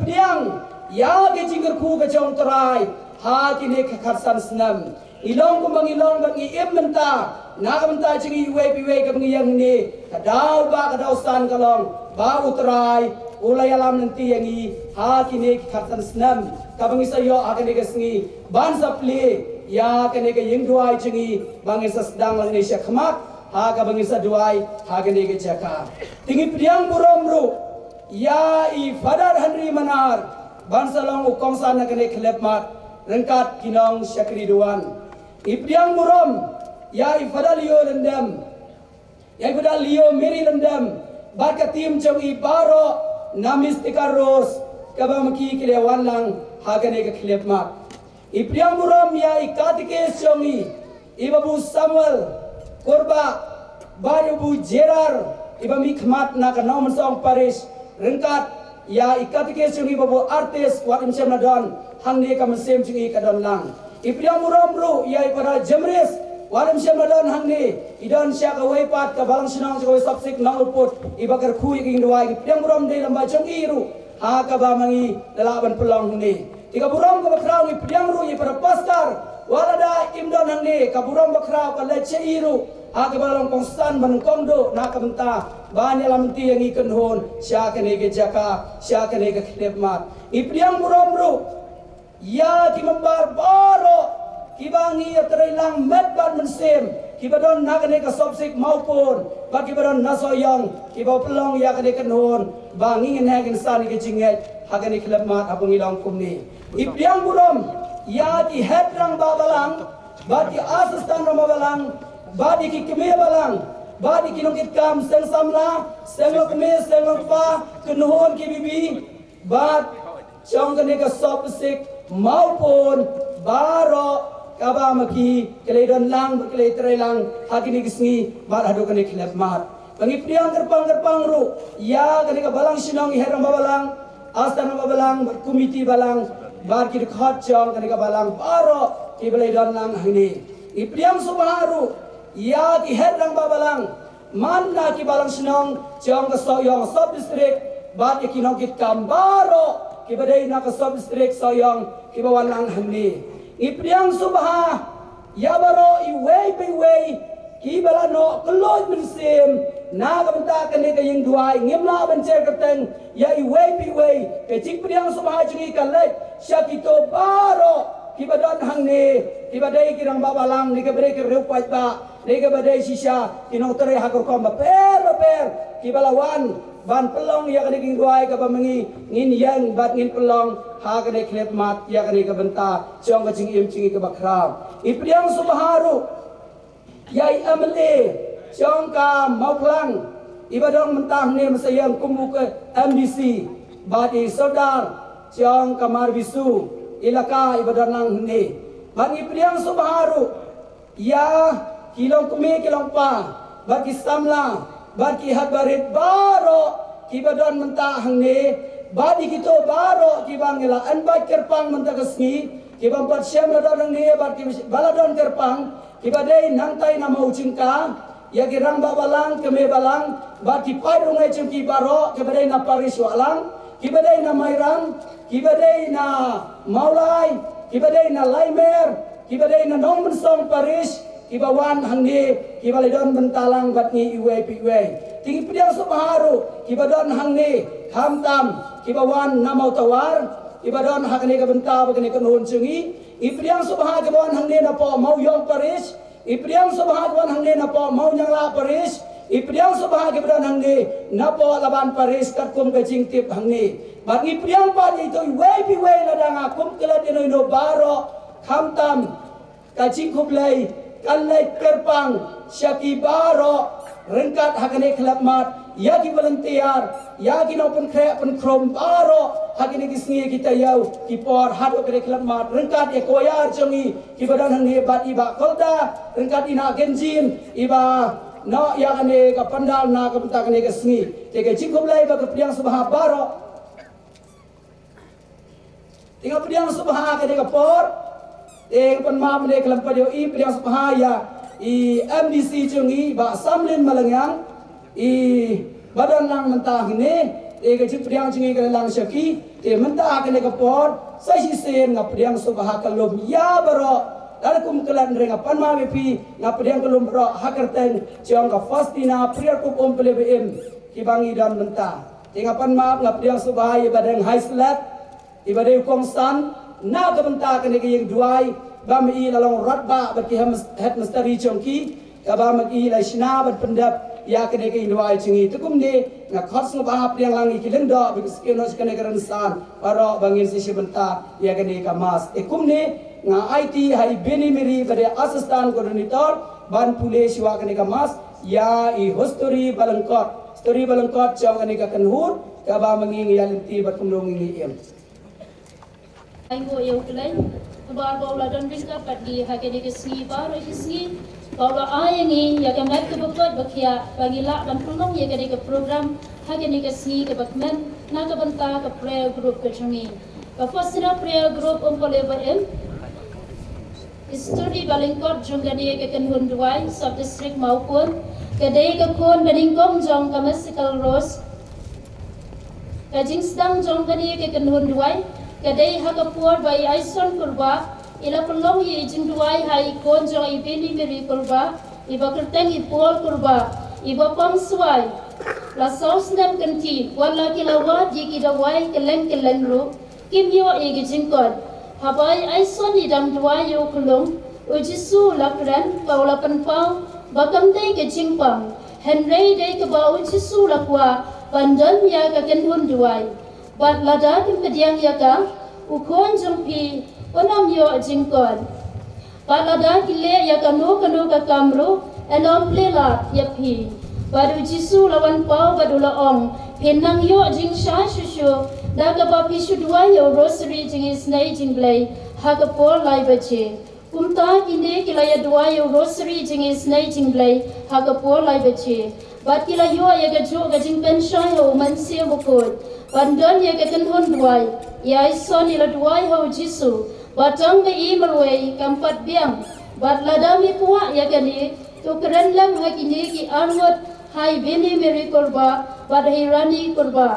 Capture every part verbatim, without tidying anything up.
pdiang ïa ka jingkyrkhu ka jong U Trai ha kine ki khatsan snem. Ngi long kumba ngi long bad ngi im mynta na ka bynta jong ngi iwei pa iwei kaba ngi ïeng hangne. Ka daw ba ka daw san ka long ba U Trai u la ïalam lynti ïa ngi ha kine ki khatsan snem kaba ngi sa ïoh ha kane ka sngi ban sa plie ïa kane ka ïing duwai jong ngi ba ngin sa sdang lane sha khmat ha kaba ngin sa duwai ha kane ka jaka. Te ngi pdiang burom ruh ïa i Father Henry Manar ban sa long u kongsan na kane ka khyllipmat ryngkat ki nongshakri duwan. Ngi pdiang burom ïa i Father Leo Lyndem, ïa i Father Leo Mary Lyndem bad ka team jong i baroh na Mystica Rose kaba ma ki ki la wan lang ha kane ka khyllipmat. Ngi pdiang burom ïa i katekis jong i, i Babu Samuel Kurbah bad i Babu Jerar, iba mih khmat na ka Nongmynsong Parish, ryngkat ïa i katekis jong i Babu Artis, wat im shym la don hangne ka mynsiem jong i ka don lang. Ngi pdiang burom ruh ïa i Father Jemris, wat im shym la don hangne, i don sha kawei pat ka balang shnong, sha kawei sub-district Nongluput, iba kyrkhu ïa ka ïing duwai. Ngi pdiang burom dei lem bad jong i ruh ha kaba ma ngi la lah ban pynlong hangne. Te ka burom kaba khraw ngi pdiang ruh ïa i Father Pastor, wat lada im don hangne, ka burom ba khraw ka leit sha i ruh ha kaba long kongsan ba nyngkong duh na ka bynta ban ïalam lynti ïa ngi kynhun sha kane ka jaka, sha kane ka khyllipmat. Ngi pdiang burom ruh ïa ki member baroh kiba ngi ïatrei lang met bad mynsiem, kiba don na kane ka sub-district Mawpun bad kiba don na Sohiong, kiba pynlong ïa kane ka kynhun ba ngi ngin heh ngin san ïa ka jingngeit ha kane ka khyllipmat haba ngi long kumne. Ngi pdiang burom ïa ki head rangbah balang bad ki assistant rangbah balang bad ïa ki kmie balang bad ïa ki nongkitkam seng samla, seng longkmie, seng longkpa, kynhun, ki bibi bad jong kane ka sub-district Mawpun baroh kaba ma ki ki la ïadon lang bad ki la ïatrei lang ha kine ki sngi bad haduh kane ka khyllipmat. Ba ngi pdiang kyrpang kyrpang ruh ïa kane ka balang shnong, i head rangbah balang, assistant rangbah balang bad komiti balang bad ki dkhot jong kane ka balang baroh kiba la ïadon lang hangne. Ngi pdiang sngewbha ruh ïa ki head rangbah balang man na ki balang shnong jong ka Sohiong sub-district bad ïa ki nongkitkam baroh kiba dei na ka sub-district Sohiong kiba wan lang hangne. Ngi pdiang sngewbha ïa baroh iwei pa iwei kiba la noh kylluid mynsiem na ka bynta kane ka ïing duwai. Ngim lah ban jer kyrteng ïa iwei pa iwei. Ka jingpdiang sngewbha jong ngi ka leit sha kito baroh kiba don hangne, kiba dei ki rangbah balang, ne kiba dei ki riew paidbah, ne kiba dei shisha ki nongtrei ha ka rukom bapher bapher kiba la wan ban pynlong ïa kane ka ïing duwai kaba ma ngi ngin ïeng bad ngin pynlong ha kane ka khyllipmat ïa kane ka bynta jong ka jingim jong ngi kaba khraw. Ngi pdiang sngewbha ruh ïa i MLA jong ka Mawphlang iba don mynta hangne, mynta sa ïeng kum u ka MDC, bad i Sordar jong ka Marbisu, i Laka iba don lang hangne. Bad ngi pdiang sngewbha ruh ïa ki longkmie ki longpa bad ki samla bad ki hadbarit baroh kiba don mynta hangne, bad ïa kito baroh kiba ngi la invite kyrpang mynta ka sngi, kiba ym pat shym la don hangne bad kiba la don kyrpang, kiba dei nangtai na Mawjingka, ïa ki rangbah balang, kmie balang bad ki paid rangïeit jong ki baroh, kiba dei na Parish Wahlang, kiba dei na Mairang, kiba dei na Mawlai, kiba dei na Laimer, kiba dei na Nongmynsong Parish, kiba wan hangne, kiba la don bynta lang bad ngi iwei pa iwei. Te ngi pdiang sngewbha ruh kiba don hangne, khamtam kiba wan na Mawtawar, kiba don ha kane ka bynta bad kane ka kynhun jong ngi. Ngi pdiang sngewbha kiba wan hangne napoh Mawiong Parish, ngi pdiang sngewbha kiba wan hangne napoh Mawnianglah Parish, ngi pdiang sngewbha kiba don hangne napoh Laban Parish katkum ka jingtip hangne. Bad ngi pdiang pat ïa ito iwei pa iwei, lada nga kum klet ïano ïano baroh, khamtam ka jingkhublei kan leit kyrpang sha ki baroh ryngkat ha kane ka khyllipmat, ïa ki volunteer, ïa ki nongpynkhreh pynkhrum baroh ha kine ki sngi, ki taïew, ki por haduh kane ka khyllipmat, ryngkat ïa ka choir jong ngi kiba don hangne bad i Bah Kolda, ryngkat i Nah Kynjin iba noh ïa kane ka pandal na ka bynta kane ka sngi. Te ka jingkhublei bad ka pdiang sngewbha baroh. Te nga pdiang sngewbha ha kane ka por. Te nga pynmap ne khlem pat ïohi, pdiang sngewbha ïa i MDC jong ngi, Bah Samlin Malngiang, iba don lang mynta hangne, Te ka jingpdiang jong ngi ka la lang sha ki. Te mynta ha kane ka por sa shisien nga pdiang sngewbha ka lum ïa baroh. Lada kum klet, hynrei nga pan map ïa phi, nga pdiang ka lum baroh ha kyrteng jong ka Faustina Prayer Group Umpale Ba Im, kiba ngi don mynta. Te nga pan map, nga pdiang sngewbha ïa i Bah Deng Haislek, iba dei u kongsan na ka bynta kane ka ïing duwai, ba ma i la long rangbah bad ki hem-, headmistress jong ki, kaba ma i la shna bad pyndep ïa kane ka ïing duwai jong ngi. Te kumne nga khot sngewbha pdiang lang ïa ki lyngdoh bad ki syiem noh sha kane ka rynsan baroh ba ngin sa ïashim bynta ïa kane ka mass. Te kumne nga aiti ha i Beni Mary ba dei assistant coordinator ban pule shuwa kane ka mass ïa i History Ba Lyngkot. History Ba Lyngkot jong kane ka kynhun kaba ma ngi ngi ïa lynti bad kumno ngi ngi im. Ai nguh ïa U Blei, namar ba u la don ryngkat bad ngi ha kane ka sngi baroh shi sngi, ba u la ai ïa ngi ïa ka met kaba koit ba khiah ba ngi lah ban pynlong ïa kane ka program ha kane ka sngi kaba kmen na ka bynta ka prayer group ka jong ngi. Ka Faustina Prayer Group Umpale Ba Im. History Ba Lyngkot jong kane ka kynhun duwai sub district Mawpun ka dei ka khun ba nyngkong jong ka Mystical Rose. Ka jingsdang jong kane ka kynhun duwai ka dei ha ka por ba i Aison Kurbah i la pynlong ïa i jingduwai ha i khun jong i Beni Mary Kurbah, iba kyrteng i Paul Kurbah, iba pang swai. La saw snem kynti, wat la ki la wad ïa ki dawai kylleng kylleng ruh, kim ïoh ïa ki jingkoit. Haba i Aison i dang duwai ïa u khyllung, u Jisu u la kren, ba u la pynpaw ba kam dei ka jingpang, hynrei dei kaba u Jisu u la kwah ban don ïa ka kynhun duwai. Bad lada kim pdiang ïa ka, u khun jong phi un ym ïoh jingkoit. Bad lada ki leh ïa kano kano ka kam ruh, yn ym plie lad ïa phi. Bad u Jisu u la wan paw bad u la ong, phin nang ïoh jingshai shuh shuh da kaba phi shu duwai ïa u Rosary jingisynei jingblei ha ka por lai baje. Kumta kine ki la ïa duwai ïa u Rosary jingisynei jingblei ha ka por lai baje. Bad ki la ïoh ïa kajuh ka jingpynshai ha u Mynsiem Bakhuid ban don ïa ka kynhun duwai. I Aison i la duwai ha u Jisu ba tang ma i marwei kam pat biang. Bad lada me kwah ïa kane, to kren lang ha kine ki arngut, ha i Beni Mary Kurbah bad ha i Rani Kurbah.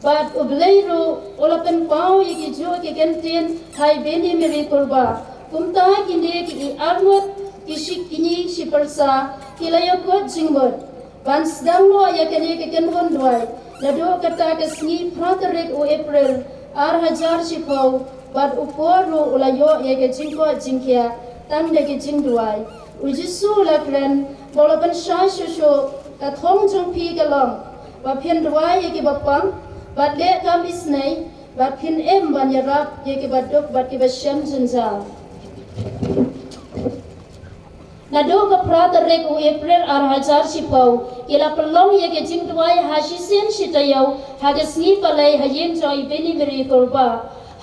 Bad U Blei ruh u la pynpaw ïa kijuh ki kyntien ha i Beni Mary Kurbah. Kumta kine ki arngut ki shi kñi shi pyrsa ki la ïakut jingmut ban sdang noh ïa kane ka kynhun duwai naduh kata ka sngi phra tarik u April ar hajar shiphew, bad u por ruh u la ïoh ïa ka jingkoit jingkhiah tang da ka jingduwai. U Jisu u la kren ba u la pynshai shuh shuh, ka thong jong phi ka long ba phin duwai ïa kiba pang bad leh kam isynei, bad phin im ban ïarap ïa kiba duk bad kiba shem jynjar. Naduh ka phra tarik u April ar hajar shiphew, ki la pynlong ïa ka jingduwai ha shisien shi taïew ha ka sngi Palei ha ïing jong i Beni Mary Kurbah,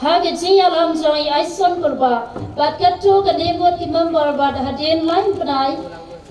ha ka jingïalam jong i Aison Kurbah bad katto katne ngut ki member. Bad hadien lai bnai,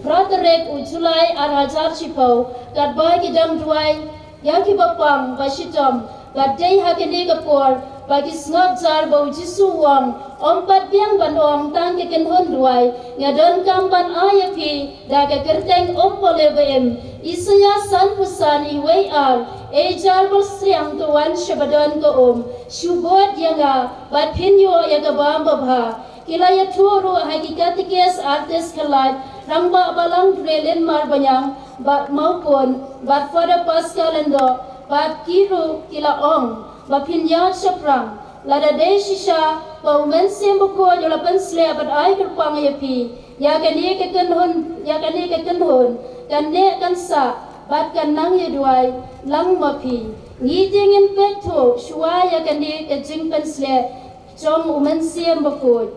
phra tarik u July ar hajar shiphew, katba ki dang duwai ïa kiba pang ba shitom, bad dei ha kane ka por ba ki sngap jar ba u Jisu u ong, ym pat biang ban ong tang ka kynhun duwai, nga donkam ban ai ïa phi da ka kyrteng Umpale Ba Im. Isaïah sanphew san, iwei ar: Ei jar basliang, to wan sha ba don ka um, shu bud ïa nga bad phin ïoh ïa ka bam babha. Ki la ïathuh ruh ha ki katikis Artis Khlait, Rangbah Balang Drelin Marbaniang, bad Mawpun, bad Father Pascal Lyngdoh, bad ki ruh ki la ong ba phin ïaid shaphrang. Lada dei shisha ba u Mynsiem Bakhuid u la pynsleh bad ai kyrpang ïa phi ïa kane ka kynhun, ïa kane ka kynhun kan neh kan sah bad kan nang ïa duwai lang ma phi. Ngi te ngin peit thuh shuwa ïa kane ka jingpynsleh jong u Mynsiem Bakhuid.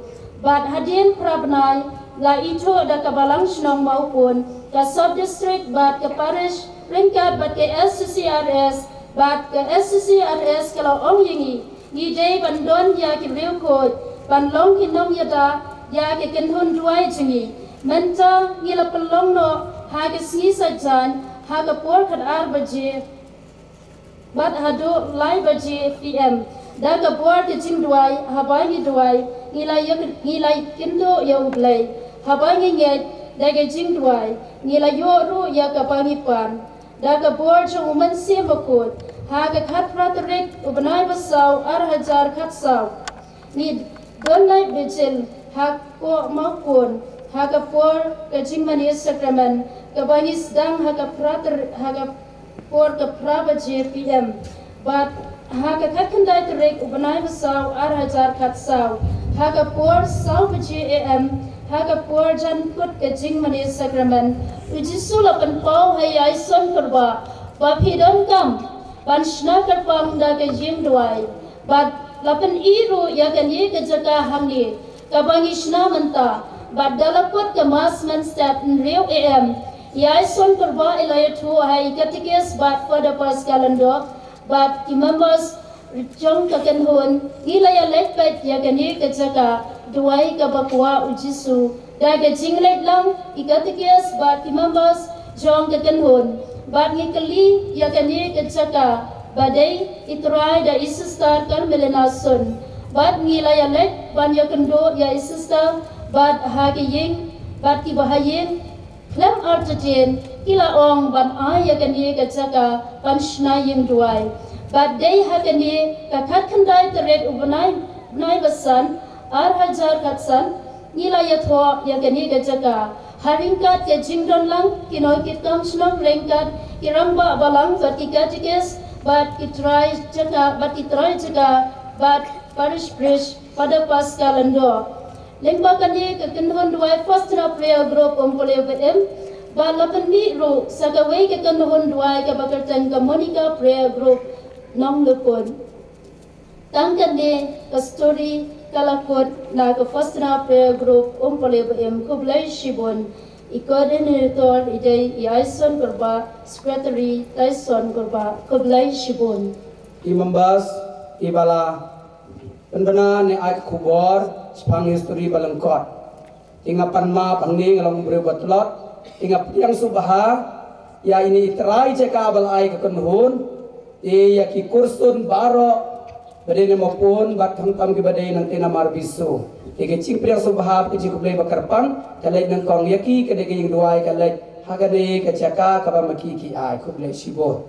Bad hadien phra bnai la ithuh da ka Balang Shnong Mawpun, ka Sub District bad ka Parish ryngkat bad ka S C C R S bad ka S C C R S ka la ong ïa ngi, ngi dei ban don ïa ki riewkhuid ban long ki nongïada ïa ka kynhun duwai jong ngi. Mynta ngi la pynlong noh ha ka sngi Saitjaiñ ha ka por khatar baje bad haduh lai baje P M. Da ka bor ka jingduwai, haba ngi duwai ngi la ïa, ngi la ïakynduh ïa U Blei. Haba ngi ngeit da ka jingduwai ngi la ïoh ruh ïa kaba ngi pan. Da ka bor jong u Mynsiem Bakhuid, Ha ka khatphra tarik u bnai ba saw ar hajar khatsaw, ngi don lai bejil ha Koh Mawkun ha ka por ka jingmane sakramen, kaba ngi sdang ha ka phra tar-, ha ka por ka phra baje P M. Bad ha ka khatkhyndai tarik u bnai ba saw ar hajar khatsaw, ha ka por saw baje A M, ha ka por jan kut ka jingmane sakramen, u Jisu la pynpaw ha ïa i Son Kyrpad ba phi donkam ban shna kyrpang da ka jingduwai. Bad la pyni ruh ïa kane ka jaka hangne kaba ngi shna mynta. Bad da la kut ka Mass mynstep hynriew A M, ïa i Son Kyrpad i la ïathuh ha i Katikis bad Father Pascal Lyngdoh bad ki members jong ka kynhun, ngi la ïa leit peit ïa kane ka jaka duwai kaba kwah u Jisu. Da ka jingleit lang i Katikis bad ki members jong ka kynhun, bad ngi kylli ïa kane ka jaka ba dei i trai da i Sister Carmelina Sun. Bad ngi la ïa leit ban ïa kynduh ïa i Sister bad ha ka ïing, bad ki bahaïing khlem artatien ki la ong ban ai ïa kane ka jaka ban shna ïing duwai. Bad dei ha kane ka khatkhyndai tarik u bnai, bnai ba san, ar hajar khatsan, ngi la ïathoh ïa kane ka jaka. Ha ryngkat ka jingdon lang ki nongkitkam shnong ryngkat ki rangbah balang bad ki katikis bad ki trai jaka, bad ki trai jaka, bad parish priest Father Pascal Lyngdoh. Lyngba kane ka kynhun duwai Faustina Prayer Group Umpale ba im, bad la pynmih ruh sa kawei ka kynhun duwai kaba kyrteng ka Monica Prayer Group Nonglukun. Tang kane ka story ka la kut na ka Faustina Prayer Group Umpale ba im. Khublei shibun. I coordinator i dei i Aison Kyrpad, secretary Tyson Kyrpad. Khublei shibun. I members i ba la pynbna ne ai ka khubor shaphang history ba lyngkot. Te nga pan map hangne, nga long briew ba tlot. Te nga pdiang sngewbha ïa ine i trai jaka ba la ai ka kynhun. Te ïa ki kursun baroh ba dei na Mawpun bad khamtam kiba dei nangta namar Bisu. Te ka jingpdiang sngewbha, ka jingkhublei ba kyrpang ka leit nyngkong ïa ki, ka dei ka ïing duwai ka leit ha kane ka jaka kaba ma ki ki ai. Khublei shibun.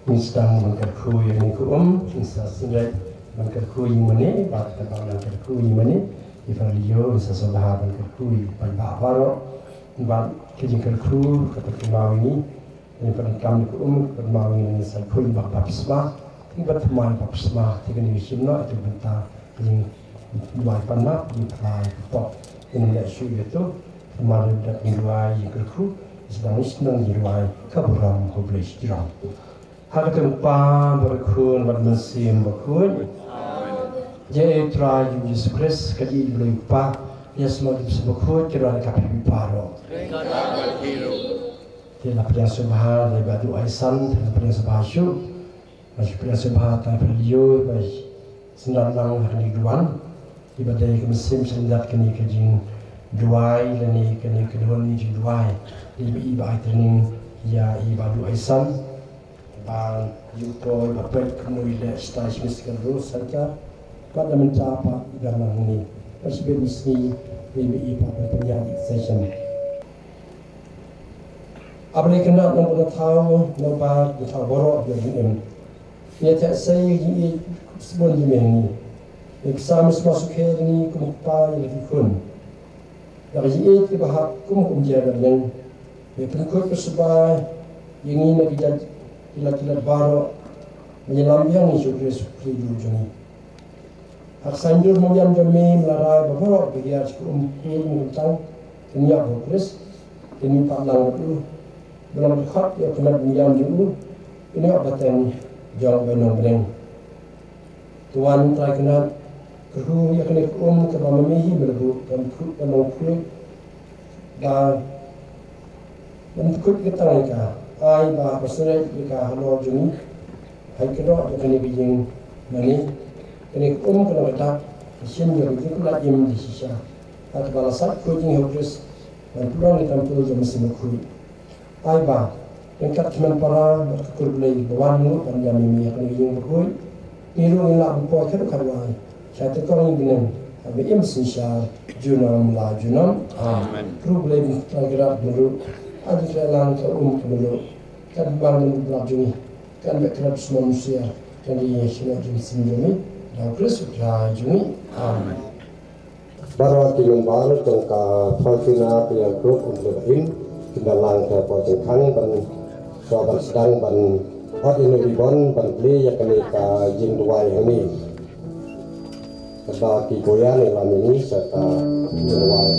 Ngi sdang ban kyrkhu ïa une u um, ngi sa sngewbha ban kyrkhu ïa une, bad kaba nang kyrkhu ïa une, ïa Father Leo, ngi sa sngewbha ban kyrkhu ïa u paidbah baroh, bad ka jingkyrkhu kaba kynmaw ïa ngi, ïa ka donkam une u um, kaba kynmaw ïa ngi, ngi sa kyrkhu ïa u baptisma, ïa u baptisma, baptisma, ïa kane ka shim noh, ïa ka bynta ka jingduwai pan map, ka jingphla ïa ka pop. Ïa ngi ïa shu ïa tu, kynmaw ïa ka jingduwai ïa ka kyrkhu, ïa sdang ïa sdang ïa duwai, ka burom, ka blei shi jrong. Ha ka kyrteng u Kpa bad u Khun bad u Mynsiem Bakhuid. Jai Trai Jisu Khrist, ka jingïeit u Blei u Kpa, Yes, Lord, ki bseiñ bakhuid ki don ha phi baroh. Te la pdiang sngewbha da i Bah Duh Aisan, la pdiang sngewbha shuh. Nga shu pdiang sngewbha tang phi la ïoh ba sdang lang ha kane ka duwan. Iba dei ka mynsiem sngewbha kane ka jingduwai lane kane ka duwan jingduwai. Iba, iba ai training ïa i Bah Duh Aisan. Ba ïa uto iba peit kumno i leh shatai sha Mystical Growth Center. Bad na mynta pat i dang nang hangne. Bad shibit mynsngi iba i pat ban pynïaid session. A Blei khynnah nongpynïathuh, nongpynïathuh baroh jong ngi. Ngi ïathuh ïa ka jingïeit sbun jong me ha ngi. Ngi ksa me sma sukher ngi kum u kpa ïa la ki khun. Da ka jingïeit kaba hap kum kum jia da neng. Ngi pynkhuid pynsngewbha ïa ngi na ki jait kilat kilat baroh. Ngi lam biang ïa u Khrist u Khri jong ngi. Ha ka saiñdur mawïan jong me me la rai ba baroh ba ïa ki um ki um tang kin ïa u Khrist kin ïa pat lang bad u. Ba long dkhot ïa ka met mawïan jong u kin ïa ba teng jong ba nong bneng. Tuan Trai Kynrad, kyrhu ïa kane ka um kaba ma me hi me la buh ban khuid ban long khuid. Ba ban khuid ka tang ïa ka ai ba ba srek ïa ka halor jong ngi. Hai ka dok ïa kane ka ïing mane kane ka um ka long ka dak ka shim ïa ka jingkhlaiñ im da shisha. Ha kaba la sait khuid jong ngi ha u Khrist ban pynlong ïa ka templ jong u Mynsiem Bakhuid. Ai ba ryngkat ki hynmen para bad ka kur Blei ba wan ngut ban ïam ïa me ha kane ka ïing bakhuid. Ngi ruh ngin lah ban poi khadduh khadwai sha ka kyrteng ïing bneng kaba im synshar junom la junom. Amen. Kur Blei Trai Kynrad, me ruh ai jingtrei lang ka um ka mluh kan bang ban blah jong ngi kan beh kynrad sumar mynsiem kan ïa shnong jong sim jong ngi da u Khrist u Trai jong ngi. Amen. Baroh ki member jong ka Fortuna Prayer Group Umhliew Ba-in kin da lang ka por jingkhang ban, shuwa ban sdang ban hot ïa u ribbon ban plie ïa kane ka jingduwai hangne. Kata ki koyan ïa la mini sha ka jingduwai.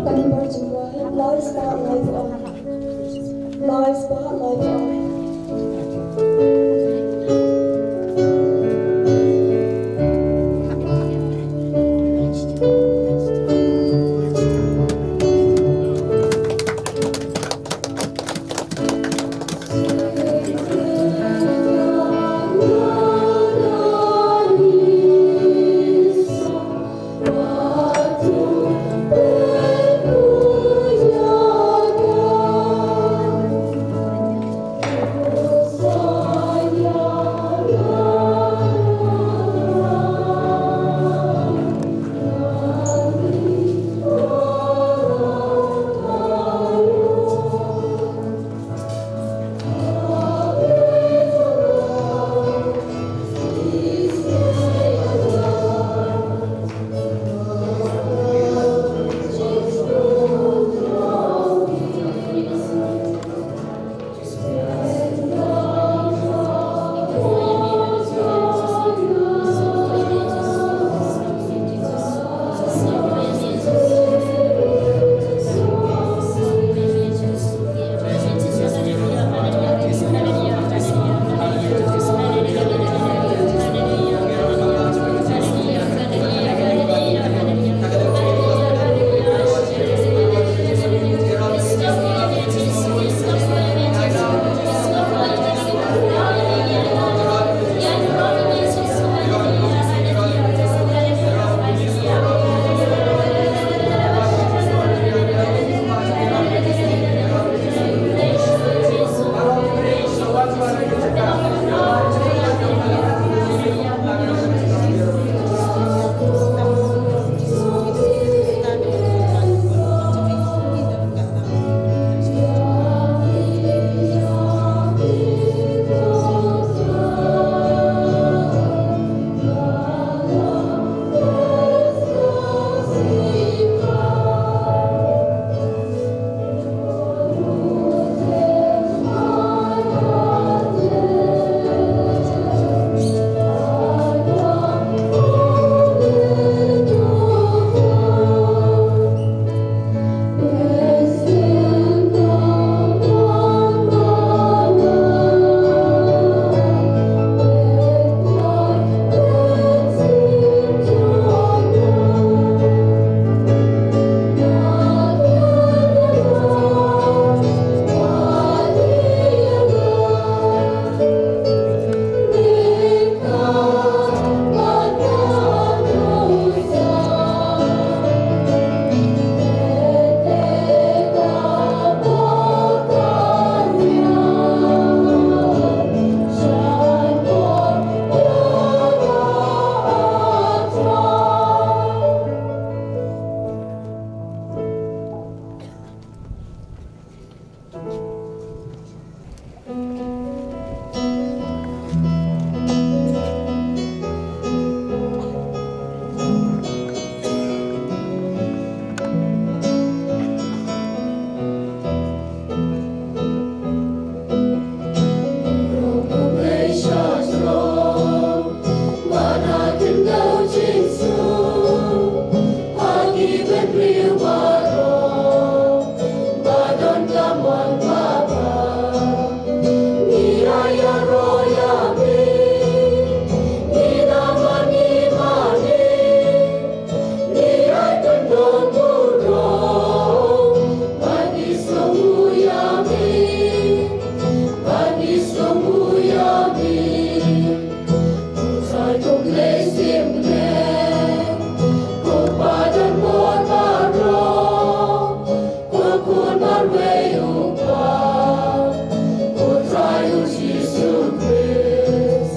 Kani ba jingduwai, lights ba live on. Lights ba live on. Khun marwei u Kpa, u Trai u Jisu Khrist,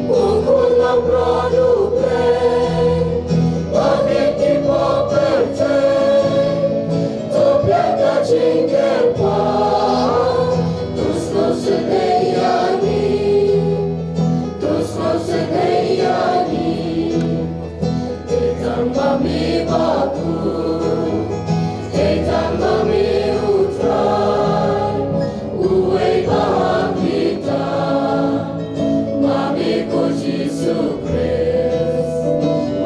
u Khun langbrot u Blei, ba ngeit ki pop pyrthei, to pynlong ka jingkyrpad, to sngewsynei ïa ngi, to sngewsynei ïa ngi. Dei tang ma me baroh, dei tang ma me u Trai, uwei ba ha kita, ma me ko Jisu Khrist,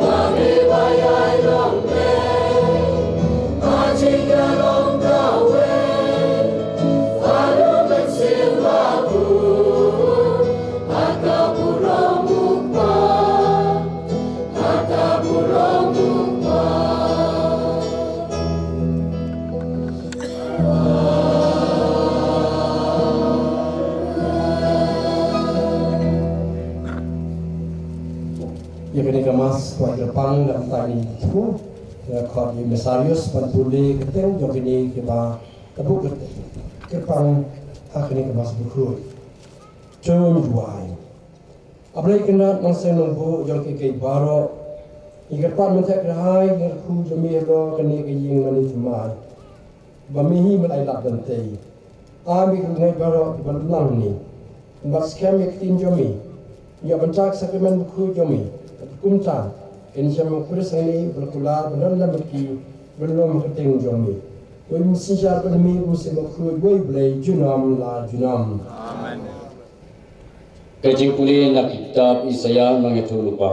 ma me ba ïai long lei, ha jingïalong kawei, ha u Mynsiem Bakhuid, ha ka burom u Kpa. Ïa kane ka mass kwah kyrpang da mynta ngin ïathuh. Nga khot ïa u Missarius ban pule kyrteng jong kine kiba ïathuh kyrpang ha kane ka mass bakhuid. To duwai. A Blei Kynrad Nongsiewspah Nongbuh jong kiei kiei baroh, ngi kyrpad mynta kyrhai ïa ka kyrkhu jong me halor kane ka ïing mane thymmai, ba me hi ban ai lad ban tei. Ai me ka bynta baroh kiba long hangne, ban skhem ïa ka ktien jong me, ïa bynta ka sakramen bakhuid jong me. Bad kumta kin ïashem u Khrist hangne, ban kular ban don lem bad ki, ban long ha ka kyrteng jong me. Wei mynsiem shynrang bad me, u Mynsiem Bakhuid, wei Blei junom la junom. Amen. Ka jingpule na ka kitab Isaïah nongïathuhlypa.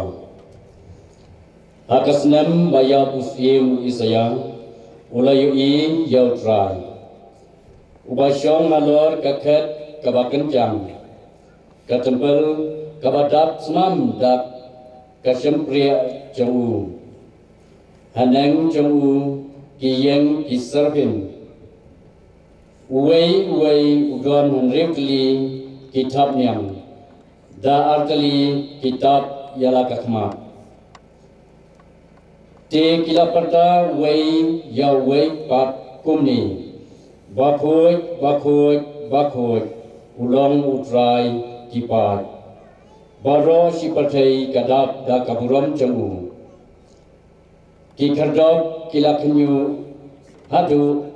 Ha ka snem ba ïap u syiem u Isaïah, u la ïohi ïa u Trai, uba shong halor ka khet kaba kynjang, ka templ kaba dap smam da ka shympriah jong u. Haneng jong u ki ïeng ki seraphin. Uwei uwei u don hynriew tylli ki thapniang, da ar tylli ki thap ïa la ka khmat. Te ki la pyrta uwei ïa uwei pat kumne: Bakhuid, bakhuid, bakhuid, u long u Trai ki paid. Baroh shi pyrthei ka dap da ka burom jong u. Ki khyrdop ki la khynñiuh haduh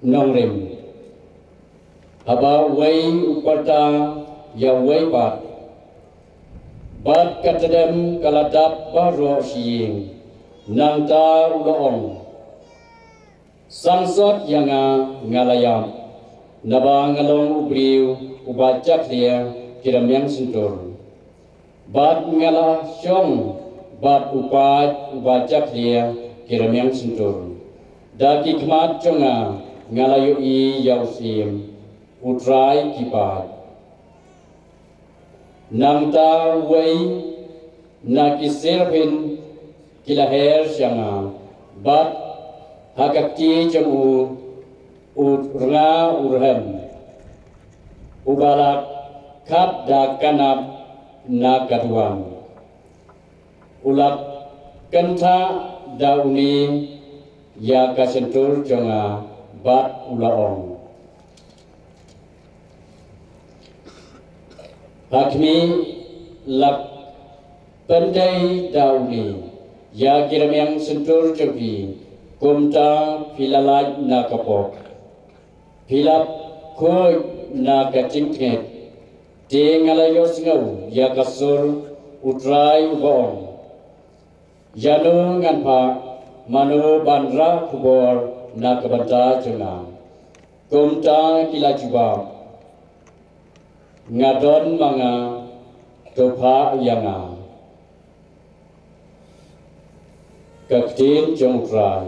nongrim, haba uwei u pyrta ïa uwei pat. Bad ka tdem ka la dap baroh shi ïing. Nangta u la ong: Sangsot ïa nga, nga la ïap, naba nga long u briew uba jakhlia ki rmiang shyntur. Bad nga la shong bad u paid uba jakhlia ki rmiang shyntur. Da ki khmat jong nga, nga la ïohi ïa u Syiem, u Trai ki paid. Nangta uwei na ki seraphin ki la her sha nga, bad ha ka kti jong u, u rnga u rhem, uba la khap da ka nap na ka duwan. U la kynthah da une ïa ka shyntur jong nga, bad u la ong: Ha khmih, la pyndei da une ïa ki rmiang shyntur jong phi, kumta phi la lait na ka pop, phi la khuid na ka jingtngit. Te nga la ïohsngew ïa ka sur u Trai uba ong: Ïano ngan phah, mano ban rah khubor na ka bynta jong nga? Kumta ki la jubab: Nga don ma nga, to phah ïa nga. Ka ktien jong u Trai.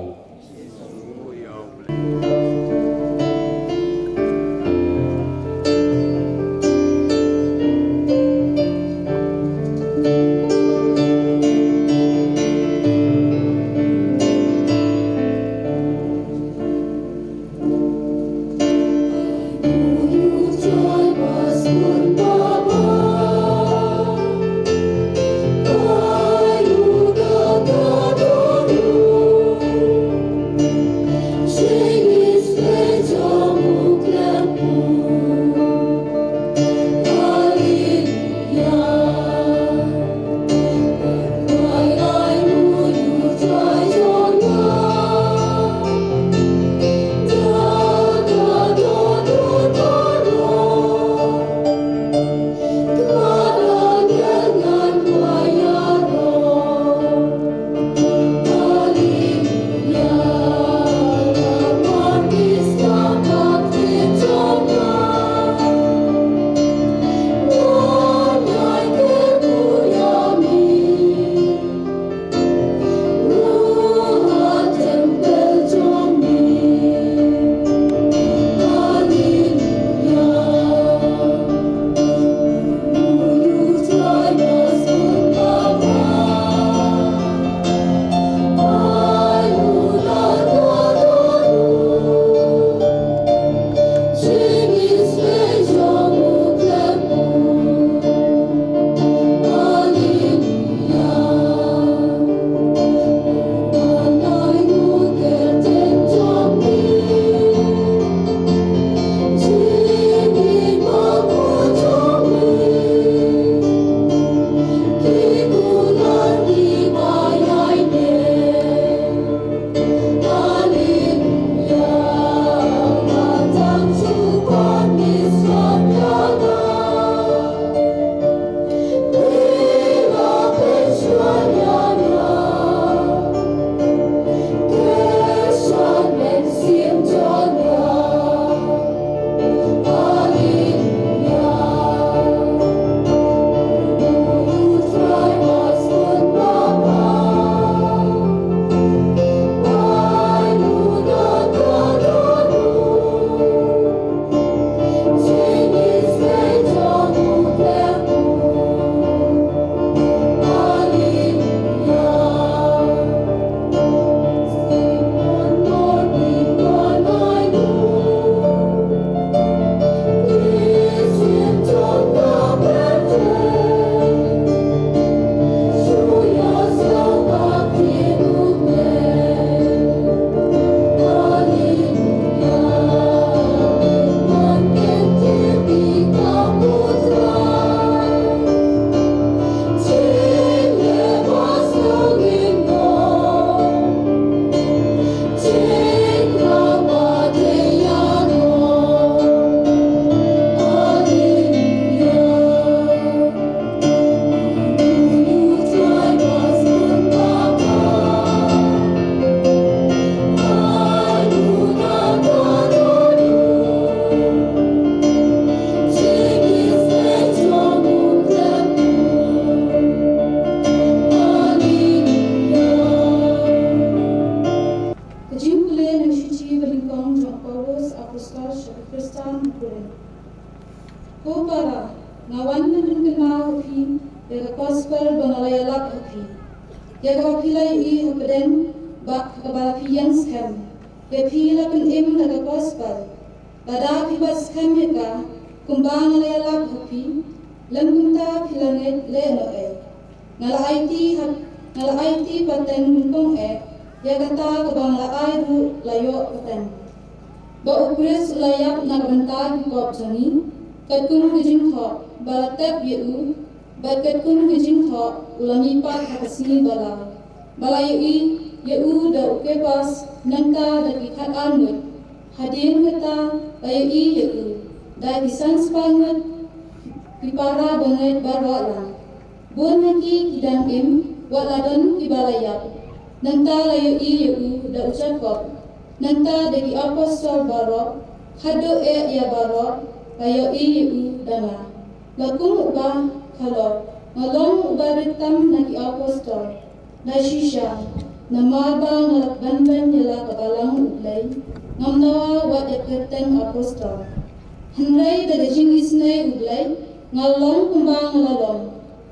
Apostol sha ki Khristan Korinth. Ko para, nga wan ban pynkynmaw ha phi ïa ka gospel ba nga la ïalap ha phi, ïa kaba phi la ïohi hapdeng bad ha kaba phi ïeng skhem. Ïa phi la pynim da ka gospel, lada phi bat skhem ïa ka kumba nga la ïalap ha phi, lym kumta phi la ngeit lehnohei. Nga la aiti ha, nga la aiti pateng nyngkong eh, ïa kata kaba nga la ai ruh la ïoh pateng. Ba u Khrist u la ïap na ka bynta ki pop jong ngi, katkum ka jingthoh ba la tep ïa u, bad katkum ka jingthoh u la mihpat ha ka sngi ba la, ba la ïohi ïa u da u Kephas, nangta da ki khatar ngut. Hadien kata la ïohi ïa u da ki san spah ngut ki para bangeit baroh lang. Bun na ki ki dang im, wat la don kiba la ïap. Nangta la ïohi ïa u da u Jakob, nangta da ki apostol baroh, khatduh eh ïa baroh la ïohi ïa u da nga. La kum uba khalor, nga long uba rit tam na ki apostol. Da shisha, namar ba nga la ban ban ïa la ka balang U Blei, ngam dawa wat ïa ka kyrteng apostol. Hynrei da ka jingisynei U Blei, nga long kumba nga la long.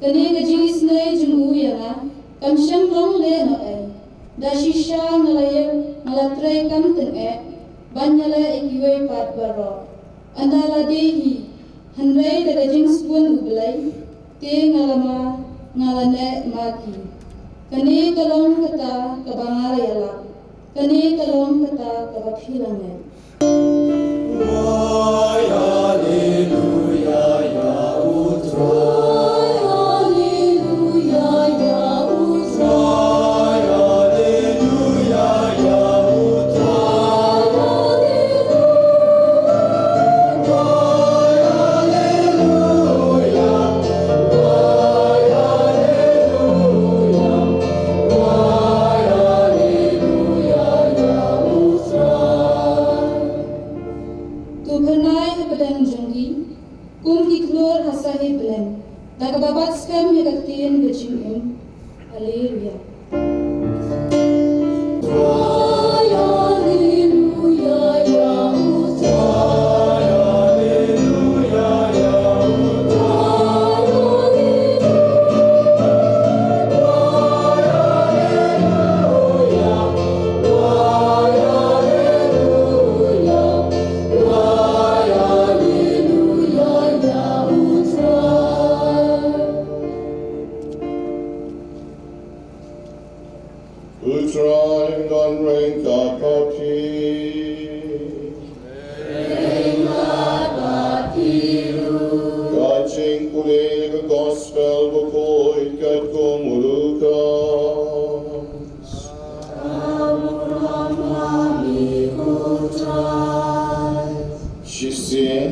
Kane ka jingisynei jong u ïa nga kam shym long lehnohei. Da shisha nga la ïa, nga la trei kam tyngeh ban ïaleh ïa kiwei pat baroh. Ynda la dei hi, hynrei da ka jingsbun U Blei, te nga la ma, nga la neh ma ki. Kane ka long kata kaba nga la ïalap. Kane ka long kata kaba phi la ngeit. To phyrnai hapdeng jong ki kum ki khlur ha sahi bneng, da kaba bat skhem ïa ka ktien ka jingim. Haleluya. U Trai un don ryngkat bad phi. Ka jingpule ka Gospel bakhuid katkum u Lukas. Shisien,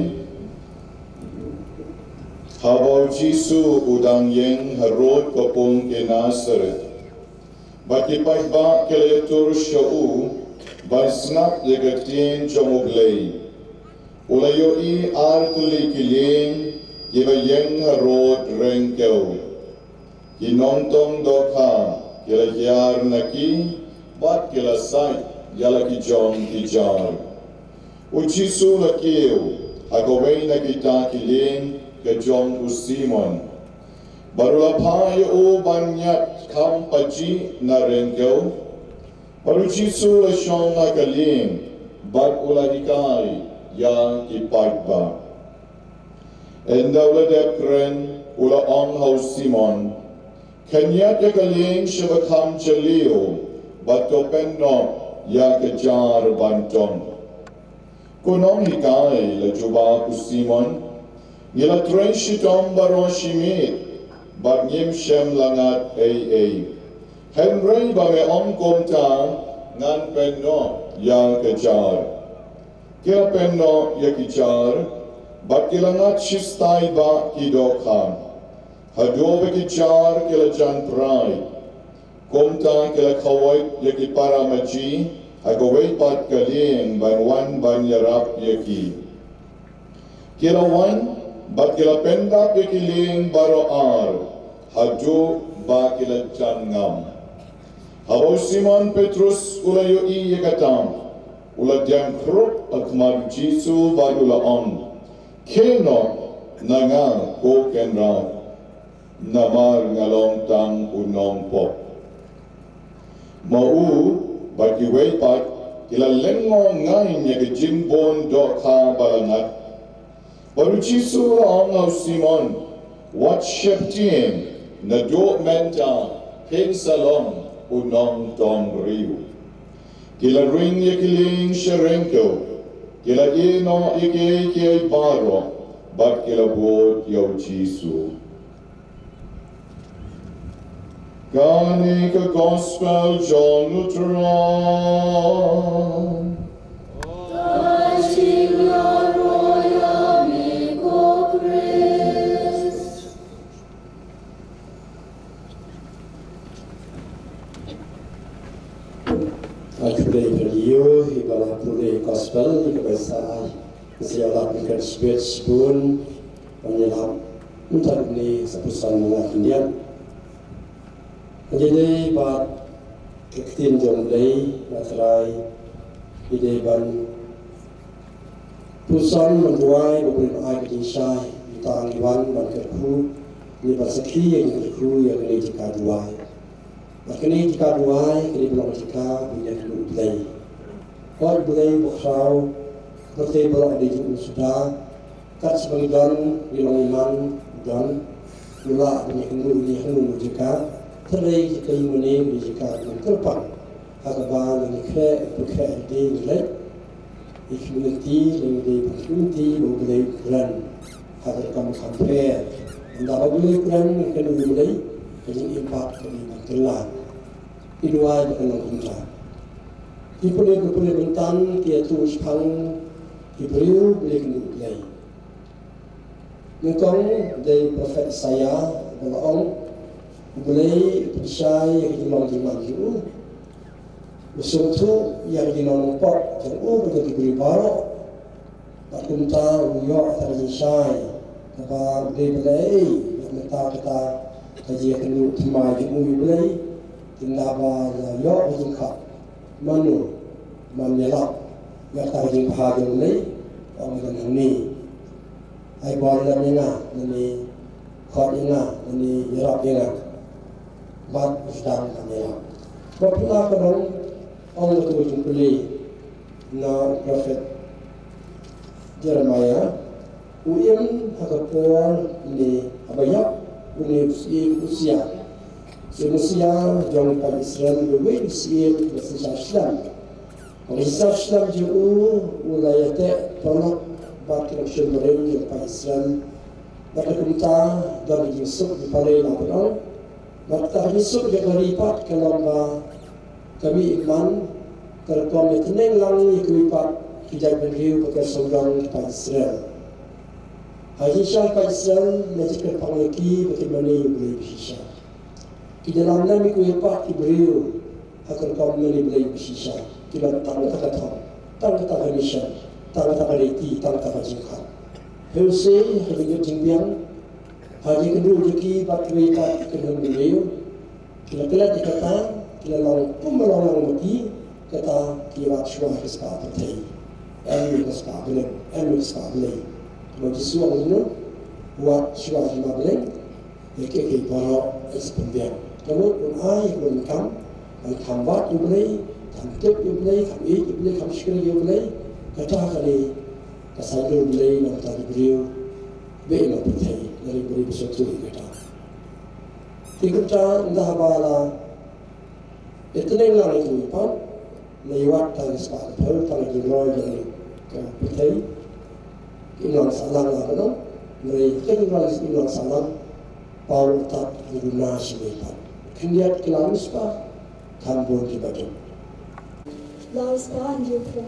haba u Jisu u dang ïeng harud ka pung Genesaret, ba ki paidbah ki la ïatur sha u ban sngap ïa ka ktien jong U Blei, u la ïohi ar tylli ki lieng kiba ïeng harud ryngkew. Ki nongtong dohkha ki la hiar na ki bad ki la sait ïa la ki jong ki jar. U Jisu u la kiew ha kawei na kita ki lieng, ka jong u Simon. Bad u la phah ïa u ban ñiad kham pajih na ryngkew. Bad u Jisu u la shong ha ka lieng bad u la hikai ïa ki paidbah. Ynda u la dep kren, u la ong ha u Simon, khynñiat ïa ka lieng sha ba kham jylliew bad to pynnoh ïa ka jar ban tong. Ko Nonghikai, la jubab u Simon, ngi la trei shitom baroh shi miet bad ngim shym la ngat ei ei. Hynrei ba me ong kumta, ngan pynnoh ïa ka jar. Ki la pynnoh ïa ki jar bad ki la ngat shistai bad ki dohkha, haduh ba ki jar ki la jan prai. Kumta ki la khawai ïa ki para maji ha kawei pat ka lieng ban wan ban ïarap ïa ki. Ki la wan bad ki la pyndap ïa ki lieng baroh ar haduh ba ki la jan ngam. Haba u Simon Petrus u la ïohi ïa kata, U la diang khrup ha khmat u Jisu bad u la ong, "Khie noh na nga, ko Kynrad, namar nga long tang u nongpop." Ma u bad kiwei pat ki la lyngngoh ngaiñ ïa ka jingbun dohkha ba la ngat. Bad u Jisu u la ong ha u Simon, "Wat sheptieng, naduh mynta phin sa long u nongtong briew." Ki la ring ïa ki lieng sha ryngkew, ki la ïehnoh ïa kiei kiei baroh, bad ki la bud ïa u Jisu. Kane ka gospel jong u Trai. Ai khublei ïa phi ïa ba la pule gospel ïa ka ba sa ai. Sa ïa la pynkan shibit shibun ban ïalap. Mynta dei sa pyrshang na nga khyndiat. Ngi dei bad ka ktien jong U Blei, nga trai. Ngi dei ban pyrshang ban duwai ba U Blei un ai ka jingshai. Mynta ngi wan ban kyrkhu, ngi ban sakhi ïa ngi kyrkhu ïa kane ka jaka duwai. Bad kane ka jaka duwai, kane ka long ka jaka ban ïakynduh U Blei. Hooid, U Blei ba khraw, ka pyrthei baroh ka dei jong u suda. Kat shaba ngi don, ngi long ngi man, u don. U lah ban ïakynduh ïa ngi ha kano kano ka jaka. Hynrei ka jaka jong U Blei ka dei ka jaka ban kyrpang. Ha kaba ngi khreh, ngi khreh, ngi dei, ngi leit. Ngi kynti, ngi dei ban kynti ba U Blei u kren ha ka rukom kham pher. Ynda ba U Blei u kren, ngi kynti U Blei, ka jingim pat ka dei ban kylla. Ngi duwai ba kan long kumta. Ki pulit, ki pulit mynta ki ïathuh shaphang ki briew ba leh kynduh U Blei. Nyngkong dei u prophet Isaiah ba la ong, U Blei u pynshai ïa ka jinglong jingman jong u. U sngewthuh ïa ka jinglong pop jong u bad jong ki briew baroh. Bad kumta u ïoh kata ka jingshai. Kaba U Blei ba leh ei, ïa mynta kata ka jingïakynduh thymmai jong u ïa U Blei. Ynda ba la ïoh ka jingkhap. Mano man ïalap ïa kata ka jingbha jong U Blei, ong, ngan hangne. Ai bor lem ïa nga, lane khot ïa nga, lane ïarap ïa nga. Bad u sdang ban ïalap. Bad phi la ka dang ong, ka tu jingpule na u prophet Jeremiah, u im ha ka por ne haba ïap une u syiem Usia. Syiem Usia jong ka Israel, u wei u syiem ba synshar slem. Ba synshar slem jong u, u la ïateh paralok bad ki nongshun barim jong ka Israel. Bad kumta don ka jingsuk jingpalei la pynlong. Bad kata ka jingsuk jong ka ri pat ka long ba ka mih man, ka rukom ïa tneng lang ïa kiwei pat ki jaitbynriew ba ka sawdong ka Israel. Ha ki shisha ka Israel la jingkyrpang ïa ki ba kin mane ïa U Blei ba shisha. Ki da lam lem ïa kiwei pat ki briew ha ka rukom mane Blei ba shisha. Ki long tang kata ka thong, tang kata ka mission, tang kata ka lynti, tang kata ka jingkhang. Hynrei ha ka jingbiang, ha ka jingkynduh jong ki bad kiwei pat ki kynhun briew, ki la klet ïa kata, ki la long kum ba long lang ma ki, kata ki wad shuwa ki spah pyrthei. Em ïa ka spah bneng, em ïa ka spah Blei. Kumba Jisu u ong kumno, wad shuwa ki ma bneng ïa kiei kiei baroh, ïa ki sa pynbiang. Ka mut un ai ïa ka donkam, ban kham wad ïa U Blei, kham tip ïa U Blei, kham ïeit ïa U Blei, kham shakri ïa U Blei. Kata ka dei ka saiñdur U Blei na ka bynta ki briew ba ïeit na pyrthei, na ki briew ba sngewthuh ïa kata. Te kumta ynda haba la ïatneng lang ïa kiwei pat, la ïa wad tang ki spah ki phew, tang ki jingroi jong ka pyrthei. Ki imlang sahlang la ka long, hynrei ki jingroi ki imlang sahlang, Paul u tat, ki duna shi wei pat. Khyndiat ki la ym spah, khatbun kiba duk. La ym spah hynriew phew.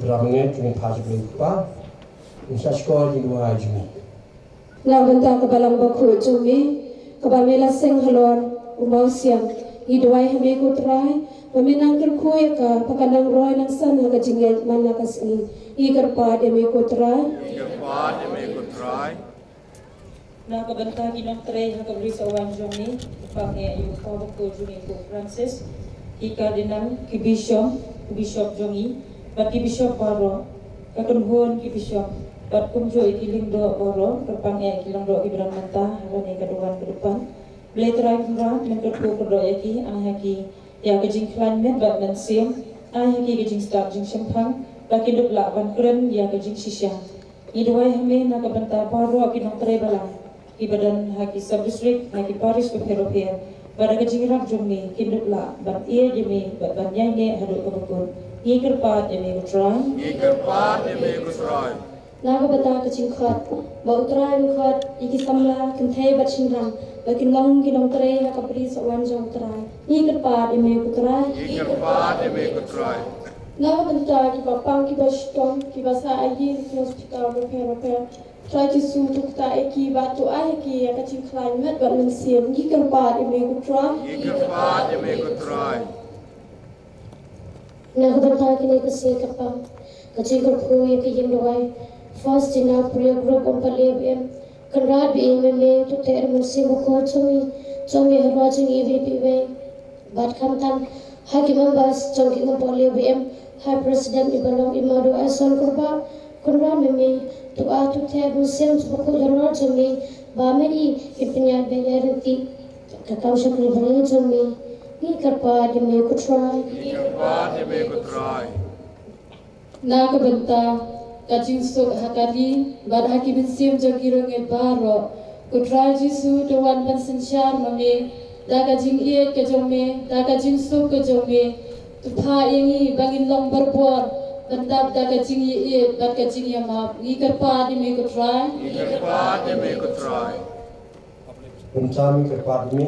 Ram ngeit jong pha jong me pa. Ngi sa shkor jingduwai jong ngi. Na ka bynta ka balang bakhuid jong me, kaba me la seng halor u mawsiang, ngi duwai ha me ko Trai, ba me nang kyrkhu ïa ka, ba ka nang roi nang san ha ka jingngeit man la ka sngi. Ngi kyrpad ïa me ko Trai. Ngi kyrpad ïa me ko Trai. Na ka bynta ki nongtrei ha ka Bri Sohwan jong ngi, kyrpad ïa u Papa bakhuid jong ngi u Pope Francis, ki Cardinal, ki Bishop, u Bishop jong ngi, bad ki Bishop baroh, ka kynhun ki Bishop, bad kumjuh ïa ki lyngdoh baroh, kyrpad ïa ki lyngdoh kiba don mynta ha kane ka duwan ka dupan. Blei Trai Kynrad, men kyrkhu kyrdoh ïa ki, ai ha ki ïa ka jingkhlaiñ met bad mynsiem, ai ha ki ka jingstad jingshemphang, ba kin dup lah ban kren ïa ka jingshisha. Ngi duwai ha me na ka bynta baroh ki nongtrei balang, kiba don ha ki sub district, ha ki parish bapher bapher, ba da ka jingïarap jong me kin dup lah ban ïeit ïa me bad ban ïaineh haduh kaba kut. Ngi kyrpad ïa me ko Trai. Ngi kyrpad ïa me ko Trai. Na ka bynta ka jingkhot, ba u Trai un khot ïa ki samla kynthei bad shynrang, ba kin long ki nongtrei ha ka Bri Sohwan jong u Trai. Ngi kyrpad ïa me ko Trai. Ngi kyrpad ïa me ko Trai. Na ka bynta kiba pang kiba shitom, kiba sah ha ïing ki hospital bapher bapher, Trai Jisu to ktah ïa ki bad to ai ha ki ïa ka jingkhlaiñ met bad mynsiem. Ngi kyrpad ïa me ko Trai. Ngi kyrpad ïa me ko Trai. Na ka bynta kine ki sngi kyrpang, ka jingkyrkhu ïa ka ïing duwai Faustina Prayer Group Umpali ba im. Kynrad ba im, me to teh da u Mynsiem Bakhuid jong me, jong me halor jong ngi iwei pa iwei. Bad khamtam ha ki members jong ki Umpali ba im, ha President iba long i Madu Aison Kurbah. Kynrad me me to ai to teh da u Mynsiem Bakhuid halor jong me, ba me i kin pynïaid beit ïa ryntih ka kam shakri bynriew jong me. Ngi kyrpad ïa me ko Trai. Ngi kyrpad ïa me ko Trai. Na ka bynta ka jingsuk ha ka ri bad ha ki mynsiem jong ki riewngeit baroh, ko Trai Jisu to wan pynsynshar ma me da ka jingïeit ka jong me, da ka jingsuk ka jong me. To phah ïa ngi ba ngin long barabor ban dap da ka jingïeit bad ka jingïamap. Ngi kyrpad ïa me ko Trai. Ngi kyrpad ïa me ko Trai. Bynta me kyrpad me,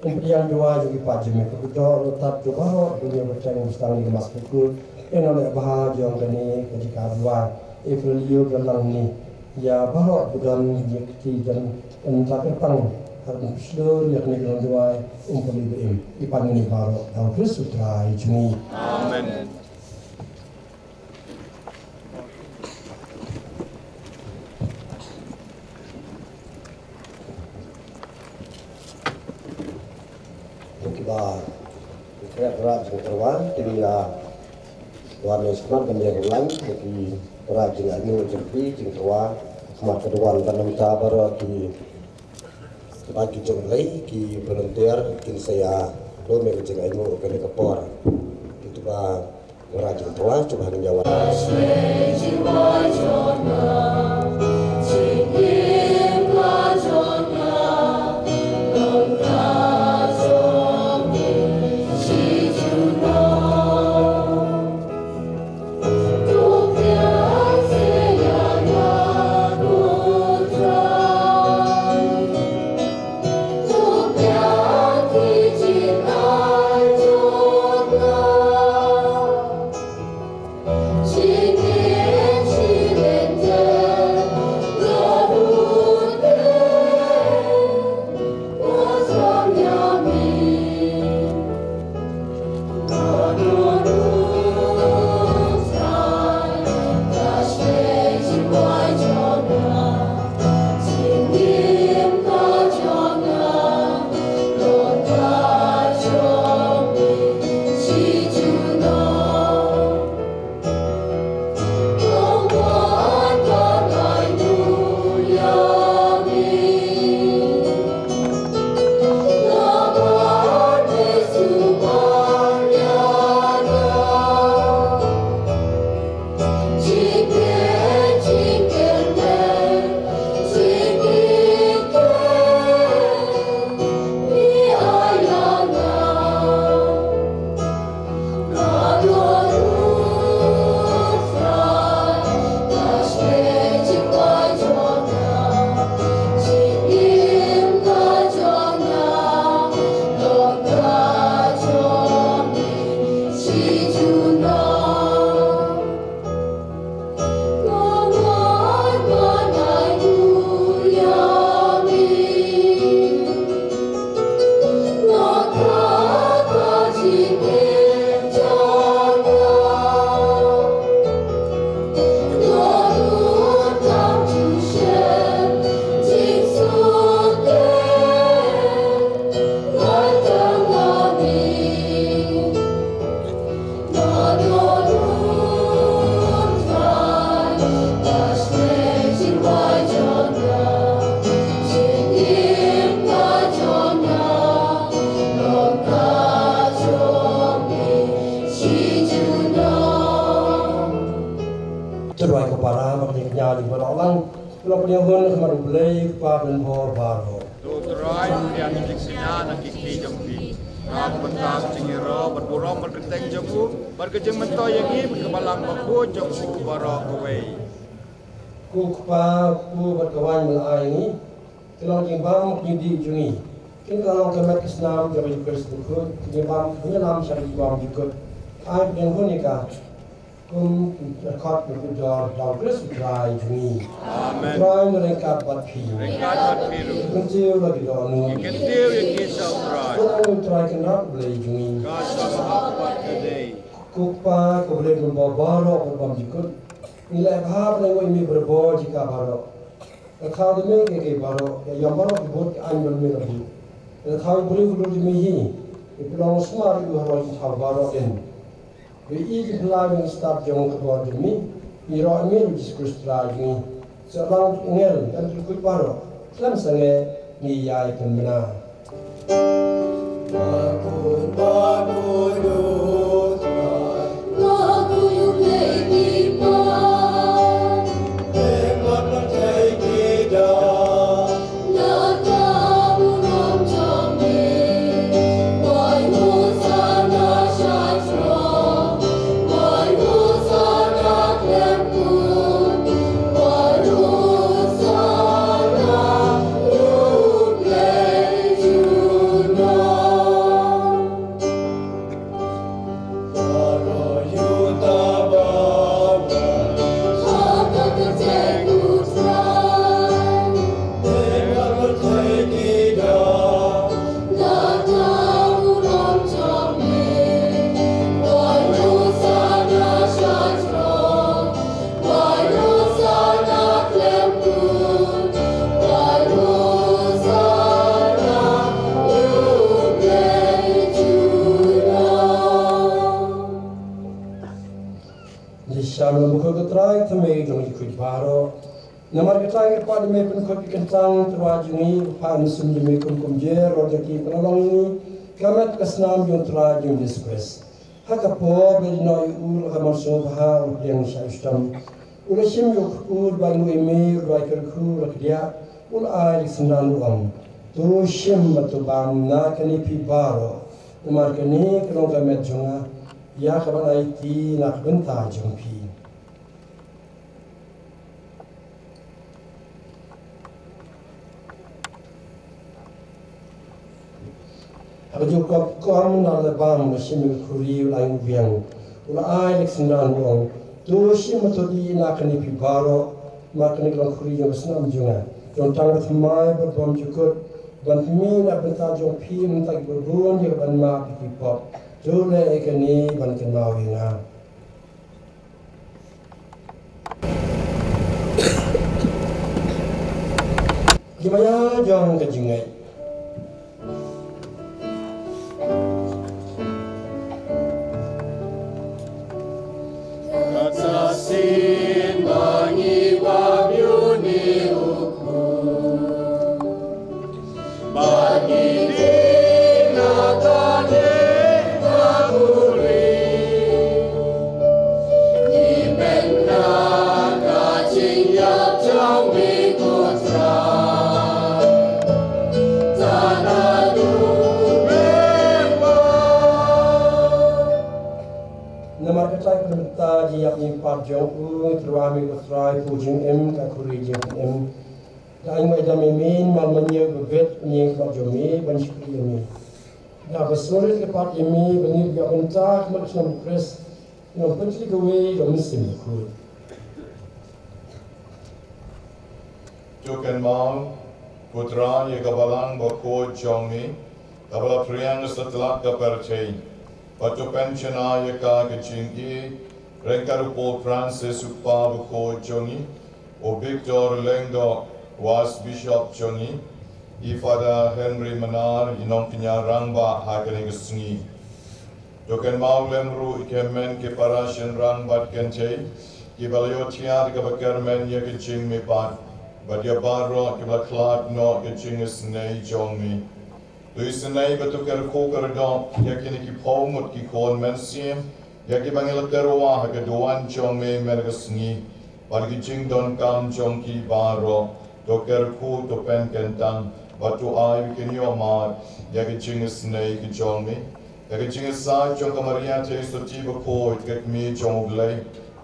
um pdiang duwai jong ki paid jong me, ka kyrdoh ruh tad jong baroh, duwai ba teng ba sdang ïa ka Mass Bakhuid, ïa nongbah jong kane ka jaka duwai, ïa ka riliu ka lang ne, ïa baroh ba don ïa ka kti don, yn ta kyrpang, ha ka shlur ïa kane ka duwai, um pdiang ba im, ïa pynban ngi baroh, ha u Khrist u Trai jong ngi. Amen. Ïa kiba khreh bra jingtyrwa, te ngi la wan sngap ban ïa lang ïa ki bra jingaiñguh jingpli jingtyrwa, khmat ka duwan ban nangta baroh ki Ba ki jong lei ki volunteer kin sa ïa lum ïa ka jingaiñguh kane ka por. Ito ba wara jingtyrwa, to ba ngin ïa wan. Ïa hun khmat U Blei Kpa Banbor baroh. To Trai, ïa ki jingkñia na ki kti jong phi. Nga bynta ka jingïaroh bad burom bad kyrteng jong u bad ka jingmyntoi ïa ngi bad ka balang bakhuid jong u baroh kawei. Ko Kpa, ko bad ka waiñ ba la ai ïa ngi, ki long jingbam ki dih jong ngi. Kin ka long ka met ka snam jong ka Jisu Khrist bakhuid, ka jingbam ka ïalam sha ka jingbam jukut. Ai pdiang hun ïa ka. Kum ki dkhot ki kudor da U Khrist U Trai jong ngi. Amen. Trai ngi ryngkat bad phi. Ryngkat bad phi ruh. Kyntiew la ki dohnud. Kyntiew ïa ki sha U Trai. Khublei U Trai Kynrad Blei jong ngi. Ka sha ka hap bad ka dei. Ko Kpa, ko Blei Kynrad baroh bad bymjukut. Ngi leh bha ban ïanguh ïa me barabor jaka baroh. Nga thaw da me kiei kiei baroh, ïa ïam baroh ki bud ki aiñ ba me la buh. Nga thaw ïa u briew u dur jong me hi. Ïa pynlong sumar ïa u halor ki jingthaw baroh din. Ïa i jingpyllait jong ki stad jong ka bor jong me. Ïaroh ïa me U Jisu Khrist Trai jong ngi. Sa lang angel bad ki riewkhuid baroh. Khlem sangeh ngi ïai pynbna. Ngi shah ïa me ko Trai, tang me jong ki khuid baroh. Namar kata ngi kyrpad ïa me, pynkhuid ïa ki kyntang tyrwa jong ngi, ba pha mynsiem jong me kum kumjuh, rot ïa ki pynlong ïa ngi, ka met ka snam jong U Trai jong ngi Jisu Khrist. Ha ka por ba la ïehnoh ïa u la ka mon sngewbha, u la pdiang sha u shitom. U la shim ïa u kyrkhu, u la ïanguh ïa me, u la kyrkhu, u la kdiah, u la ai ïa ka synran u ong: To shim bad to bam na kane phi baroh, namar kane ka long ka met jong nga, ïa kaban aiti na ka bynta jong phi. Ha kajuh ka por, kumba la bam, u la shim ïa ka khuri, u la ai ïa u biang, u la ai ïa ka synran u ong: To shim bad to dih na kane phi baroh, namar kane ka long ka khuri jong ka snam jong nga, jong tang ka thymmai bad bymjukut, ban pynmih na ka bynta jong phi, na ka bynta ki briew bun, ïa kaban map ïa ki pop. To leh ïa kane ban kynmaw ïa nga. Ki maïa jong ka jingngeit. Kata sien ba ngi wan ïa une u khun. Namar kata ka bynta jingïap jingpyrkhat jong u, ngi tyrwa ïa me ko Trai, pud jingim, ka khuri jingpynim. Da ai nguh ai dam ïa me, namar mynta ba bit ïa ka khmat jong me ban shakri ïa me. Da ba sngewrit ka pat ïa me, ba ngin ïoh bynta ka khmat jong u Khrist, ngi pynthikna kawei ka mynsiem bakhuid. To kynmaw, ko Trai, ïa ka balang bakhuid jong me, kaba la phriang satlak ka pyrthei. Bad to pynshai ïa ka ka jingïeit, ryngkat u Pope Francis u Kpa bakhuid jong ngi, u Victor Lyngdoh, u Archbishop jong ngi, i Father Henry Mnar, i nongkñia rangbah ha kane ka sngi. To kynmaw lem ruh ïa ki hynmen ki para shynrang bad kynthei, kiba la ïoh thied kaba kyrmen ïa ka jingmihpat, bad ïa baroh kiba la khlad noh ïa ka jingisynei jong me. To isynei bad to kyrkhu kyrdoh ïa kine ki phew ngut ki khun mynsiem, ïa kiba ngi la tyrwa ha ka duwan jong me mynta ka sngi. bad ki jingdonkam jong ki baroh, to kyrkhu, to pynkyntang, bad to ai ba kin ïoh mad ïa ka jingisynei ka jong me. Ïa ka jingïasaid jong ka Maria Theisotti bakhuid, ka kmie jong U Blei,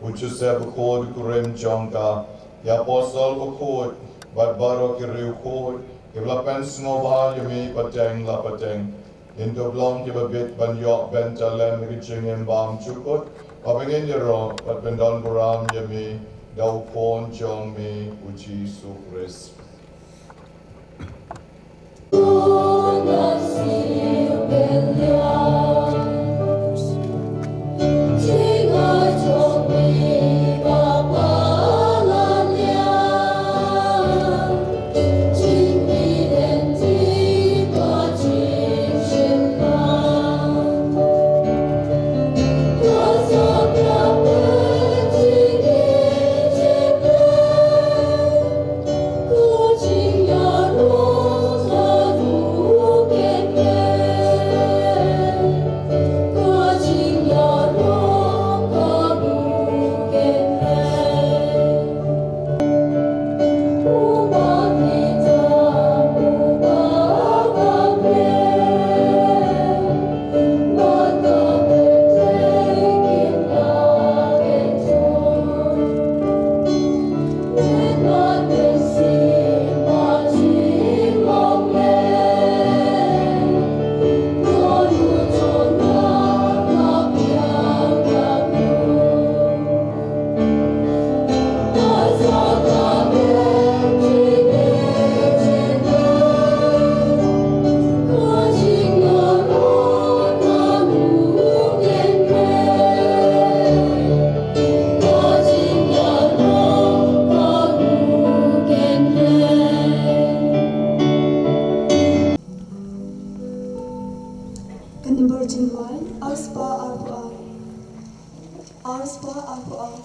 u Joseph bakhuid u kurim jong ka, ki apostol bakhuid, bad baroh ki riewkhuid kiba la pynsngewbha ïa me pateng la pateng, ngin to long kiba bit ban ïoh bynta lem ïa ka jingim bymjukut, ba ngin ïaroh bad pyndonburom ïa me da U Khun jong me, U Jisu Khrist. Ka number jingwan, ar spah arphew ar. Ar spah arphew ar.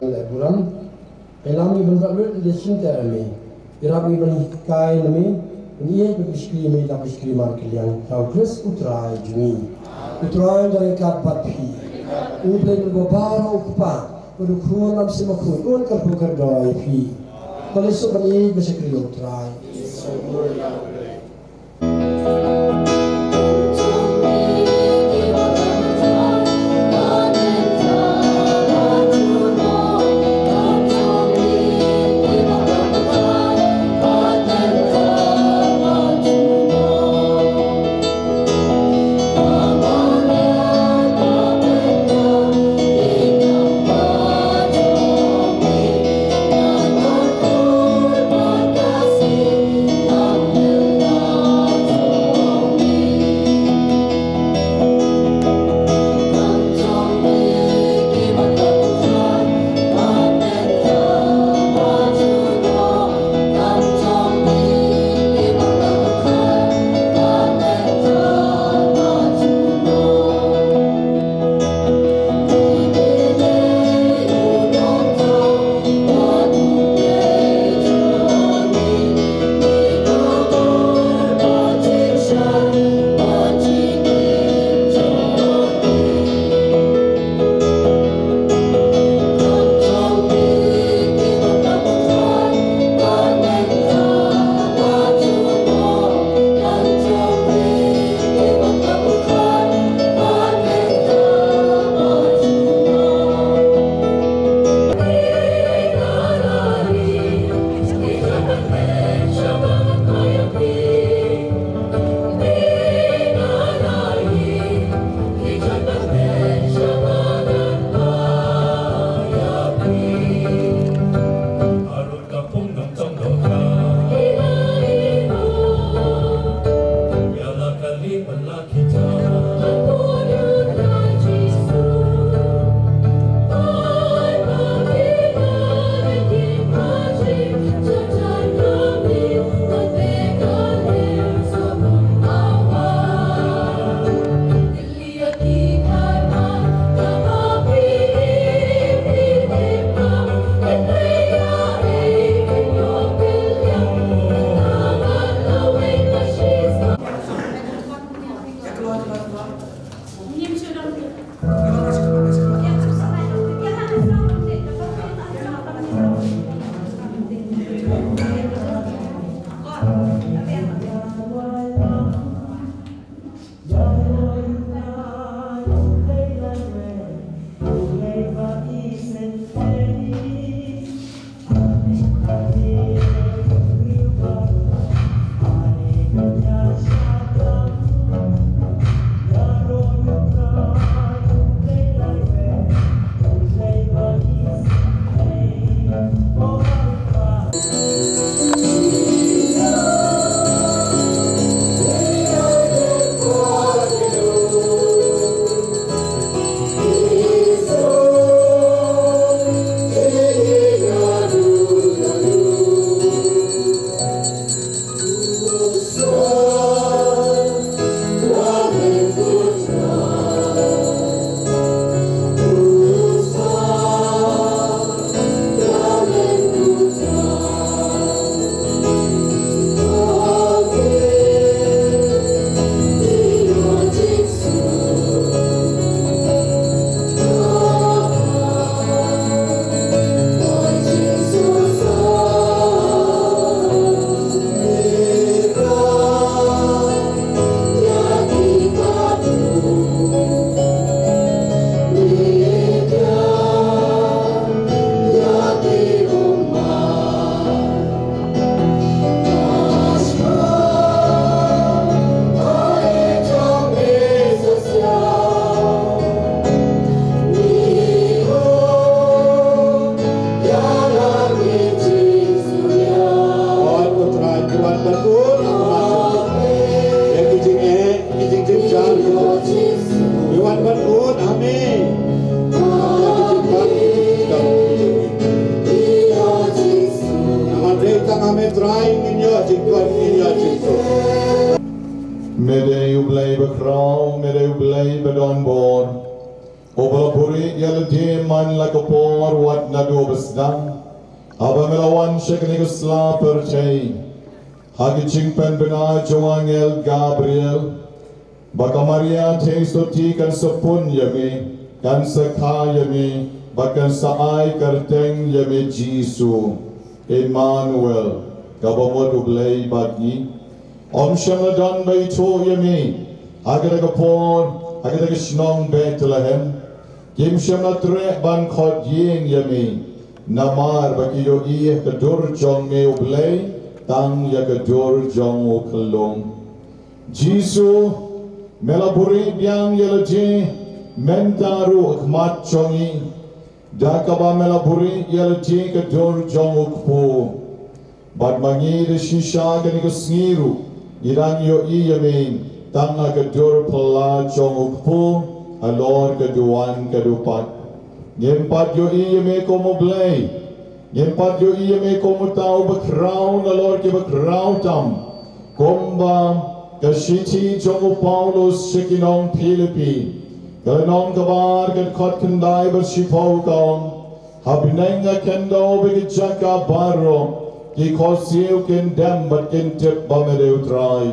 Leh burom. Ïalam ngi ban bat lut da shim ter ïa me. Ïarap ngi ban hikai na me. Ban ïeit bad ban shakri ïa me da ka shakri markylliang. Ha U Khrist U Trai jong ngi. U Trai un ïaryngkat bad phi. U Blei uba baroh u Kpa bad U Khun Bashemphang un kyrkhu kyrdoh ïa phi. Khublei shibun ban ïeit bad shakri ïa U Trai. Man la ka por wat naduh ba sdang, haba me la wan sha kane ka sla pyrthei, ha ka jingpynbna jong u angel Gabriel, ba ka Maria thei sotti kan sa pun ïa me, kan sa kha ïa me, bad kan sa ai kyrteng ïa me Jisu, Emmanuel, kaba mut U Blei bad ngi. Ym shym la don ba ithuh ïa me ha kata ka por ha kata ka shnong Bethlehem. Kim shym la treh ban khot ïing ïa me, namar ba ki ïohi ha ka dur jong me U Blei tang ïa ka dur jong u khyllung. Jisu, me la buhrieh biang ïa lade mynta ruh ha khmat jong ngi, da kaba me la buhrieh ïa lade ha ka dur jong u kpu. Bad ma ngi da shisha kane ka sngi ruh ngi dang ïohi ïa me tang ha ka dur phylla jong u kpu, halor ka duwan ka dupat. Ngim pat ïohi ïa me kum U Blei, ngim pat ïohi ïa me kum uta uba khraw nalor kiba khraw tam. Kumba ka shithi jong u Paulus sha ki nong Philippi, ka lynnong kaba ar, ka dkhot khyndai bad shiphew ka ong, ha bneng ha khyndew bad ki jaka baroh, ki khohsiew kin dem bad kin tip ba me dei U Trai.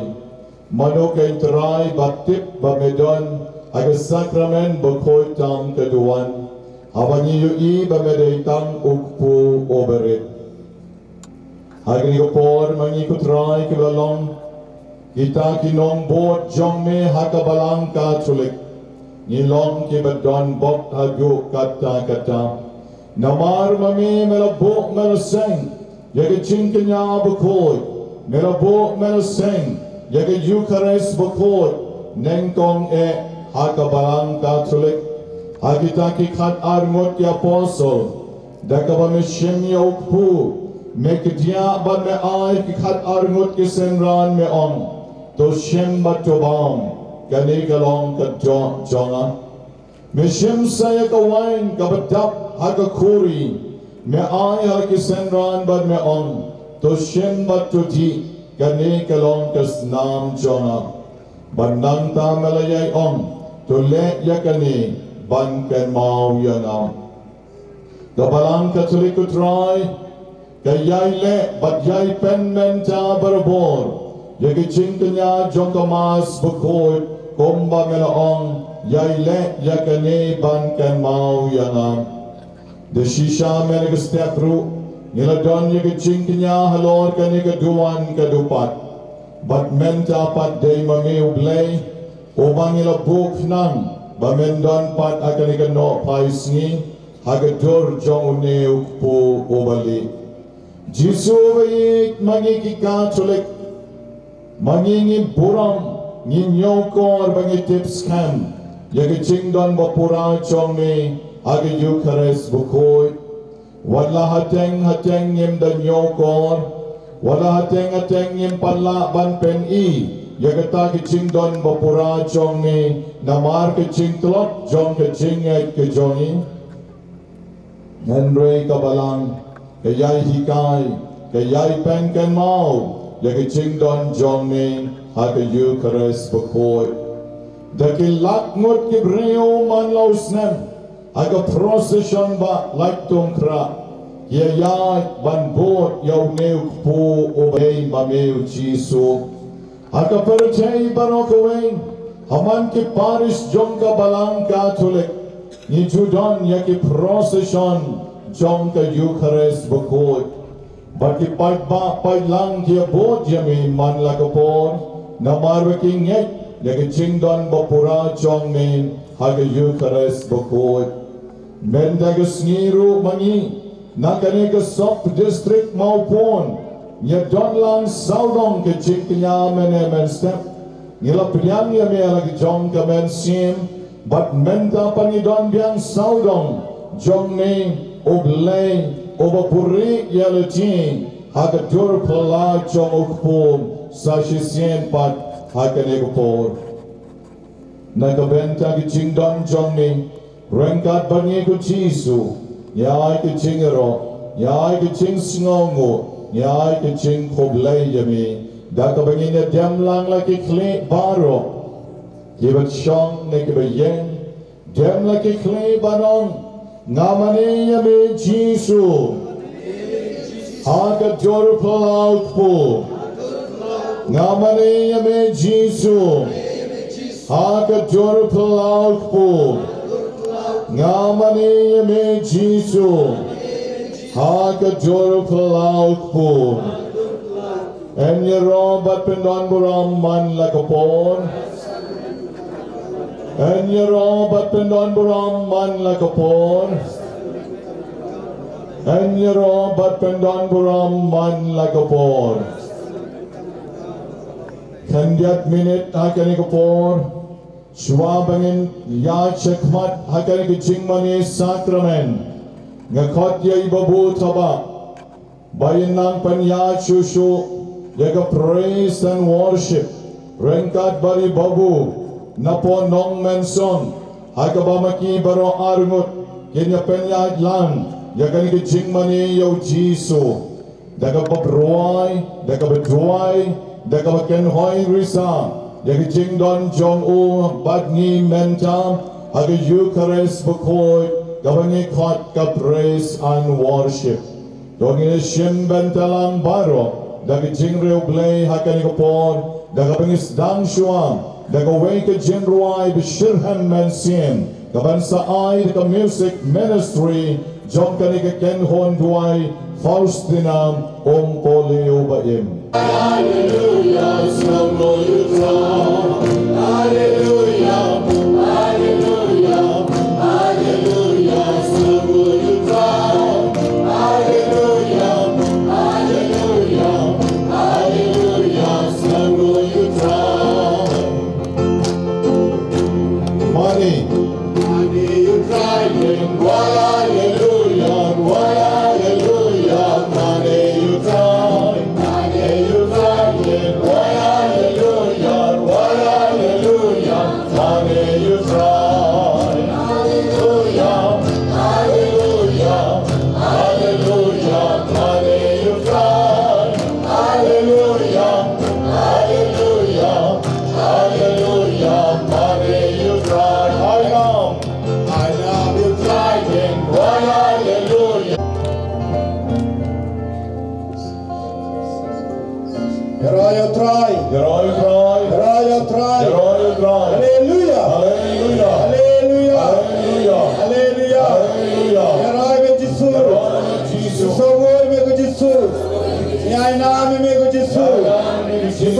Mano ka Trai ba tip ba me don ha ka sakramen bakhuid tam ka duwan, haba ngi ïohi ba me dei tang u kpu uba rit. Ha kane ka por ma ngi ko Trai kiba la long kita ki nongbud jong me ha ka Balang Katholik, ngi long kiba don bok haduh katta katta. Namar ma me, me la buh me la seng ïa ka jingkñia bakhuid, me la buh me la seng ïa ka Eukharist bakhuid, nyngkong eh ha ka Balang Katholik, ha kita ki khat ar ngut ki apostol, da kaba me shim ïa u kpu, me kdiah bad me ai ki khat ar ngut ki synran, me ong, to shim bad to bam, kane ka long ka doh jong nga. Me shim sa ïa ka wain kaba dap ha ka khuri, me ai ha ki synran bad me ong, to shim bad to dih, kane ka long ka snam jong nga. Bad nangta me la ïai ong, to leh ïa kane ban kynmaw ïa nga. Ka Balang Katholik ko Trai ka ïai leh bad ïai pynmynta barabor ïa ka jingkñia jong ka Mass bakhuid, kumba me la ong, ïai leh ïa kane ban kynmaw ïa nga. Da shisha mynta ka step ruh ngi la don ïa ka jingkñia halor kane ka duwan ka dupat. Bad mynta pat dei ma me U Blei uba ngi la buh khnang ba men don pat ha kane ka nohphai sngi ha ka dur jong une u kpu uba lieh. Jisu uba ïeit, ma ngi ki Katholik, ma ngi ngi burom, ngi ñiewkor ba ngi tip skhem ïa ka jingdon bapura jong me ha ka Eukharist bakhuid. Wat la hateng hateng ngim da ñiewkor, wat la hateng hateng ngim pat lah ban pyni ïa kata ka jingdon bapura jong me namar ka jingtlot jong ka jingngeit ka jong ngi. Hynrei ka Balang ka ïai hikai, ka ïai pynkynmaw ïa ka jingdon jong me ha ka Eukharist bakhuid. Da ki lak ngut ki briew man la u snem ha ka procession ba lait tongkra, ki ïaid ban bud ïa une u kpu uba ïeit, ma me u Jisu. Ha ka pyrthei baroh kawei, ha man ki parish jong ka Balang Katholik, ngi ju don ïa ki procession jong ka Eukharist bakhuid. Bad ki paidbah paidlang ki ïa bud ïa me man la ka por, namar ba ki ngeit ïa ka jingdon bapura jong me ha ka Eukharist bakhuid. Mynta ka sngi ruh ma ngi na kane ka sub district Mawphone, ngi ïa don lang sawdong ka jingkñia mynne mynstep. Ngi la pdiang ïa me ha la ka jong ka mynsiem, bad mynta pat ngi don biang sawdong jong me, U Blei uba buhrieh ïa lade ha ka dur phylla jong u kpu, sa shisien pat ha kane ka por. Na ka bynta ka jingdon jong me, ryngkat bad ngi ko Jisu, ngi ai ka jingïaroh, ngi ai ka jingsngewnguh, ngi ai ka jingkhublei ïa me. Da kaba ngin ïa dem lang la ki khlieh baroh, kiba shong ne kiba ïeng, dem la ki khlieh ban ong, Nga mane ïa me Jisu ha ka dur phyllaw kpu. Nga mane ïa me Jisu ha ka dur phyllaw kpu. Nga mane ïa me Jisu ha ka dur phyllaw kpu. Yn ïaroh bad pyndon burom man la ka por. Yn ïaroh bad pyndon burom man la ka por. Yn ïaroh bad pyndon burom man la ka por. Khyndiat minit ha kane ka por. Shuwa ba ngin ïaid shakhmat ha kane ka jingmane sakramen, nga khot ïa i Babu Thaba ba in nang pynïaid shuh shuh ïa ka praise and worship ryngkat bad i Babu Napoh Nongmensong, ha kaba ma ki baroh arngut kin ïa pynïaid lang ïa kane ka jingmane ïa u Jisu. Da kaba rwai, da kaba duwai, da kaba kynhoi risa ïa ka jingdon jong u bad ngi mynta ha ka Eucharist bakhuid kaba ngi khot ka praise and worship. To ngin ïa shim bynta lang baroh da ka jingriewblei ha kane ka por, da kaba ngi sdang shuwa da kawei ka jingrwai ba shitrhem mynsiem kaban sa ai da ka music ministry jong kane ka kynhun duwai Faustina Umpoliu Baim. Hallelujah, song for you, Lord. Hallelujah, hallelujah, hallelujah, song for you, Lord. Hallelujah, hallelujah, hallelujah, song for you, Lord. Money. Money you trying, why hallelujah, why hallelujah, money you trying, money you trying, why hallelujah, why hallelujah, money you trying, hallelujah, hallelujah, hallelujah, money you trying, hallelujah, hallelujah. Hallelujah, money you try. I know, I know you trying. Why, hallelujah. Ïaroh ïa u Trai. Ïaroh ïa u Trai. Ïaroh ïa u Trai. Ïaroh ïa u Trai. Hallelujah. Hallelujah. Hallelujah. Hallelujah. Hallelujah. Hallelujah. Ïaroh ïa u Jisu. Ïaroh ïa u Jisu. Ïaroh ïa u Jisu. Ngi ai nam ïa me ko Jisu. Ngi ai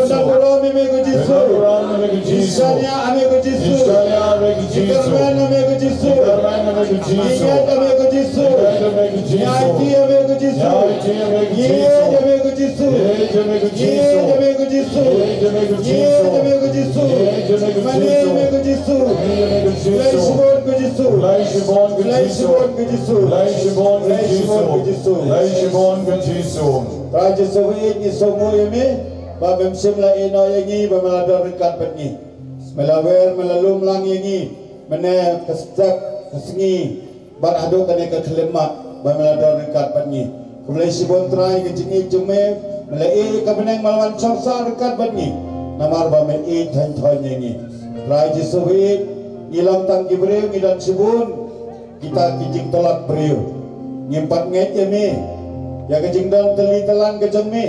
nam ïa me ko Jisu. Ngi ai nam ïa me ko Jisu. Ngi ai nam ïa me ko Jisu. Ngi ai nam ïa me ko Jisu. Ngi ai nam ïa me ko Jisu. Ngi ai nam ïa me ko Jisu. Ngi ai nam ïa me ko Jisu. Ngi ai nam ïa me ko Jisu. Ngi ai nam ïa me ko Jisu. Ngi ai nam ïa me ko Jisu. Ngi ai nam ïa me ko Jisu. Ngi ai nam ïa me ko Jisu. Ngi ai nam ïa me ko Jisu. Ngi ai nam ïa me ko Jisu. Ngi ai nam ïa me ko Jisu. Ngi ai nam ïa me ko Jisu. Ngi ai nam ïa me ko Jisu. Ngi ai nam ïa me ko Jisu. Khublei shibun ko Jisu. Khublei shibun ko Jisu. Khublei shibun ko Jisu. Khublei shibun ko Jisu. Khublei shibun ko Jisu. Trai Jisu, ngi sngewnguh ïa me ba mem shym la ïehnoh ïa ngi, ba me la don ryngkat bad ngi. Me la wer, me la lum lang ïa ngi mynne ka step ka sngi bad haduh kane ka khyllipmat, ba me la don ryngkat bad ngi. Khublei shibun Trai, ka jingïeit jong me, me la ïeit ïa ka bneng, me la wan shong sah ryngkat bad ngi. Namar ba me ïeit thaiñ thaiñ ïa ngi. Trai Jisu ba ïeit, ngi long tang ki briew, ngi don shibun kita ki jingtlot briew. Ngim pat ngeit ïa me, ïa ka jingdon tylli tlang ka jong me.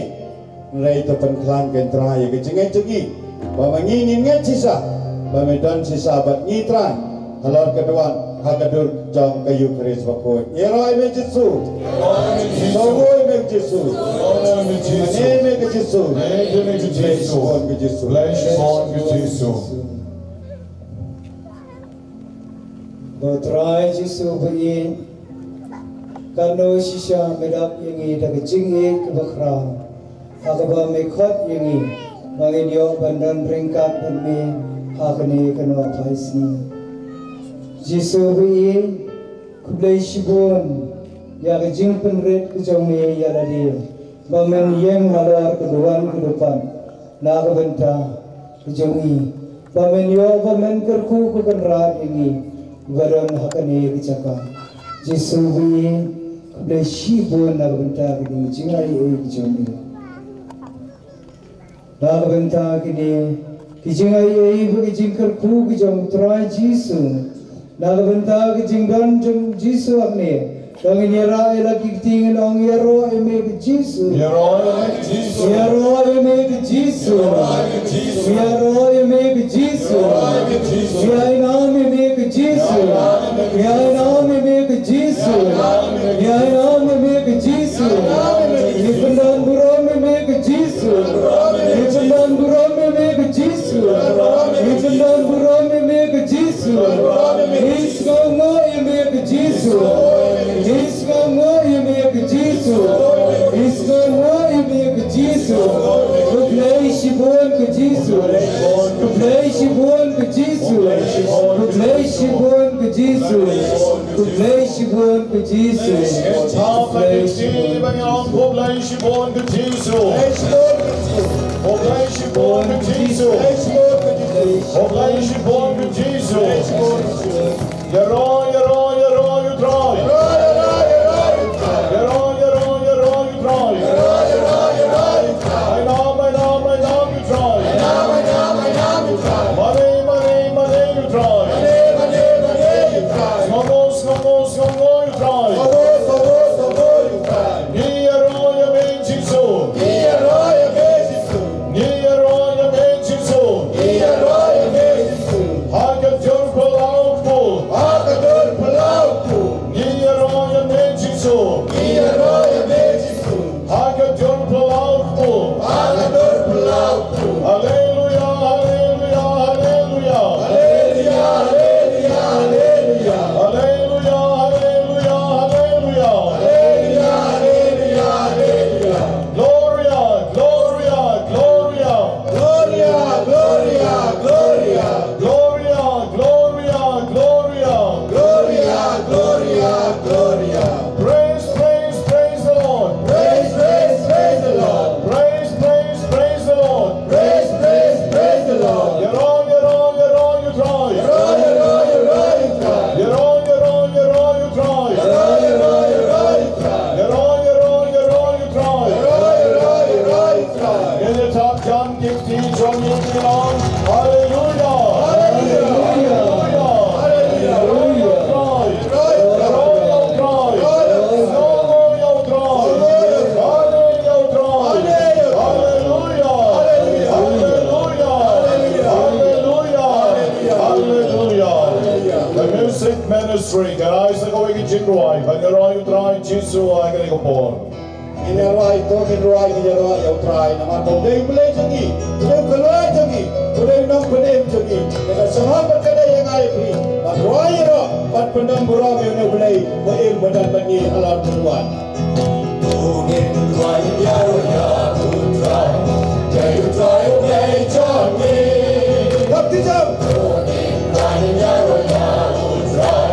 Hynrei to pynkhlaiñ ko Trai ïa ka jingngeit jong ngi, ba ma ngi ngin ngeit shisha ba me don shisha bad ngi Trai, halor ka duwan ha ka dur jong ka Eukharist bakhuid. Ïaroh ïa me Jisu. Ïaroh ïa me Jisu. Ïaroh ïa me Jisu. Ïaroh ïa me Jisu. Ïaroh ïa me Jisu. Khublei shibun ko Jisu. Khublei shibun ko Jisu. Ko Trai Jisu ba ïeit, katno shisha me dap ïa ngi da ka jingïeit kaba khraw, ha kaba me khot ïa ngi ba ngin ïoh ban don ryngkat bad me ha kane ka nongphai sngi. Jisu ba ïeit, khublei shibun ïa ka jingpynrit ka jong me ïa lade, ba men ïeng halor ka duwan ka dupan na ka bynta ka jong ngi, ba men ïoh, ba men kyrkhu ka kynrad ïa ngi ba don ha kane ka jaka. Jisu ba ïeit, khublei shibun na ka bynta kine ki jingaiei ka jong me. Na ka bynta kine ki jingaiei bad ki jingkyrkhu ka jong u Trai Jisu, Na ka bynta ka jingdon jong Jisu hangne, ka ngin ïarap ïa la ki kti, ngin ong: Ïaroh ïa me ko Jisu. Ïaroh ïa me ko Jisu. Ïaroh ïa me ko Jisu. Ïaroh ïa me ko Jisu. Ïainam ïa me ko Jisu. Ïainam ïa me ko Jisu. Ïainam ïa me ko Jisu. Ngi pyndonburom ïa me ko Jisu. Ngi pyndonburom ïa me ko Jisu. Ngi pyndonburom ïa me ko Jisu. Ngi sngewbha ïa me ko Jisu. Ngi sngewbha ïa me ko Jisu. Ngi sngewbha ïa me ko Jisu. Khublei shibun ko Jisu. Khublei shibun ko Jisu. Khublei shibun ko Jisu. Khublei shibun ko Jisu. Khublei shibun. Khublei shibun ko Jisu. Khublei shibun ko Jisu. Khublei shibun ko Jisu. Ïaroh, ïaroh, ïaroh ïa u Trai. Ïaroh, ïaroh, ïaroh ïa u Trai. Ainam, ainam, ainam ïa u Trai. Mane, mane, mane ïa u Trai. Sngewbha, sngewbha, sngewbha ïa u Trai. Ngi ïaroh ïa me Jisu. Ngi ïaroh ïa me Jisu. Ngi ïaroh ïa me Jisu. Ngi ïaroh ïa me Jisu. Ha ka dur phyllaw kpu. Ha ka dur phyllaw kpu. Ngi ïaroh ïa me Jisu. Ngi ïaroh ïa me Jisu. Ha ka dur phyllaw kpu. Ha ka dur phyllaw kpu. Haleluya, haleluya, haleluya. Haleluya, haleluya, haleluya. Haleluya, haleluya, haleluya. Haleluya, haleluya, haleluya. Gloria, gloria, gloria. Gloria, gloria, gloria. Gloria, gloria, gloria. Gloria, gloria, gloria. Praise, praise, praise the Lord. Praise, praise, praise the Lord. Praise, praise, praise the Lord. Praise, praise, praise the Lord. Ïaroh, ïaroh, ïaroh ïa u Trai. Ïaroh, ïaroh, ïaroh ïa u Trai. Ïaroh, ïaroh, ïaroh ïa u Trai. Ïaroh, ïaroh, ïaroh ïa u Trai. Ïaroh, ïaroh, ïaroh ïa u Trai. Ngin ïa tap jan ki kti jong ngi, ngi ong: Haleluya. Haleluya. Haleluya. Haleluya. Haleluya. Haleluya. Haleluya. Haleluya. Haleluya. Haleluya. Haleluya. The music ministry, kan ai sa kawei ka jingrwai ban ïaroh ïa u Trai Jisu ha kane ka por. Ngin ïa rwai, to ngin rwai, ngin ïa rwai ïa u Trai, namar ba u dei u Blei jong ngi, u dei u khlaiñ jong ngi, u dei u nongpynim jong ngi. Te ka sngewbha bad ka dei ïa nga ïa phi ban rwai ïaroh bad pyndonburom ïa une u Blei ba im ba don bad ngi halor pynwan. To ngin rwai ïaroh ïa u Trai, ïa u Trai u Blei jong ngi. Baptism. To ngin rwai ïaroh ïa u Trai.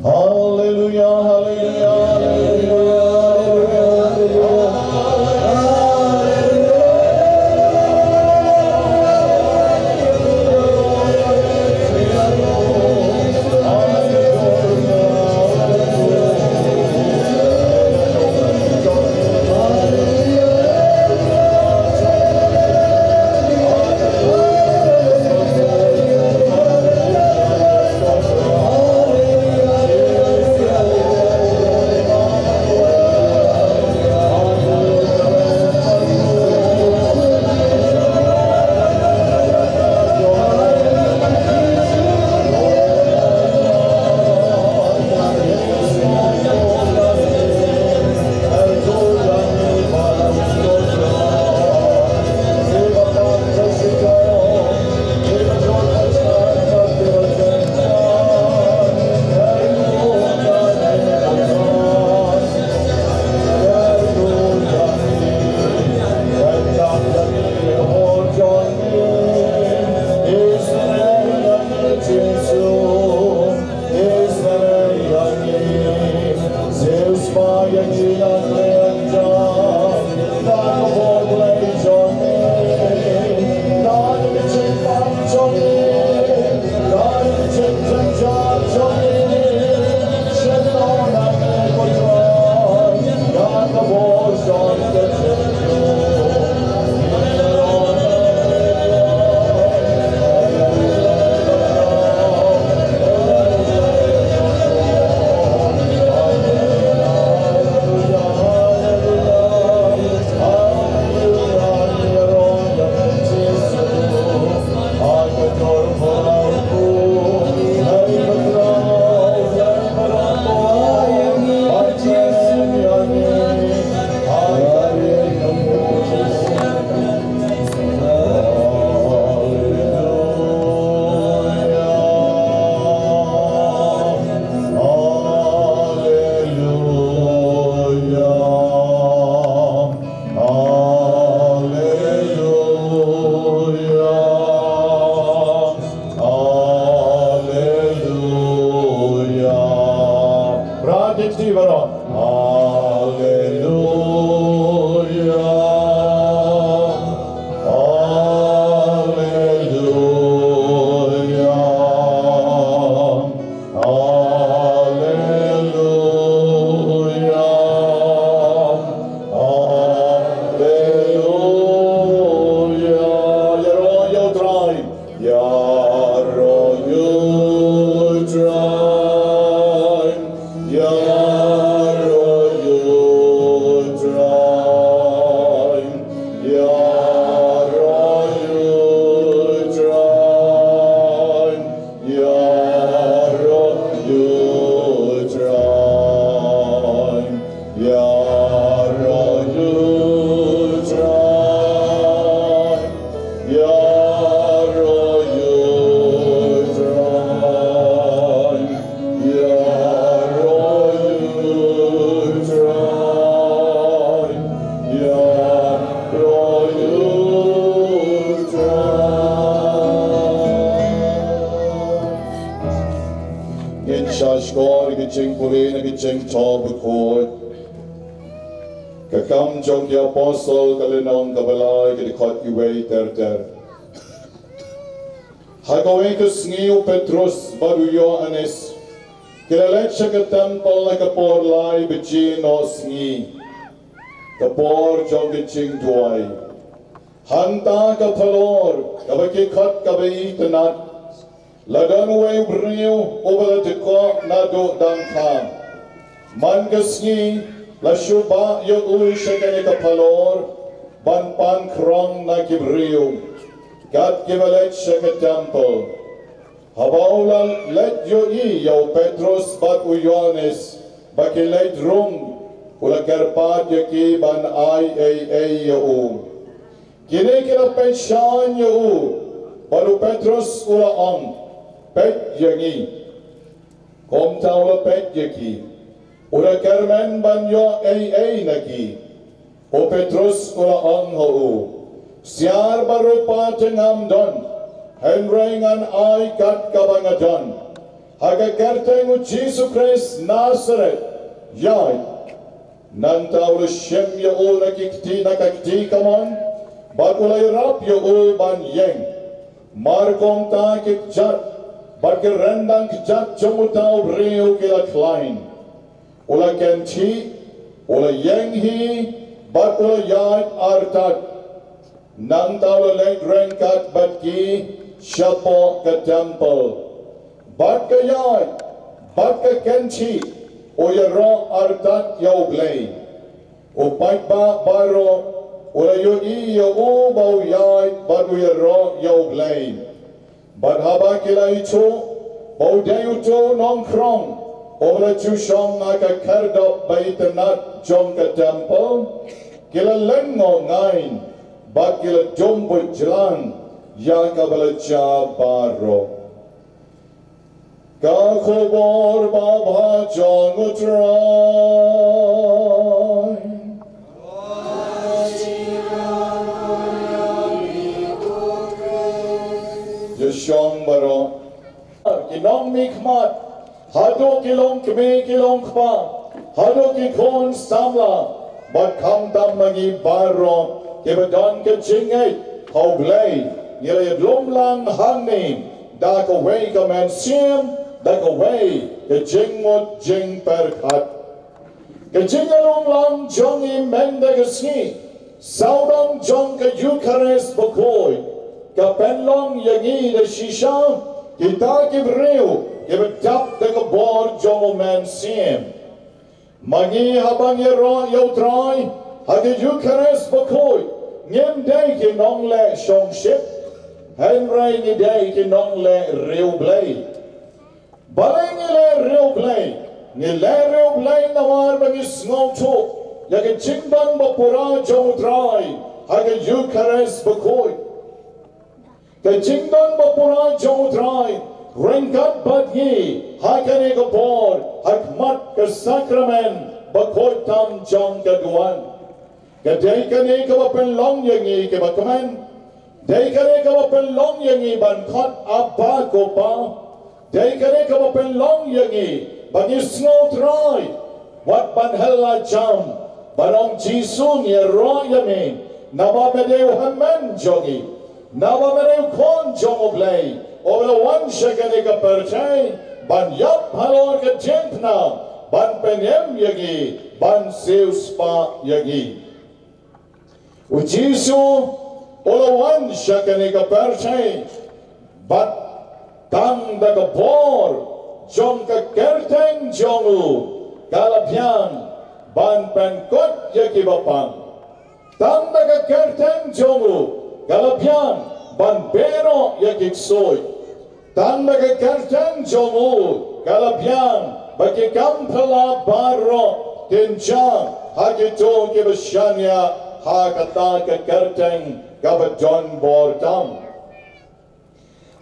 Hallelujah, hallelujah, hallelujah, hallelujah. Haleluya. Haleluya. Pratik ti baroh. Haleluya. Haleluya. Haleluya. Haleluya. Ïaroh ïa U Trai. Ïaroh ïa U Trai. Ïaroh ïa U Trai. Ïaroh ïa U Trai. Ïaroh ïa U Trai. Ïaroh ïa U Trai. Ïaroh ïa U Trai. Ïaroh ïa U Trai. Ïaroh ïa U Trai. Ngin sa shkor ïa ka jingpule na ka jingthoh bakhuid. Ka Kam jong ki Apostol ka lynnong kaba lai, ka dkhot kawei ter ter. Ha kawei ka sngi u Petrus bad u Ïoannis ki la leit sha ka templ ha ka por lai baje noh sngi, ka por jong ka jingduwai. Hangta ka phalor kaba ki khot kaba itynnad, La don uwei u briew uba la dkoh naduh dang kha. Man ka sngi la shu bah ïa u sha kane ka phalor ban pan krong na ki briew, kat kiba leit sha ka temple. Haba u la leit ïohi ïa u Petros bad u Ïohannes ba ki leit rung, u la kyrpad ïa ki ban ai ei ei ïa u. Kine ki la peit shaiñ ïa u, bad u Petros u la ong, peit ïa ngi. Kumta u la peit ïa ki, u la kyrmen ban ïoh ei ei na ki. U Petros u la ong ha u, siar bad rupa te ngam don, hynrei ngan ai kat kaba nga don. Ha ka kyrteng u Jisu Khrist Nasaret, ïaid. Nangta u la shim ïa u na ki kti, na ka kti kamon, bad u la ïarap ïa u ban ïeng. Mar kumta ki kjat bad ki ryndang kjat jong uta u briew ki la khlaiñ. U la kynthih, u la ïeng hi, bad u la ïaid artat. Nangta u la leit ryngkat bad ki shapoh ka temple. Bad ka ïaid bad ka kynthih u ïaroh artat ïa U Blei. U paidbah baroh u la ïohi ïa u ba u ïaid bad u ïaroh ïa U Blei. Bad haba ki la ithuh ba u dei uto u nongkhrong uba la ju shong ha ka khyrdop ba itynnad jong ka temple, ki la lyngngoh ngaiñ bad ki la dum buit jlan ïa kaba la jia baroh. Ka khubor babha jong U Trai. Ïa shong baroh ki nongmihkhmat, haduh ki longkmie ki longkpa, haduh ki khun samla, bad khamtam ma ngi baroh kiba don ka jingngeit ha U Blei, ngi la ïalum lang hangne da kawei ka mynsiem, da kawei ka jingmut jingpyrkhat. Ka jingïalum lang jong ngi mynta ka sngi, sawdong jong ka Eukharist bakhuid, ka pynlong ïa ngi da shisha kita ki briew kiba dap da ka bor jong U Mynsiem. Ma ngi haba ngi ïaroh ïa U Trai ha ka Eukharist bakhuid, ngim dei ki nongleh shongshit, hynrei ngi dei ki nongleh riewblei. Balei ngi leh riewblei? Ngi leh riewblei namar ba ngi sngewthuh ïa ka jingdon bapura jong U Trai ha ka Eukharist bakhuid. Ka jingdon bapura jong U Trai ryngkat bad ngi ha kane ka por, ha khmat ka sakramen bakhuid tam jong ka duwan. Ka dei kane kaba pynlong ïa ngi kiba kmen. Dei kane kaba pynlong ïa ngi ban khot Abba, ko Pa. Dei kane kaba pynlong ïa ngi ba ngi sngew Trai, wat ban hel la jam, ban ong, Jisu, ngi ïaroh ïa me, naba me dei u hynmen jong ngi, naba me dei u Khun jong U Blei uba la wan sha kane ka pyrthei ban ïap halor ka diengphna, ban pynim ïa ngi, ban siewspah ïa ngi. U Jisu u la wan sha kane ka pyrthei, bad tang da ka bor jong ka kyrteng jong u ka la biang ban pynkut ïa kiba pang. Tang da ka kyrteng jong u ka la biang ban beh noh ïa ki ksuid. Tang da ka kyrteng jong u ka la biang ba ki kam phylla baroh kin jia ha kito kiba shaniah ha kata ka kyrteng kaba don bor tam.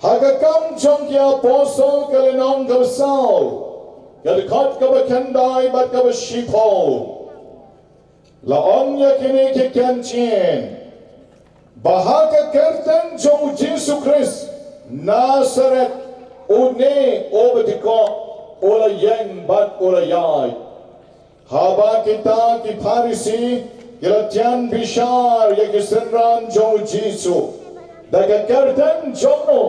Ha ka Kam jong ki Apostol ka lynnong kaba saw, ka dkhot kaba khyndai bad kaba shiphew. La ong ïa kine ki kyntien, ba ha ka kyrteng jong u Jisu Khrist Nasaret, une uba dkoh, u la ïeng bad u la ïaid. Haba kita ki Pharisi ki la tian bishar ïa ki synran jong u Jisu, da ka kyrteng jong no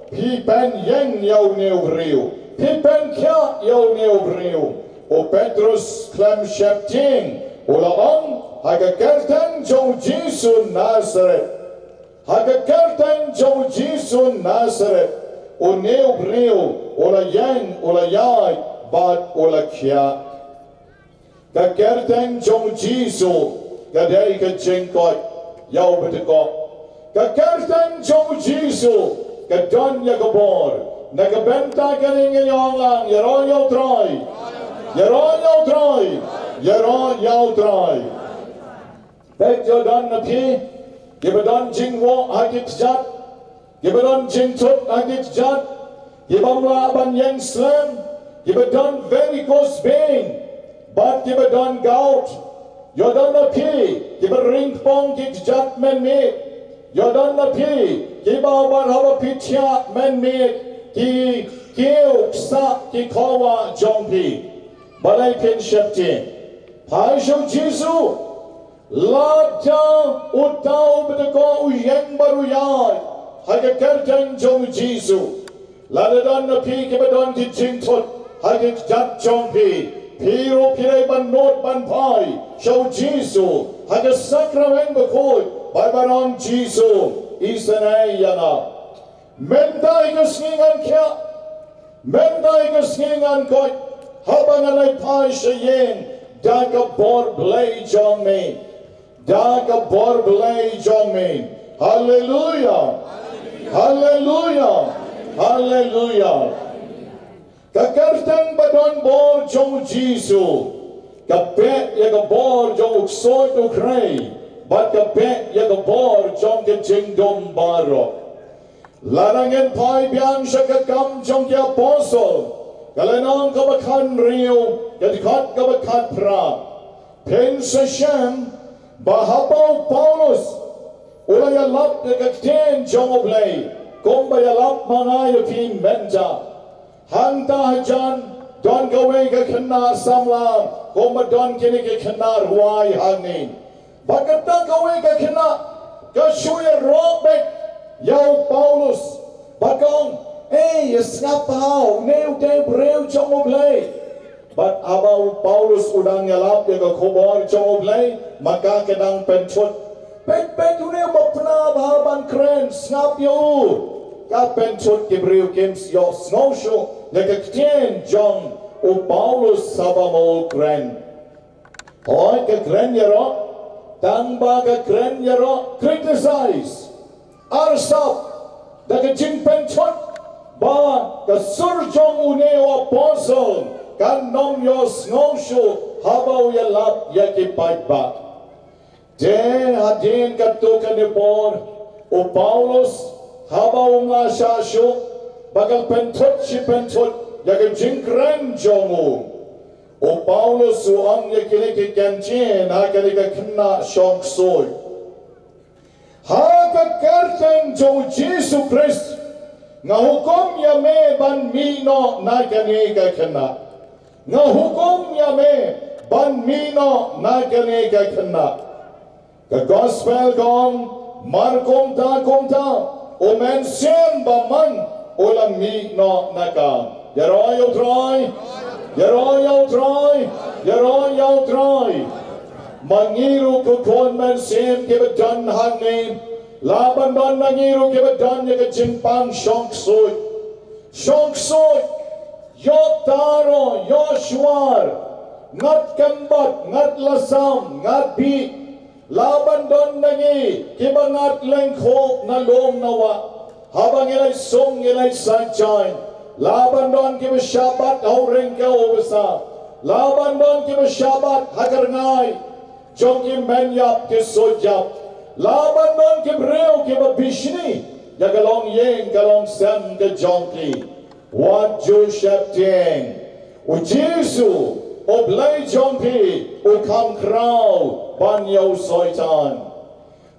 phi pynïeng ïa une u briew, phi pynkhiah ïa une u briew? U Petrus khlem sheptieng, u la ong, ha ka kyrteng jong u Jisu Nasaret. Ha ka kyrteng jong u Jisu Nasaret, Une u briew u la ïeng, u la ïaid bad u la khiah. Ka kyrteng jong u Jisu ka dei ka jingkoit ïa u ba dei koit. Ka kyrteng jong u Jisu ka don ïa ka bor. Na ka bynta kane ngin ong lang, ïaroh ïa u Trai. Ïaroh ïa u Trai. Ïaroh ïa u Trai. Peit, ïa don na phi kiba don jingwoh ha ki kjat, kiba don jingthut ha ki kjat, kibym lah ban ïeng slem, kiba don varicose vein, bad kiba don gout. Ïa don na phi kiba ringpong ki kjat mynmiet. Ïa don na phi kiba, bad haba phi thiah mynmiet ki kiew ksah ki khawa jong phi. Balei phin sheptieng? Phai sha u Jisu. Lada uta u ba dei koit u ïeng bad u ïaid ha ka kyrteng jong u Jisu. Lada don na phi kiba don ki jingthut ha ki kjat jong phi, phi ruh phi dei ban nud ban phai sha u Jisu ha ka sakramen bakhuid, bad ban ong, Jisu, isynei ïa nga. Mynta ïa ka sngi ngan khiah. Mynta ïa ka sngi ngan koit. Haba ngan leit phai sha ïing da ka bor Blei jong me. Da ka bor Blei jong me. Haleluia. Haleluia. Haleluia. Ka kyrteng ba don bor jong u Jisu ka peit ïa ka bor jong u ksuid u khrei, bad ka peit ïa ka bor jong ka jingdum baroh. Lada ngin phai biang sha Ki Kam jong ki Apostol, ka lynnong kaba khathynriew, ka dkhot kaba khatphra. Phin sa shem ba haba u Paulus u la ïalap ïa ka ktien jong U Blei, kumba ïalap ma nga ïa phi mynta. Hangta hajan don kawei ka khynnah samla, kumba don kine ki khynnah rwai hangne. Bad kata kawei ka khynnah ka shu ïaroh beit ïa u Paulus, bad ka ong, "Ei, ïa sngap bha, une u dei u briew jong U Blei." Bad haba u Paulus u dang ïalap ïa ka khubor jong U Blei, ma ka ka dang pynthut. "Peit, peit, une u ba pynbha ban kren, sngap ïa u." Ka pynthut ki briew kim ïohsngew shuh ïa ka ktien jong u Paulus haba ma u kren. Hooid, ka kren ïaroh, tang ba ka kren ïaroh, criticize, arsap, da ka jingpynthut ba ka sur jong une u apostol kan ym ïohsngew shuh haba u ïalap ïa ki paidbah. Te hadien katto katne por, u Paulus haba um la shah shuh ba ka pynthut shi pynthut ïa ka jingkren jong u, u Paulus u ong ïa kine ki kyntien ha kane ka khynnah shongksuid. Ha ka kyrteng jong u Jisu Khrist, nga hukum ïa me ban mih noh na kane ka khynnah. Nga hukum ïa me ban mih noh na kane ka khynnah. Ka gospel ka ong, mar kumta kumta, u mynsiem ba man u la mih noh na ka. Ïaroh ïa u Trai, ïaroh ïa u Trai, ïaroh ïa u Trai. Ma ngi ruh ki khun mynsiem kiba don hangne, lah ban don ma ngi ruh kiba don ïa ka jingpang shongksuid. Shongksuid, ïoh tharai, ïoh shuwar, ngat kembat, ngat lasam, ngat bih. Lah ban don na ngi kiba ngat lyngkhuh na lum na wah. Haba ngi leit sung, ngi leit saitjaiñ. Lah ban don kiba shah bat ha u ryngkew u basa. Lah ban don kiba shah bat ha ka rngai jong ki men ïap ki suid ïap. Lah ban don ki briew kiba bishni ïa ka longïing ka longsem ka jong ki. Wat ju sheptieng. U Jisu, U Blei jong phi, u kham khraw ban ïa u Soitan.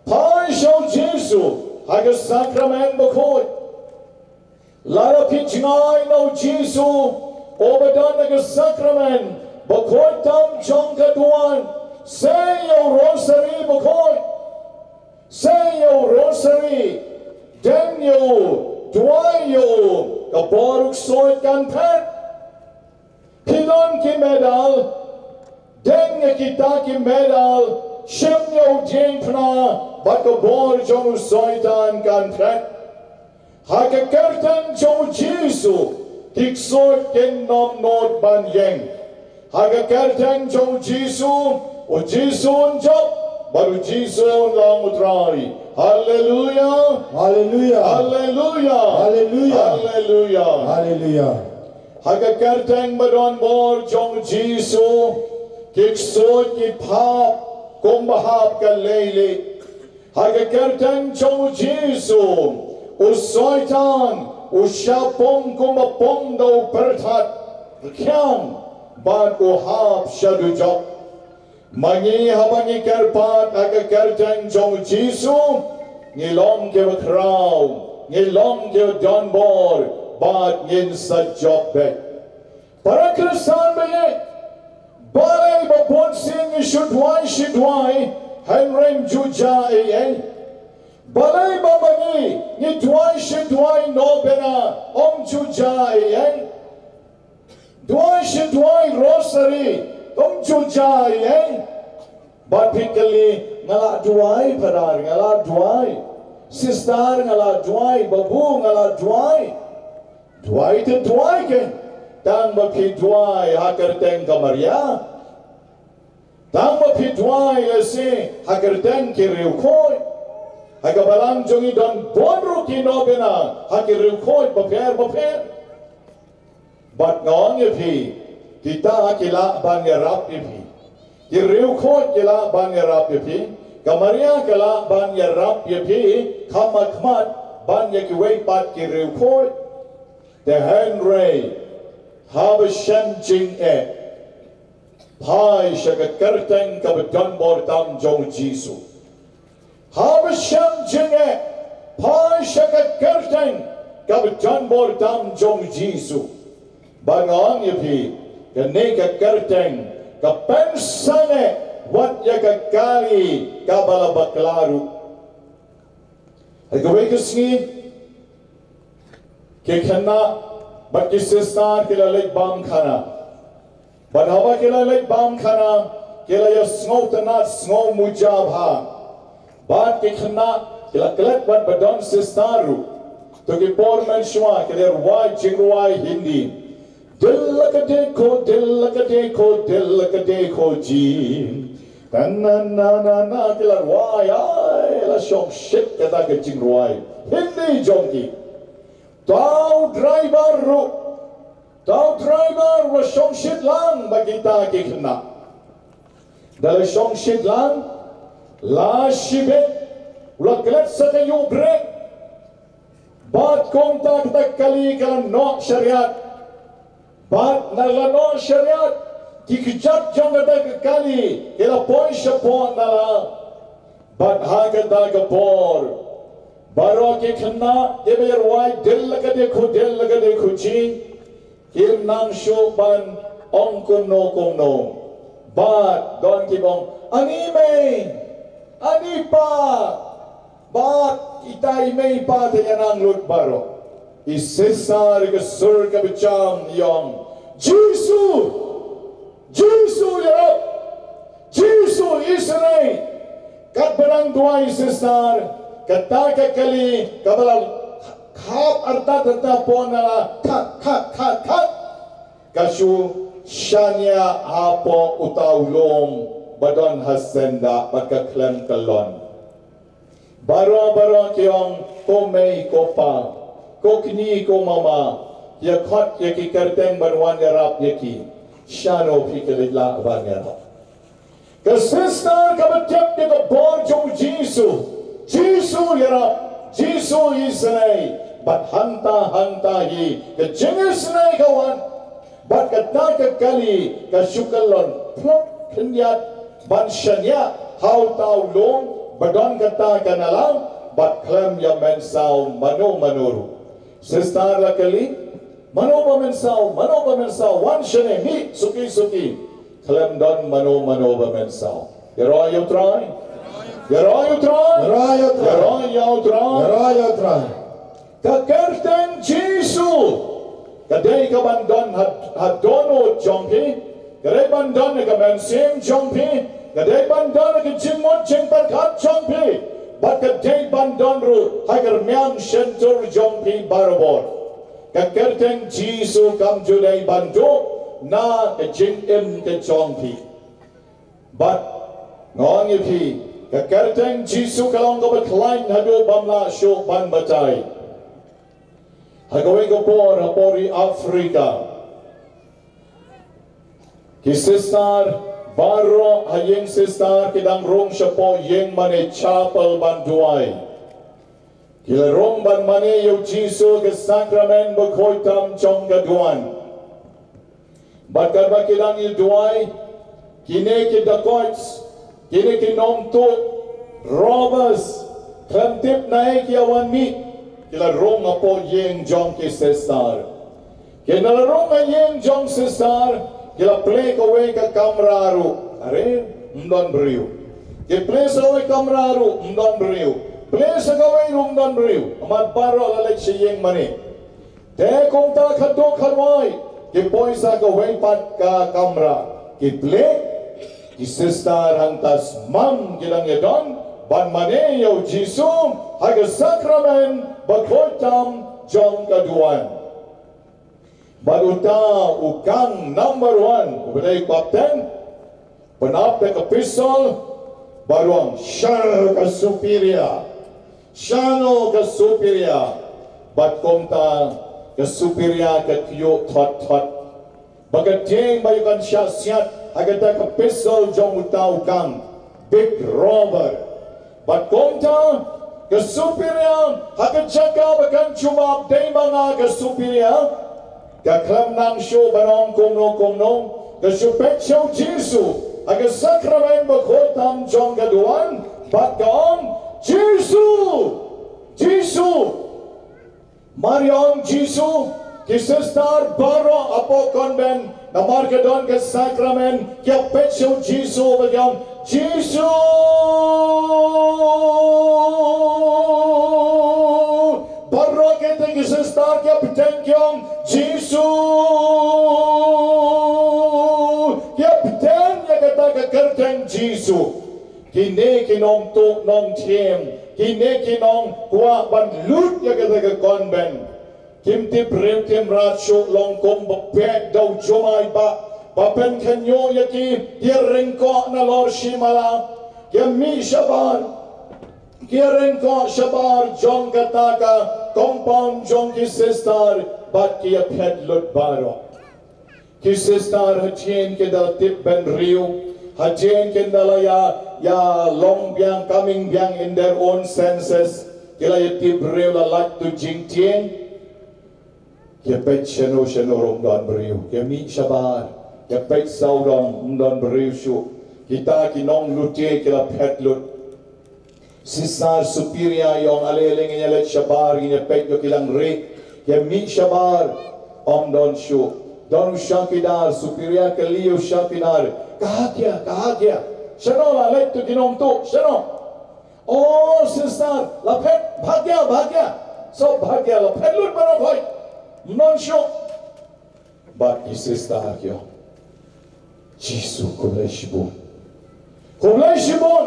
Phai sha u Jisu ha ka sakramen bakhuid. Lada phi jngai na u Jisu uba don ha ka sakramen bakhuid tam jong ka duwan, sei ïa u rosari bakhuid. Sei ïa u rosari, deng ïa u, duwai ïa u, ka bor u ksuid kan phet. Phi don ki medal, deng ïa kita ki medal, shim ïa u diengphna, bad ka bor jong u Soitan kan phet. Ha ka kyrteng jong u Jisu, ki ksuid kin nym nud ban ïeng. Ha ka kyrteng jong u Jisu, u Jisu un jop, bad u Jisu un long u Trai. Haleluya. Haleluya. Haleluya. Haleluya. Haleluya. Haleluya. Ha ka kyrteng ba don bor jong u Jisu, ki ksuid ki phap kumba hap ka leilieh. Ha ka kyrteng jong u Jisu, u Soitan u shah pung kumba pung da u pyrthat rkhiang, bad u hap sha dujok. Ma ngi, haba ngi kyrpad ha ka kyrteng jong u Jisu, ngi long kiba khraw, ngi long kiba don bor, bad ngin sa jop beit. Para Khristan ba ïeit, balei ba bun sien ngi shu duwai shi duwai, hynrei ym ju jia ei ei? Balei ba ma ngi, ngi duwai shi duwai novena, ym ju jia ei ei? Duwai shi duwai rosary, ym ju jia ei ei? Bad phi kylli, nga la duwai, Phadar, nga la duwai. Sister, nga la duwai, babu, nga la duwai. Duwai te duwai kein, tang ba phi duwai ha kyrteng ka Maria. Tang ba phi duwai lehse ha kyrteng ki riewkhuid. Ha ka balang jong ngi don bun ruh ki novena ha ki riewkhuid bapher bapher. Bad nga ong ïa phi, kita ki lah ban ïarap ïa phi. Ki riewkhuid ki lah ban ïarap ïa phi. Ka Maria ka lah ban ïarap ïa phi, kham khmat ban ïa kiwei pat ki riewkhuid. Te hynrei, haba shem jingeh, phai sha ka kyrteng kaba don bor tam jong u Jisu. Haba shem jingeh, phai sha ka kyrteng kaba don bor tam jong u Jisu. Ba nga ong ïa phi, kane ka kyrteng ka pynsangeh wat ïa ka kali kaba la bakla ruh. Ha kawei ka sngi, ki khynnah bad ki sister ki la leit bam khana. Bad haba ki la leit bam khana, ki la ïa sngewtynnat, sngewmuja bha. Bad ki khynnah ki la klet bad ba don sister ruh. To ki por mynshuwa ki la rwai jingrwai Hindi. Dil ka dekho, dil ka dekho, dil ka dekho ji. Na na na na na, ki la rwai, ai, la shongshit kata ka jingrwai Hindi jong ki. Uta u driver ruh, uta u driver u la shongshit lang bad kita ki khynnah. Da la shongshit lang, la shibit, u la klet sa ka ïuh brake. Bad kumta kata ka kali ka la noh shariat. Bad na la noh shariat, ki kjat jong kata ka kali ki la poi shapoh na la. Bad ha kata ka por, baroh ki khynnah kiba ïa rwai dil ka dekho, dil ka dekho ji, kim nang shuh ban ong kumno kumno. Bad don kiba ong, ani mei, ani pa. Bad kita i mei i pa te ïa nang lut baroh. I sister ka sur kaba jam i ong, Jisu! Jisu ïarap! Jisu isynei! Katba dang duwai i sister, kata ka kali kaba la khap artat artat hapoh na la, khat khat khat khat, ka shu shaniah hapoh uta u lum ba don ha senda bad ka khlem kyllon. Baroh baroh ki ong, ko mei ko pa, ko kñi ko mama, ïa khot ïa ki kyrteng ban wan ïarap ïa ki. Shano phi klet lah ban ïarap? Ka sister kaba tip ïa ka bor jong u Jisu. Jisu ïarap, Jisu isynei. Bad hangta hangta hi ka jingisynei ka wan. Bad kata ka kali ka shu kyllon phlok khyndiat ban shaniah ha uta u lum ba don kata ka na la, bad khlem ïa mynsaw mano mano ruh. Sister la kylli, mano ba mynsaw, mano ba mynsaw, wan shane, mih suki suki. Khlem don mano mano ba mynsaw. Ïaroh ïa u Trai. Ïaroh ïa u Trai. Ïaroh ïa u Trai. Ïaroh ïa u Trai. Ïaroh ïa u Trai. Ka kyrteng Jisu ka dei ka ban don ha, ha dohnud jong phi. Ka dei ban don ha ka mynsiem jong phi. Ka dei ban don ha ka jingmut jingpyrkhat jong phi. Bad ka dei ban don ruh ha ka rmiang shyntur jong phi barabor. Ka kyrteng Jisu kam ju dei ban duh na ka jingim ka jong phi. Bad nga ong ïa phi, ka kyrteng Jisu ka long kaba khlaiñ haduh bym lah shuh ban batai. Ha kawei ka por, ha por ri Afrika, ki sister baroh ha ïing sister ki dang rung shapoh ïing mane chapel ban duwai. Ki la rung ban mane ïa u Jisu ha ka sakramen bakhuid tam jong ka duwan. Bad katba ki dang ïa duwai, kine ki dacoits, kine ki nongtuh, robbers, khlem tip naei ki ïa wan mih, ki la rung hapoh ïing jong ki sister. Ki la rung ha ïing jong sister, ki la plie kawei ka kamra ruh, are, ym don briew. Ki plie sa kawei kamra ruh, ym don briew. Plie sa kawei ruh, ym don briew. Namar baroh la leit sha ïing mane. Te kumta khatduh khatwai, ki poi sa kawei pat ka kamra. Ki plie, ki sister hangta smam ki dang ïa don ban mane ïa u Jisu ha ka sakramen bakhuid tam jong ka duwan. Bad uta u kang number one, uba dei kapten, pynap da ka pistol, bad u ong, "Shano ka superior? Shano ka superior?" Bad kumta ka superior ka kyiuh thot thot. Ba ka tieng ba ïoh kan shah siat ha kata ka pistol jong uta u kang, "Big robber." Bad kumta ka superior, ha ka jaka ba kan jubab dei ma nga ka superior, ka khlem nang shuh ban ong kumno kumno, ka shu peit sha u Jisu ha ka sakramen bakhuid tam jong ka duwan, bad ka ong, "Jisu! Jisu!" Mar ïa ong Jisu, ki sister baroh hapoh convent, namar ka don ka sakramen, ki ïa peit sha u Jisu bad ki ong, "Jisu!" Baroh kita ki sister ki ïa bteng ki ong, "Jisu!" Ki ïa bteng ïa kata ka kyrteng Jisu. Kine ki nongtuh nongthiem, kine ki nongkwah ban lut ïa kata ka convent, kim tip briew kim rat shuh, long kum ba beh da u jumai ba, ba pynkhynñiuh ïa ki, ki ïa ryngkoh nalor shi mala, ki ïa mih shabar, ki ïa ryngkoh shabar jong kata ka compound jong ki sister, bad ki ïa phet lut baroh. Ki sister hadien ki da la tip bynriew, hadien ki da la ïa, ïa long biang, coming biang in their own senses, ki la ïa tip briew, la lait tu jingtieng. Ki ïa peit shano shano ruh ym don briew, ki ïa mih shabar, ki ïa peit saw dong, ym don briew shuh. Kita ki nonglute ki la phet lut. Sister superior ïa ong, "Ale, ale, ngin ïa leit shabar, ngin ïa peit ïoh ki dang rieh." Ki ïa mih shabar, ym don shuh. Don u chowkidar, superior kylli ïa u chowkidar, "Kaha kya, kaha kya? Shano la leit tu ki nongtuh, shano?" "Oh, sister, la phet, bhag gaya, bhag gaya. Sab bhag gaya, la phet lut baroh khoit. Ym don shuh." Bad ki sister ki ong, "Jisu, khublei shibun. Khublei shibun.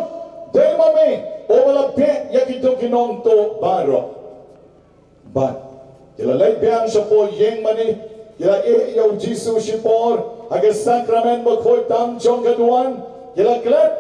Dei ma me uba la beh ïa kito ki nongtuh baroh." Bad ki la leit biang shapoh ïing mane, ki la ïeh ïa u Jisu shipor ha ka sakramen bakhuid tam jong ka duwan, ki la klet.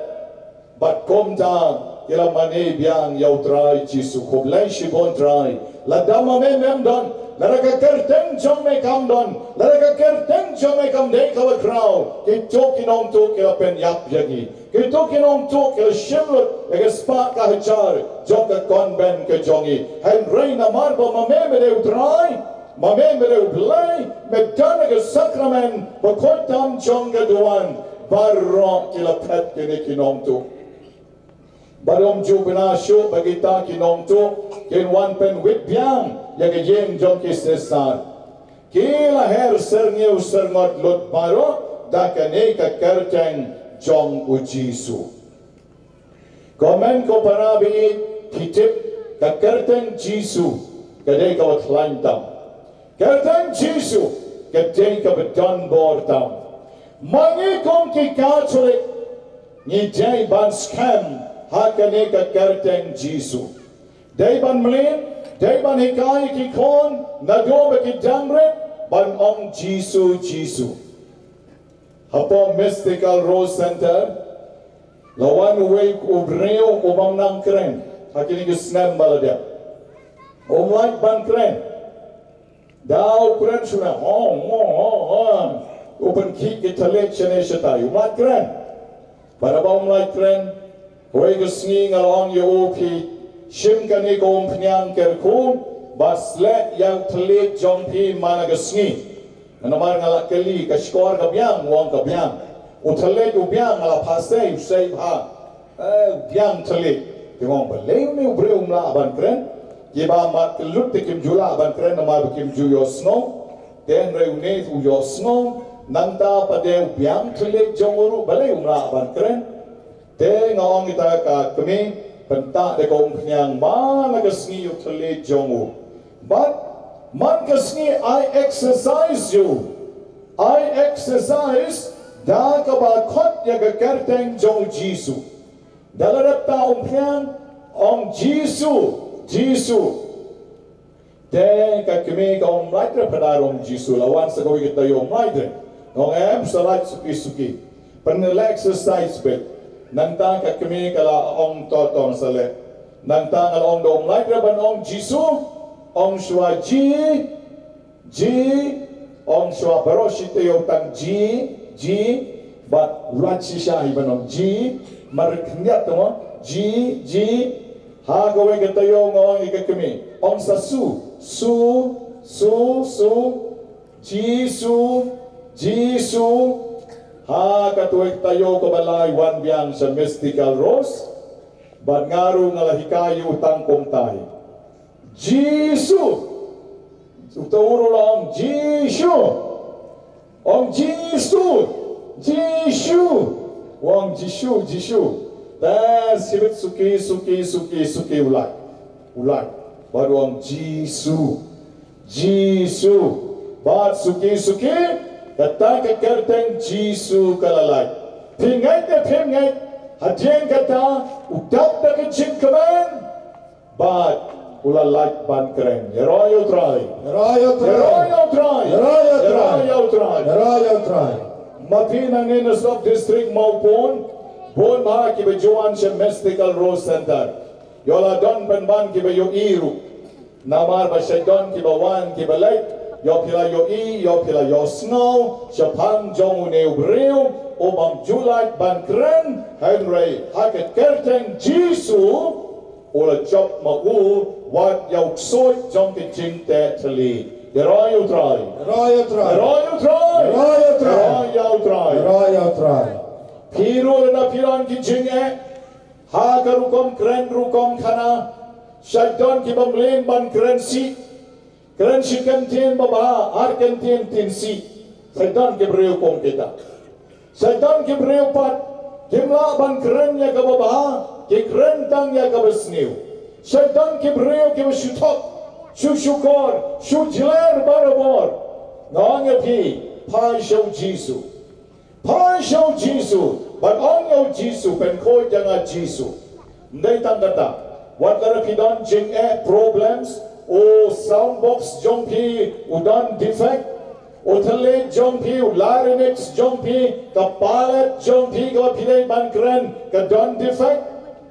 Bad kumta ki la mane biang ïa u Trai Jisu. "Khublei shibun Trai. Lada ma me mem don, lada ka kyrteng jong me kam don, lada ka kyrteng jong me kam dei kaba khraw, kito ki nongtuh ki la pynïap ïa ngi. Kito ki nongtuh ki la shim lut ïa ka spah ka hajar jong ka convent ka jong ngi. Hynrei namar ba ma me me dei u Trai, ma me me dei u Blei, me don ha ka sakramen bakhuid tam jong ka duwan." Baroh ki la phet, kine ki nongtuh. Bad ym ju bna shuh ba kita ki nongtuh kin wan pynwit biang ïa ka ïing jong ki sister. Ki la her syrngiew syrngot lut baroh da kane ka kyrteng jong u Jisu. Ko hynmen ko para baieit, phi tip, ka kyrteng Jisu ka dei kaba khlaiñ tam. Kyrteng Jisu ka dei kaba don bor tam. Ma ngi kum ki Katholik ngi dei ban skhem Ha kane ka kyrteng Jisu. Dei ban mlien, dei ban hikai ki khun, naduh ba ki dang rit, ban ong Jisu, Jisu. Hapoh Mystical Rose Center, la wan uwei u briew u bym nang kren, ha kine ki snem ba la dep. Um lait ban kren. Da u kren shuh na, ho, ho, ho, ho. U pynkhih ki thylliej shane shatai, um lait kren. Bad haba um lait kren, kawei ka sngi nga la ong ïa u, phi shim kane ka umphniang kyrkhu, bad sleh ïa u thylliej jong phi man la ka sngi. Namar nga la kylli, ka shkor ka biang, u ong ka biang. U thylliej u biang, nga la phah sei, u sei bha. Eh, biang thylliej. Te nga ong balei une u briew um lah ban kren. Kiba mad kyllut te kim ju lah ban kren namar ba kim ju ïohsngew. Te hynrei une u ïohsngew. Nangta pat de u biang thylliej jong u ruh balei um lah ban kren. Te nga ong ïa ka kmie, pyntah da ka umphniang man la ka sngi ïa u thylliej jong u. Bad man ka sngi ai exercise ïa u. Ai exercise da kaba khot ïa ka kyrteng jong u Jisu. Da la dep tah umphniang, ong Jisu, Jisu. Te ka kmie kam lait re pat ban ong Jisu, la wan sa kawei ka taïew, um lait re. Nga ong em, sa lait suki suki. Pynleh exercise beit. Nangta ka kmie ka la ong to to sa leh. Nangta nga la ong da um lait re ban ong Jisu, ong shuwa Ji, Ji, ong shuwa baroh shi taïew tang Ji, Ji, bad lait shisha hi ban ong Ji, mar khyndiat to mo, Ji, Ji, ha kawei ka taïew nga ong ïa ka kmie, ong sa Su, Su, Su, Su, Jisu, Jisu, ha kawei ka taïew kaba lai wan biang sha Mystical Rose, bad nga ruh nga la hikai ïa u tang kumta hi. Jisu. Uta u ruh u la ong Jisu. Ong Jisu. Jisu. U ong Jisu, Jisu. Te shibit suki, suki, suki, suki u lait. U lait. Bad u ong Jisu. Jisu. Bad suki, suki. Kata ka kyrteng Jisu ka la lait. Phi ngeit ne phim ngeit. Hadien kata u dap da ka jingkmen. Bad u la lait ban kren. Ïaroh ïa u Trai. Ïaroh ïa u Trai. Ïaroh ïa u Trai. Ïaroh ïa u Trai. Ïaroh ïa u Trai. Ïaroh ïa u Trai. Ma phi nangne na sub district Mawpun, bun bha kiba ju wan sha Mystical Rose Center. Ïoh la don pynban kiba ïohi ruh. Namar ba sha don kiba wan kiba leit, ïoh phi la ïohi, ïoh phi la ïohsngew shaphang jong une u briew u bym ju lait ban kren, hynrei ha ka kyrteng Jisu u la jop ma u wat ïa u ksuid jong ka jingteh thylliej. Ïaroh ïa u Trai. Ïaroh ïa u Trai. Ïaroh ïa u Trai. Ïaroh ïa u Trai. Ïaroh ïa u Trai. Ïaroh ïa u Trai. Phi ruh lada phi don ki jingeh ha ka rukom kren rukom khana, sha don kiba mlien ban kren sih. Kren shi kyntien babha, ar kyntien tieng sih. Sha don ki briew kum kita. Sha don ki briew pat kim lah ban kren ïa kaba bha, ki kren tang ïa kaba sniew. Sha don ki briew kiba shu thok, shu shukor, shu jler barabor. Nga ong ïa phi, phai sha u Jisu. Phai sha u Jisu, bad ong ïa u Jisu, pynkhuid ïa nga Jisu. Ym dei tang kata, wat lada phi don jingeh, problems, u sound box jong phi u don defect, u thylliej jong phi, u larynx jong phi, ka palate jong phi kaba phi leit ban kren ka don defect.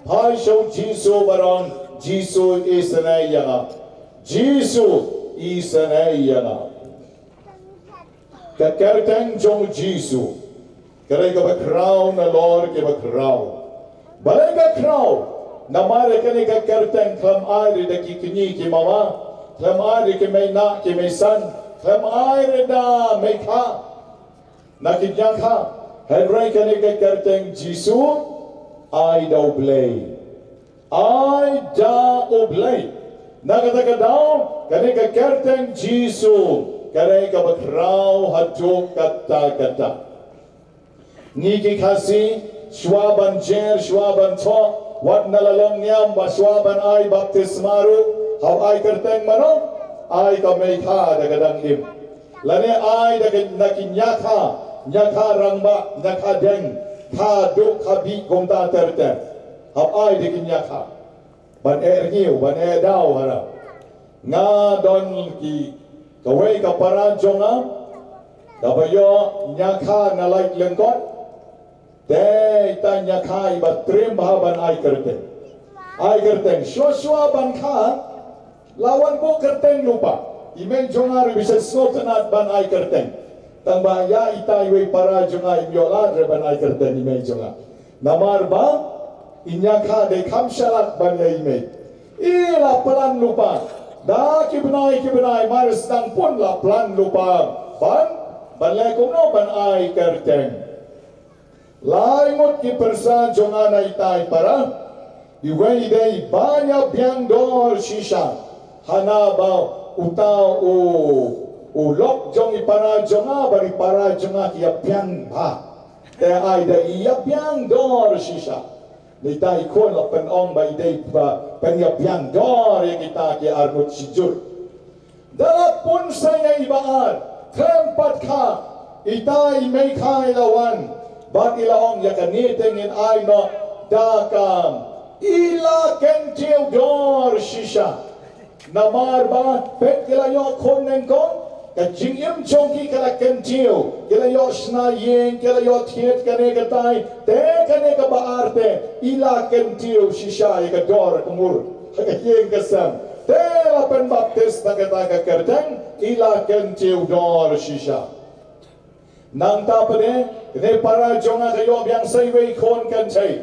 Phai sha u Jisu bad ong, Jisu, isynei ïa nga. Jisu, isynei ïa nga. Ka kyrteng jong u Jisu ka dei kaba khraw nalor kiba khraw. Balei ka khraw? Namar kane ka kyrteng khlem ai re da ki kñi ki mama, khlem ai re ki mei nah ki mei san, khlem ai re da mei kha na ki ñiangkha. Hynrei kane ka kyrteng Jisu ai da u Blei. Ai da u Blei. Na kata ka daw, kane ka kyrteng Jisu ka dei kaba khraw haduh katta katta. Ngi ki Khasi, shuwa ban jer, shuwa ban thoh, wat na la long niam, ba shuwa ban ai baptisma ruh, hap ai kyrteng mano, ai ka mei kha da ka dang im. Lane ai da ka, na ki ñiangkha, ñiangkha rangbah, ñiangkha deng, kha duk kha bih kumta ter ter. Hap ai da ki ñiakha ban eh rngiew, ban eh daw hana. Nga don ki kawei ka para jong nga kaba ïoh ñiakha na lait lyngkot. Te ita ñiakha iba trim bha ban ai kyrteng. Ai kyrteng shuwa shuwa ban kha. La wan buh kyrteng lypa. I mei jong nga ruh i bishar sngewtynnat ban ai kyrteng. Tang ba ïa ita iwei para jong nga im ïoh lad re ban ai kyrteng i mei jong nga. Namar ba i ñiakha dei kham shalak ban ïa i mei. I la plan lypa. Da ki bnai ki bnai mar sdang pun la plan lypa ban ban leh kumno ban ai kyrteng. Lai ngut ki pyrsa jong nga na ita i para. Iwei i dei ba ïa biang dor shisha. Hana ba uta u u lok jong i para jong nga bad i para jong nga ki ïa biang bha. Te ai da i ïa biang dor shisha. Ita i khun la pynong ba i dei ba pyn ïa biang dor ïa kita ki arngut shijur. Da la pun sa ïa i ba ar khlem pat kha. Ita i mei kha i la wan bad i la ong ïa kane te ngin ai noh da ka i la kyntiew dor shisha. Namar ba peit ki la ïoh khun nyngkong ka jingim jong ki ka la kyntiew, ki la ïoh shna ïing, ki la ïoh thied kane katai, te kane kaba ar te i la kyntiew shisha ïa ka dor ka mur ha ka ïing ka sem. Te la pynbaptis na kata ka kyrteng i la kyntiew dor shisha. Nangta pat de kane para jong nga ka ïoh biang sa iwei khun kynthei.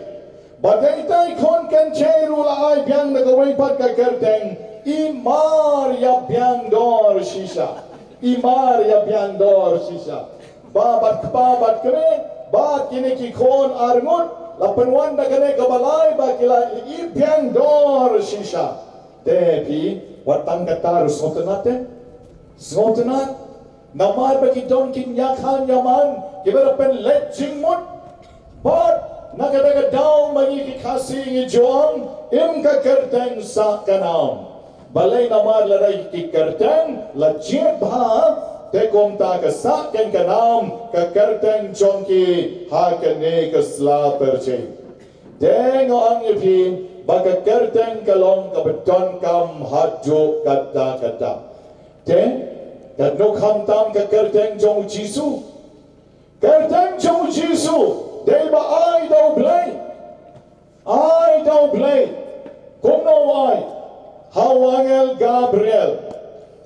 Bad ita i khun kynthei ruh la ai biang da kawei pat ka kyrteng i mar ïa biang dor shisha. I mar ïa biang dor shisha. Ba bad kpa bad kmie bad kine ki khun arngut la pynwan da kane kaba lai ba ki la i biang dor shisha. Te phi wat tang kata ruh sngewtynnat te. Sngewtynnat. Namar ba ki don ki ñiakha ñiaman kiba la pynleit jingmut. Bad na kata ka daw ma ngi ki Khasi ngi ju ong im ka kyrteng sah ka nam. Balei? Namar lada ki kyrteng la jied bha te kumta ka sah ken ka nam ka kyrteng jong ki ha kane ka sla pyrthei. Te nga ong ïa phi ba ka kyrteng ka long kaba donkam haduh katta katta. Te katno khamtam ka kyrteng jong u Jisu. Kyrteng jong u Jisu dei ba ai da u Blei. Ai da u Blei. Kumno u ai? Ha u angel Gabriel.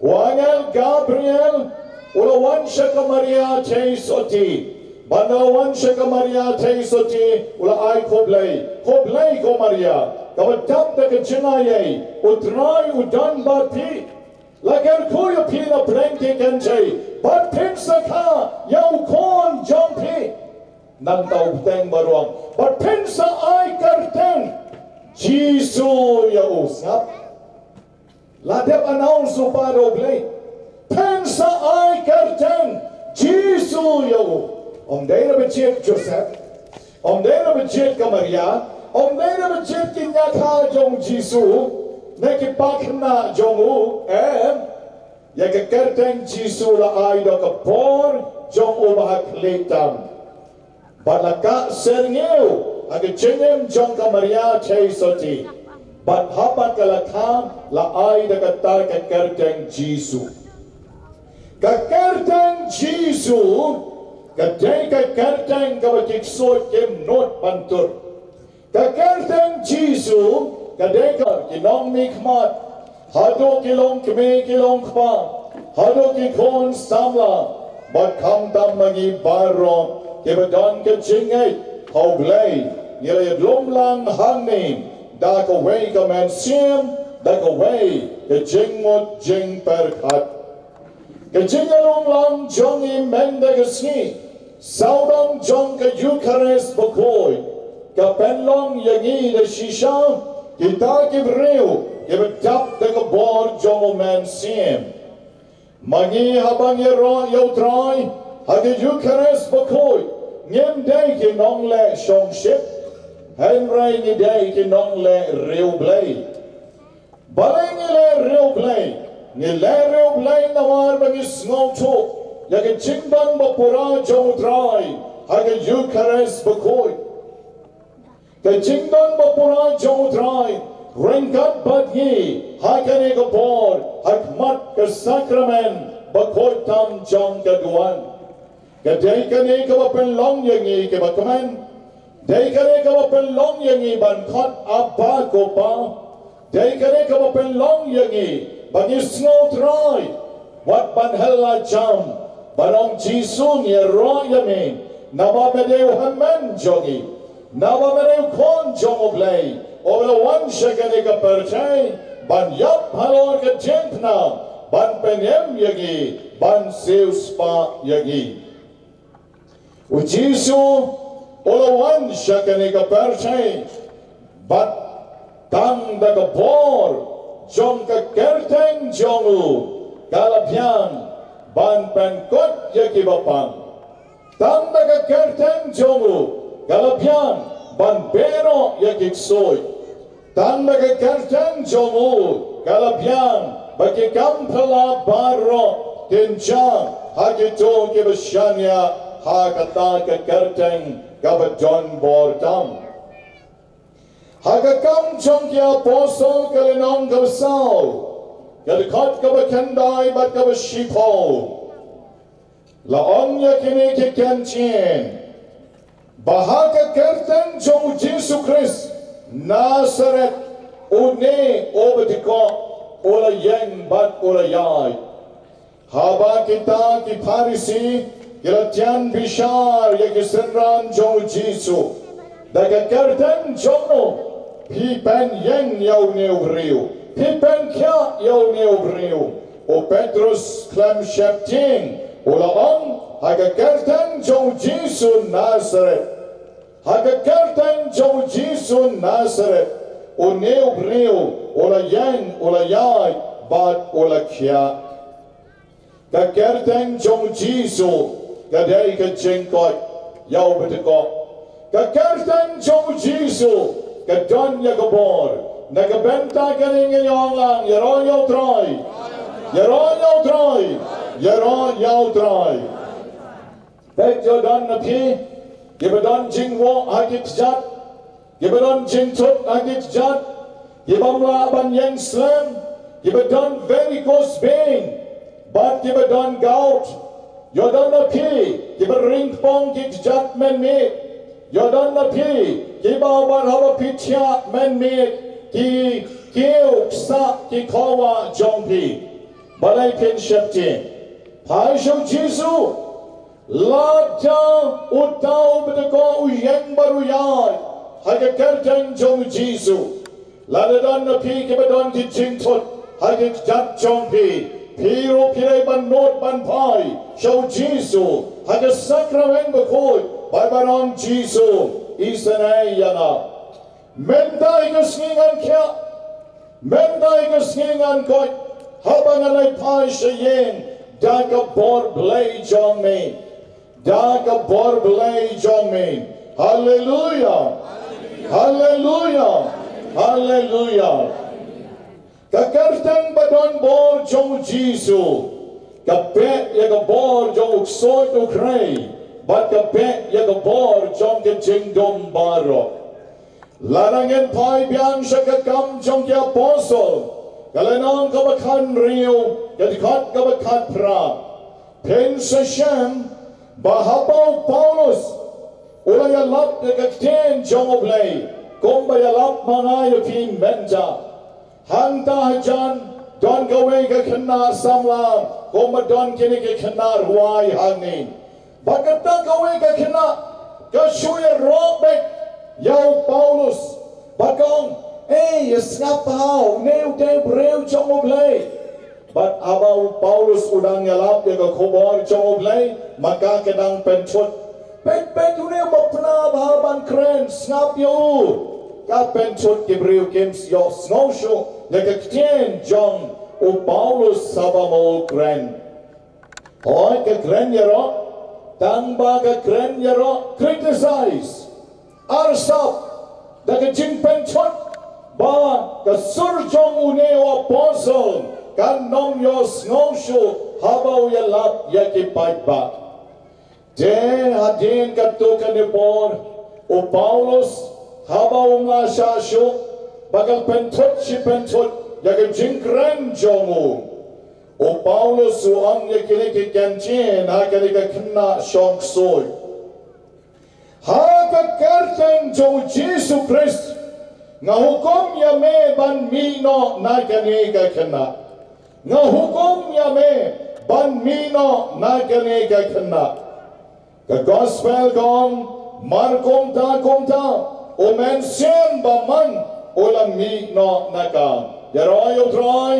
U angel Gabriel u la wan sha ka Maria thei sotti. Bad u la wan sha ka Maria thei sotti u la ai khublei. Khublei ko Maria kaba dap da ka jingaiei, u Trai u don bad phi. La kyrkhu ïa phi na pdeng ki kynthei bad phin sa kha ïa u khun jong phi. Nangta u bteng ba ruh ong bad phin sa ai kyrteng Jisu ïa u. Sngap. La dep announce u Kpa da u Blei. Phin sa ai kyrteng Jisu ïa u. Ym dei na ba jied Joseph. Ym dei na ba jied ka Maria. Ym dei na ba jied ki ñiakha jong u Jisu ne ki pakhynnah jong u. Em. Ïa ka kyrteng Jisu la ai da ka bor jong u Bahakhlieh tam. Bad la kah syrngiew ha ka jingim jong ka Maria thei sotti. Bad haba ka la kha la ai da kata ka kyrteng Jisu. Ka kyrteng Jisu ka dei ka kyrteng kaba ki ksuid kim nud ban tur. Ka kyrteng Jisu ka dei ka ki nongmihkhmat haduh ki longkmie ki longkpa haduh ki khun samla bad khamtam ma ngi baroh kiba don ka jingngeit ha u Blei. Ngi la ïalum lang hangne da kawei ka mynsiem, da kawei ka jingmut jingpyrkhat. Ka jingïalum lang jong ngi mynta ka sngi sawdong jong ka Eukharist bakhuid ka pynlong ïa ngi da shisha kita ki briew kiba dap da ka bor jong u Mynsiem. Ma ngi haba ngi ïaroh ïa u Trai ha ka Eukharist bakhuid ngim dei ki nongleh shongshit hynrei ngi dei ki nongleh riewblei. Balei ngi leh riewblei? Ngi leh riewblei namar ba ngi sngewthuh ïa ka jingbam ba pura jong u Trai ha ka Eukharist bakhuid. Ka jingdon bapura jong U Trai ryngkat bad ngi ha kane ka por ha khmat ka sakramen bakhuid tam jong ka duwan. Ka dei kane kaba pynlong ïa ngi kiba kmen. Dei kane kaba pynlong ïa ngi ban khot Abba, ko Pa. Dei kane kaba pynlong ïa ngi ba ngi sngew Trai, wat ban hela jam, ban ong, Jisu, ngi ïaroh ïa me, naba me dei U Hynmen jong ngi, naba me dei U Khun jong U Blei, uba la wan sha kane ka pyrthei ban ïap halor ka jingpynap, ban pynim ïa ngi, ban siewspah ïa ngi. U Jisu u la wan sha kane ka pyrthei, bad tang da ka bor jong ka kyrteng jong u ka la biang ban pynkut ïa kiba pang. Tang da ka kyrteng jong u ka la biang ban beh noh ïa ki ksuid. Tang da ka kyrteng jong u ka la biang ba ki kam phylla baroh kin jam ha kito kiba shaniah ha kata ka kyrteng kaba don bor tam. Ha ka Kam jong ki Apostol ka lynnong kaba saw, ka dkhot kaba khyndai bad kaba shiphew. La ong ïa kine ki kyntien ba ha ka kyrteng jong u Jisu Khrist Nasareth, une uba dkoh, u la ïeng bad u la ïaid. Haba kita ki Pharisi ki la tian bishar ïa ki synran jong u Jisu, da ka kyrteng jong no phi pynïeng ïa une u briew, phi pynkhiah ïa une u briew? U Petrus khlem sheptieng, u la ong, ha ka kyrteng jong u Jisu Nasareth, ha ka kyrteng jong u Jisu Nasareth, une u briew u la ïeng, u la ïaid bad u la khiah. Ka kyrteng jong u Jisu ka dei ka jingkoit ïa uba dkoh. Ka kyrteng jong u Jisu ka don ïa ka bor. Na ka bynta kane ngi ong lang, ïaroh ïa u Trai, ïaroh ïa u Trai, ïaroh ïa u Trai. Peit, ïoh don na phi kiba don jingwoh ha ki kjat, kiba don jingthut ha ki kjat, ki bym lah ban ïeng slem, kiba don varicose vein, bad kiba don gout. Ïoh don na phi kiba ring kpong ki kjat mynmiet. Ïoh don na phi kiba, bad haba phi thiah mynmiet, ki kiew ksah ki khawa jong phi. Balei phin sheptieng? Phai sha u Jisu. Lada uta uba dkoh u ïeng bad u ïaid ha ka kyrteng jong u Jisu. Lada don na phi kiba don ki jingthut ha ki kjat jong phi, phi ruh phi dei ban nud ban phai sha u Jisu ha ka sakramen bakhuid, bad ban ong, Jisu, isynei ïa nga. Mynta ïa ka sngi ngan khiah. Mynta ïa ka sngi ngan koit, haba ngan leit phai sha ïing da ka bor Blei jong me. Da ka bor Blei jong me. Haleluia. Haleluia. Haleluia. Ka kyrteng ba don bor jong u Jisu ka beh ïa ka bor jong u ksuid u khrei, bad ka beh ïa ka bor jong ka jingdum baroh. Lada ngin phai biang sha ka Kam jong ki Apostol, ka lynnong kaba khathynriew, ka dkhot kaba khatphra, phin sa shem ba haba u Paulus u la ïalap ïa ka ktien jong U Blei, kumba ïalap ma nga ïa phi mynta. Hangta hajan don kawei ka khynnah samla, kumba don kine ki khynnah rwai hangne. Bad kata kawei ka khynnah ka shu ïaroh beit ïa u Paulus, bad ka ong, ei, ïa sngap bha, une u dei u briew jong U Blei. Bad haba u Paulus u dang ïalap ïa ka khubor jong U Blei, ma ka ka dang pynthut. Peit, peit, une u ba pynbha ban kren, sngap ïa u. Ka pynthut, ki briew kim ïoh sngew shuh ïa ka ktien jong u Paulus haba ma u kren. Hooid, ka kren ïaroh, tang ba ka kren ïaroh, criticize, arsap, da ka jingpynthut ba ka sur jong une u Apostol kan ym ïoh sngew shuh haba u ïalap ïa ki paidbah. Te hadien katto katne por, u Paulus Haba um la shah shuh, ba ka pynthut shi pynthut ïa ka jingkren jong u, u Paulus u ong ïa kine ki kynjin ha kane ka khynnah shong ksuid. Ha ka kyrteng jong u Jisu Khrist, nga hukum ïa me ban mih noh na kane ka khynnah. Nga hukum ïa me ban mih noh na kane ka khynnah. Ka gospel ka ong, mar kumta kumta, u mynsiem ba man u la mih noh na ka. Ïaroh ïa u Trai,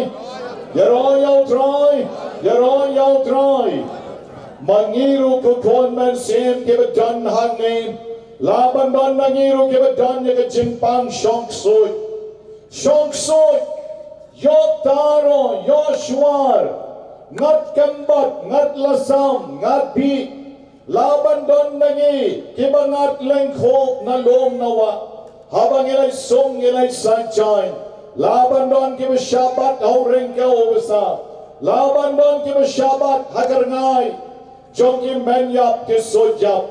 ïaroh ïa u Trai, ïaroh ïa u Trai. Ma ngi ruh ki khun mynsiem kiba don hangne, lah ban don na ngi ruh kiba don ïa ka jingpang shong ksuid. Shong ksuid, ïoh taro, ïoh shuwar, ngat kynbat, ngat lasam, ngat bih. Lah ban don na ngi kiba ngat lyngkhuh na lum na wah. Haba ngi leit sung ngi leit sait jaiñ. Lah ban don kiba shah bat ha u ryngkew u basa. Lah ban don kiba shah bat ha ka rngai jong ki mynïap ki suidñiap.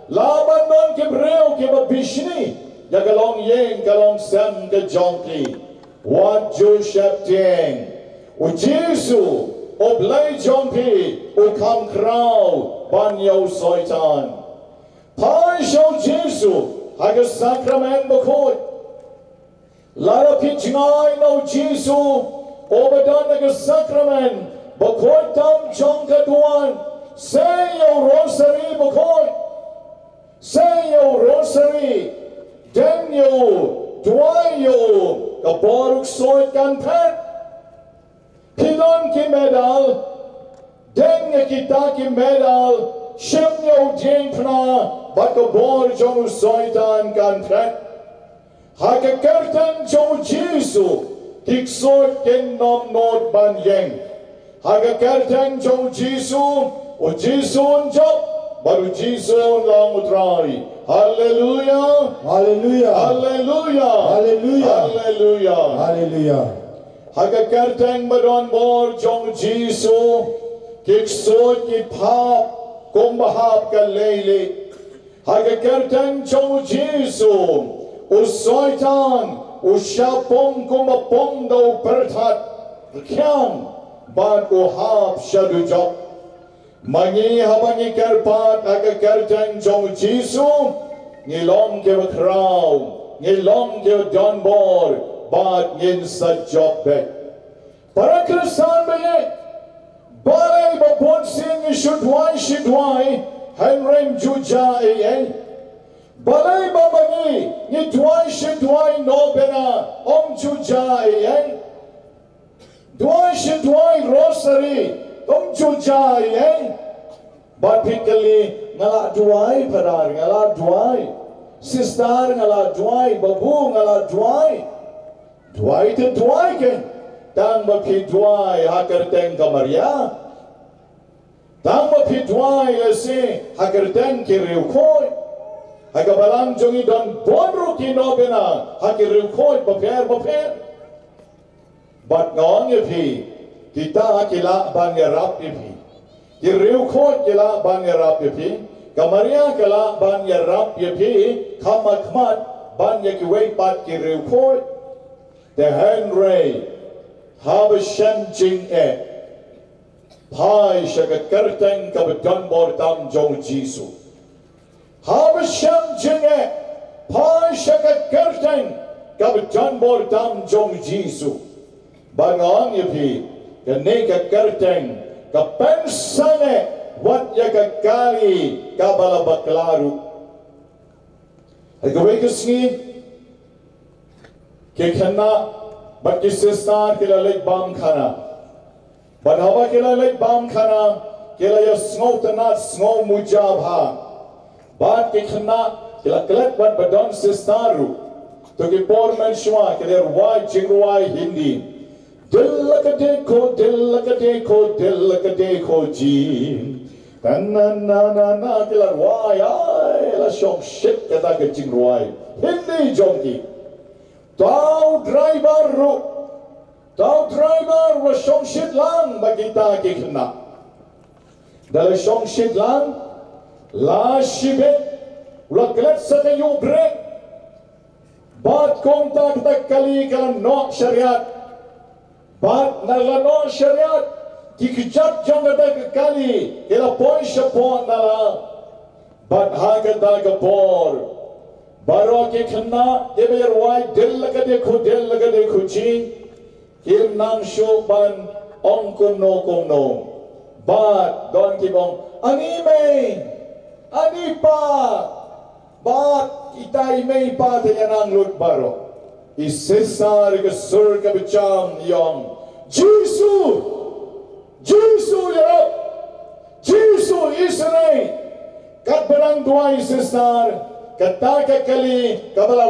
Lah ban don ki briew kiba bishni ïa ka longïing ka longsem ka jong ki. Wat ju sheptieng. U Jisu, u Blei jong phi, u kham khraw ban ïa u Soitan. Phai sha u Jisu ha ka sakramen bakhuid. Lada phi jngai na u Jisu uba don ha ka sakramen bakhuid tam jong ka duwan, sei ïa u rosari bakhuid. Sei ïa u rosari, deng ïa u, duwai ïa u, ka bor u ksuid kan phet. Phi don ki medal, deng ïa kita ki medal, shim ïa u diengphna, bad ka bor jong u Soitan kan phet. Ha ka kyrteng jong u Jisu, ki ksuid kin nym nud ban ïeng. Ha ka kyrteng jong u Jisu, u Jisu un jop, bad u Jisu un long u Trai. Haleluya. Haleluya. Haleluya. Haleluya. Haleluya. Haleluya. Ha ka kyrteng ba don bor jong u Jisu, ki ksuid ki phap kumba hap ka leilieh. Ha ka kyrteng jong u Jisu, u Soitan u shah pung kumba pung da u pyrthat rkhiang bad u hap sha dujok. Ma ngi haba ngi kyrpad ha ka kyrteng jong u Jisu, ngi long kiba khraw, ngi long kiba don bor bad ngin sa jop beit. Para Khristan ba ïeit, balei ba bun sien ngi shu duwai shu duwai hynrei ym ju jia ei ei? Balei ba ma ngi ngi duwai shu duwai novena ym ju jia ei ei? Duwai shu duwai rosari ym ju jia ei ei? Bad phi kylli, nga la duwai, Phadar, nga la duwai. Sister, nga la duwai, babu, nga la duwai. Duwai te duwai kein, tang ba phi duwai ha ka kyrteng ka Maria. Tang ba phi duwai lehse ha ka kyrteng ki riewkhuid. Ha ka balang jong ngi don bun ruh ki novena ha ki riewkhuid bapher bapher. Bad nga ong ïa phi, kita ki lah ban ïarap ïa phi. Ki riewkhuid ki lah ban ïarap ïa phi. Ka Maria ka lah ban ïarap ïa phi, kham khmat ban ïa kiwei pat ki riewkhuid. Te hynrei, haba shem jingeh, phai sha ka kyrteng kaba don bor tam jong u Jisu. Haba shem jingeh, phai sha ka kyrteng kaba don bor tam jong u Jisu. Ba nga ong ïa phi, kane ka kyrteng ka pynsangeh wat ïa ka kali kaba la bakla ruh. Ha kawei ka sngi, ki khynnah bad ki sister ki la leit bam khana. Bad haba ki la leit bam khana, ki la ïa sngewtynnat sngewmuja bha. Bad ki khynnah ki la klet bad ba don sister ruh. To ki por mynshuwa ki la rwai jingrwai Hindi. Dil ka dekho, dil ka dekho, dil ka dekho ji. Tananana, ki la rwai, ai, la shongshit kata ka jingrwai Hindi jong ki. Tau driver ruh, tau driver ruh shongshit lang ba kita ki khynnah. Da la shongshit lang, la shibit, la klet sa ka ïu brek. Bad kumta kata ka kali ka la noh shariat. Bad na la noh shariat, ki kjat jong kata ka kali ki la poi shapoh na la. Bad ha kata ka por, baroh ki khynnah kiba ïarwai dil la ka dei khu dil la ka dei khu jing, kim nang shuh ban ong kumno kumno. Bad don kiba ong, ani mei, ani pa. Bad kita i mei i pa te ïa nang lut baroh. I sister ka sur kaba jam i ong, Jisu! Jisu ïarap! Jisu isynei! Katba dang duwai i sister, kata ka kali kaba la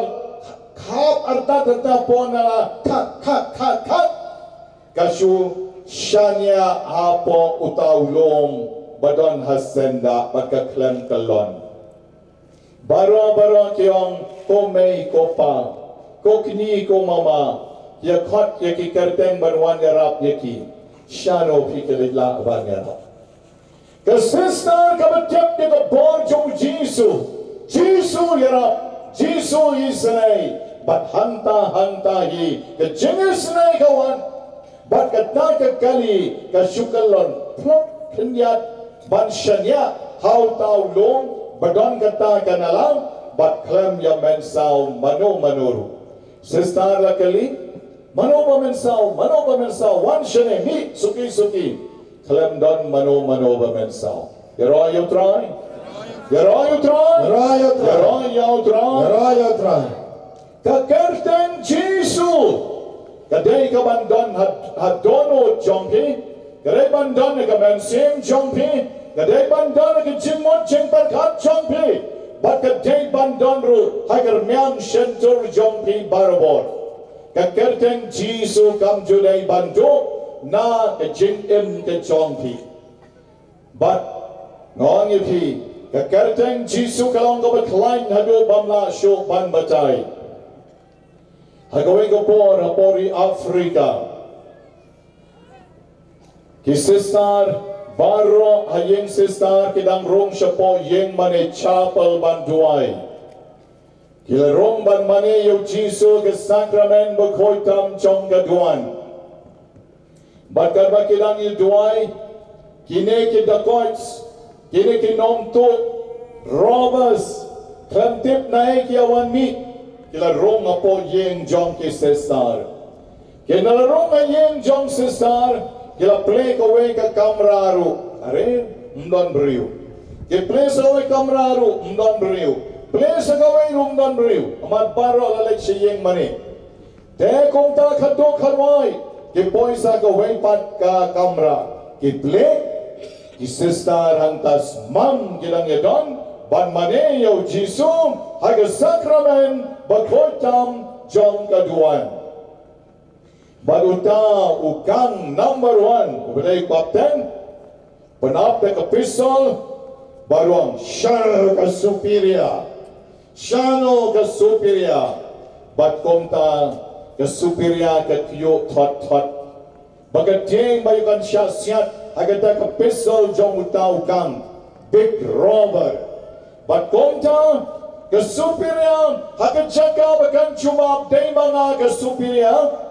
khap artat artat pon na la, khat khat khat khat, ka shu shaniah hapoh uta u lum ba don ha senda bad ka khlem kyllon. Baroh baroh ki ong, ko mei ko pa, ko kñi ko mama, ïa khot ïa ki kyrteng ban wan ïarap ïa ki. Shano phi ki leit lah ban ïarap? Ka sister kaba tip ïa ka bor jong u Jisu. Jisu ïarap, Jisu isynei. Bad hangta hangta hi ka jingisynei ka wan. Bad kata ka kali ka shu kyllon plop khyndiat ban shaniah ha uta u lum ba don kata ka nalang, bad khlem ïa mynsaw mano mano ruh. Sister la kylli, mano ba mynsaw, mano ba mynsaw, wan shane, mih suki suki. Khlem don mano mano ba mynsaw. Ïaroh ïa U Trai. Ïaroh ïa U Trai. Ïaroh ïa U Trai. Ïaroh ïa U Trai. Ïaroh ïa U Trai. Ka kyrteng Jisu ka dei kaban don ha, ha dohnud jong phi. Ka dei ban don ha ka mynsiem jong phi. Ka dei ban don ha ka jingmut jingpyrkhat jong phi. Bad ka dei ban don ruh ha ka rmiang shyntur jong phi barabor. Ka kyrteng Jisu kam ju dei ban duh na ka jingim ka jong phi. Bad nga ong ïa phi, ka kyrteng Jisu ka long kaba khlaiñ haduh bym lah shuh ban batai. Ha kawei ka por, ha por ri Afrika, ki sister baroh ha ïing sister ki dang rung shapoh ïing mane chapel ban duwai. Ki la rung ban mane ïa u Jisu ka sakramen bakhuid tam jong ka duwan. Bad katba ki dang ïa duwai, kine ki dacoits, kine ki nongtuh, robbers, khlem tip naei ki ïa wan mih, ki la rung hapoh ïing jong ki sister. Ki la rung ha ïing jong sister, ki la plie kawei ka kamra ruh. Are, ym don briew. Ki plie sa kawei kamra ruh, ym don briew. Plie sa kawei ruh, ym don briew. Namar baroh la leit sha ïing mane. Te kumta khatduh khatwai, ki poi sa kawei pat ka kamra. Ki plie, ki sister hangta smam ki dang ïa don ban mane ïa u Jisu ha ka sakramen bakhuid tam jong ka duwan. Bad uta u kang number one, uba dei kapten, pynap da ka pistol, bad u ong, shano ka superior, shano ka superior. Bad kumta ka superior ka kyiuh thot thot. Ba ka dieng ba ïoh kan shah siat ha kata ka pistol jong uta u kang, big robber. Bad kumta ka superior, ha ka jaka ba kan shu map dei ma nga ka superior,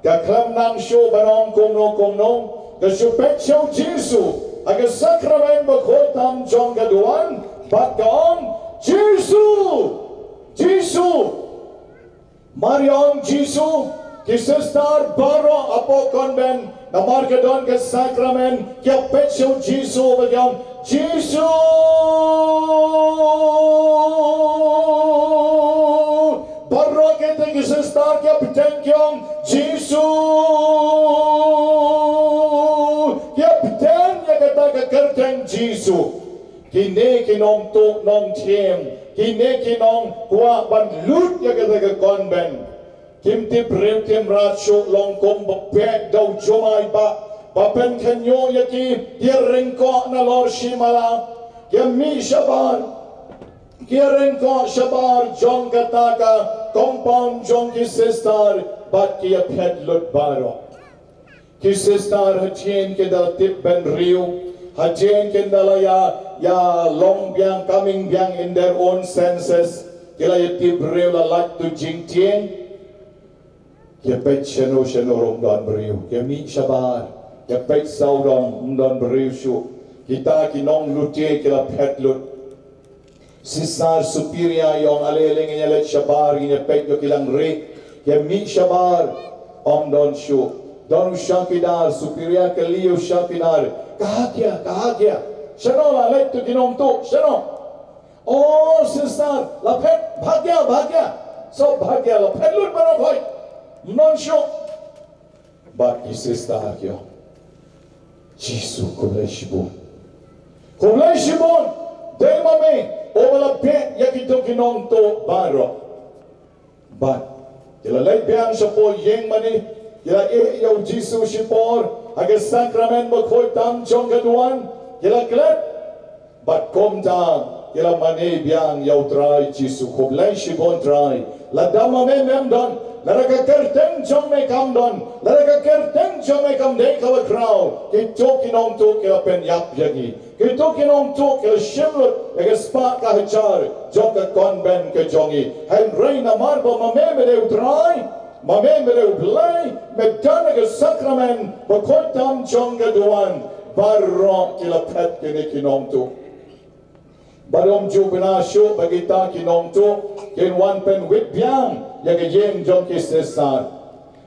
ka khlem nang shuh ban ong kumno kumno, ka shu peit sha u Jisu ha ka sakramen bakhuid tam jong ka duwan, bad ka ong, Jisu! Jisu! Mar ïa ong Jisu, ki sister baroh hapoh convent, namar ka don ka sakramen, ki ïa peit sha u Jisu bad ki ong, Jisu! Baroh kita ki sister ki ïa bteng ki ong, Jisu! Ki ïa bteng ïa kata ka kyrteng Jisu. Kine ki nongtuh nongthiem, kine ki nongkwah ban lut ïa kata ka convent. Kim tip briew kim rat shuh, long kum ba peit da u jumai ba, ba pynkhynñiuh ïa ki, ki ïa ryngkoh nalor shi mala, ki ïa mih shabar, ki ïa ryngkoh shabar jong kata ka compound jong ki sister, bad ki ïa phet lut baroh. Ki sister hadien ki da tip bynriew, hadien ki da la ïa, ïa long biang, coming biang in their own senses. Ki la ïatip briew la lait tu jingtieng. Ki peit shano shano ruh ym don briew. Ki mih shabar. Ki peit sawdong ym don briew shuh. Kita ki nonglute ki la phet lut. Sisar Supiria i ong ale ale ngin ïa leit shabar ngin ïa peit ïoh ki dang rieh. Ki mih shabar ym don shuh. Don u shakidar, Supiria kylli u shakidar. Kaei kata, kaei kata. Shano la leit tu ki nongtuh, shano? O Sisar, la phet, bha kata, bha kata. Sop bha kata, la phet lut baroh khoit. Ym don shuh. Bad ki Sisar ki ong, Jisu khublei shibun. Khublei shibun. Dei ma me uba la beh ïa kito ki nongtuh baroh. Bad ki la leit biang shapoh ïing mane, ki la ïeh ïa u Jisu shipor ha ka sakramen bakhuid tam jong ka duwan, ki la klet. Bad kumta ki la mane biang ïa u Trai Jisu. Khublei shibun Trai. Lada ma me mem don, lada ka kyrteng jong me kam don, lada ka kyrteng jong me kam dei kaba khraw, kito ki nongtuh ki la pynïap ïa ngi. Kito ki nongtuh ki la shim lut ïa ka spah ka hajar jong ka konben ka jong ngi. Hynrei namar ba ma me me dei u Trai, ma me me dei u Blei, me don ha ka sakramen bakhuid tam jong ka duwan, baroh ki la phet kine ki nongtuh. Bad ym ju bna shuh ba kita ki nongtuh kin wan pynwit biang ïa ka ïing jong ki Sisar.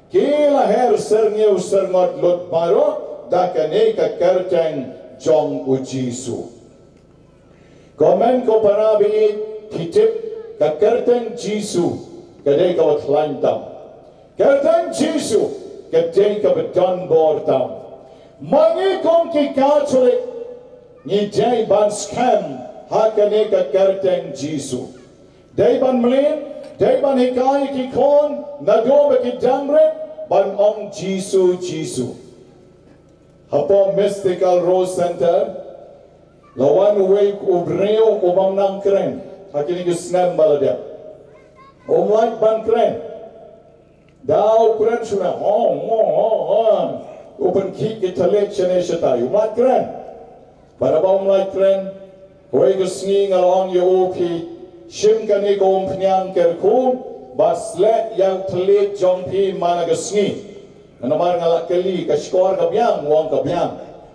Ki la her syrngiew syrngot lut baroh da kane ka kyrteng jong u Jisu. Ko hynmen ko para baieit, phi tip, ka kyrteng Jisu ka dei kaba khlaiñ tam. Kyrteng Jisu ka dei kaba don bor tam. Ma ngi kum ki Katholik ngi dei ban skhem ha kane ka kyrteng Jisu. Dei ban mlien, dei ban hikai ki khun naduh ba ki dang rit ban ong Jisu, Jisu. Hapoh Mystical Rose Center la wan uwei u briew u bym nang kren ha kine ki snem ba la dep. Um lait ban kren. Da u kren shuh, ho ho ho ho, u pynkhih ki thylliej shane shatai, um lait kren. Bad haba um lait kren, kawei ka sngi nga la ong ïa u, phi shim kane ka umphniang kyrkhu bad sleh ïa u thylliej jong phi man la ka sngi. Namar nga la kylli ka shkor ka biang, u ong ka biang.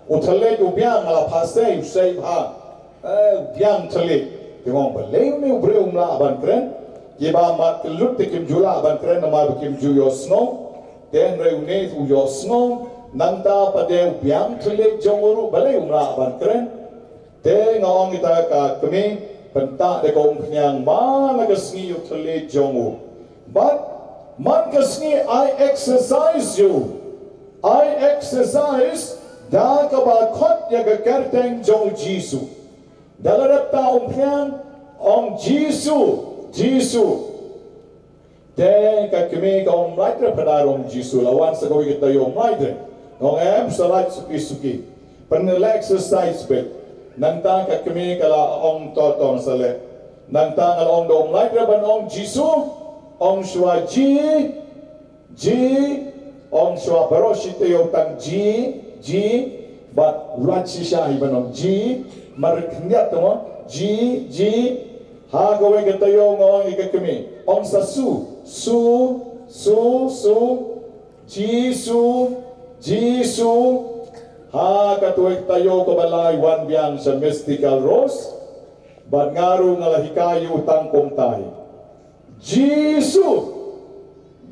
U thylliej u biang, nga la phah sei, u sei bha. Eh, u biang thylliej. Te nga ong balei une u briew um lah ban kren. Kiba mad kyllut te kim ju lah ban kren namar ba kim ju ïohsngew. Te hynrei une u ïohsngew. Nangta pat de u biang thylliej jong u ruh balei um lah ban kren. Te nga ong ïa kata ka kmie, pyntah da ka umphniang man la ka sngi ïa u thylliej jong u. Bad man ka sngi I exercise ïa u. I exercise da kaba khot ïa ka kyrteng jong u Jisu. Da la dep ta umphniang, ong Jisu, Jisu. Te ka kmie ka ym lait re, phadar ong Jisu, la wan sa kawei ka taïew ym lait re. Nga ong em, sa lait suki suki. Pynleh exercise beit. Nangta ka kmie ka la ong to to sa leh. Nangta nga la ong da ym lait re ban ong Jisu, ong shuwa Ji, Ji, ong shuwa baroh shi taïew tang Ji, Ji, bad lait shisha hi ban ong Ji, mar khyndiat to mo, Ji, Ji, ha kawei ka taïew nga ong ïa ka kmie, ong sa Su, Su, Su, Su, Jisu, Jisu, ha kawei ka taïew kaba lai wan biang sha Mystical Rose, bad nga ruh nga la hikai ïa u tang kumta hi. Jisu.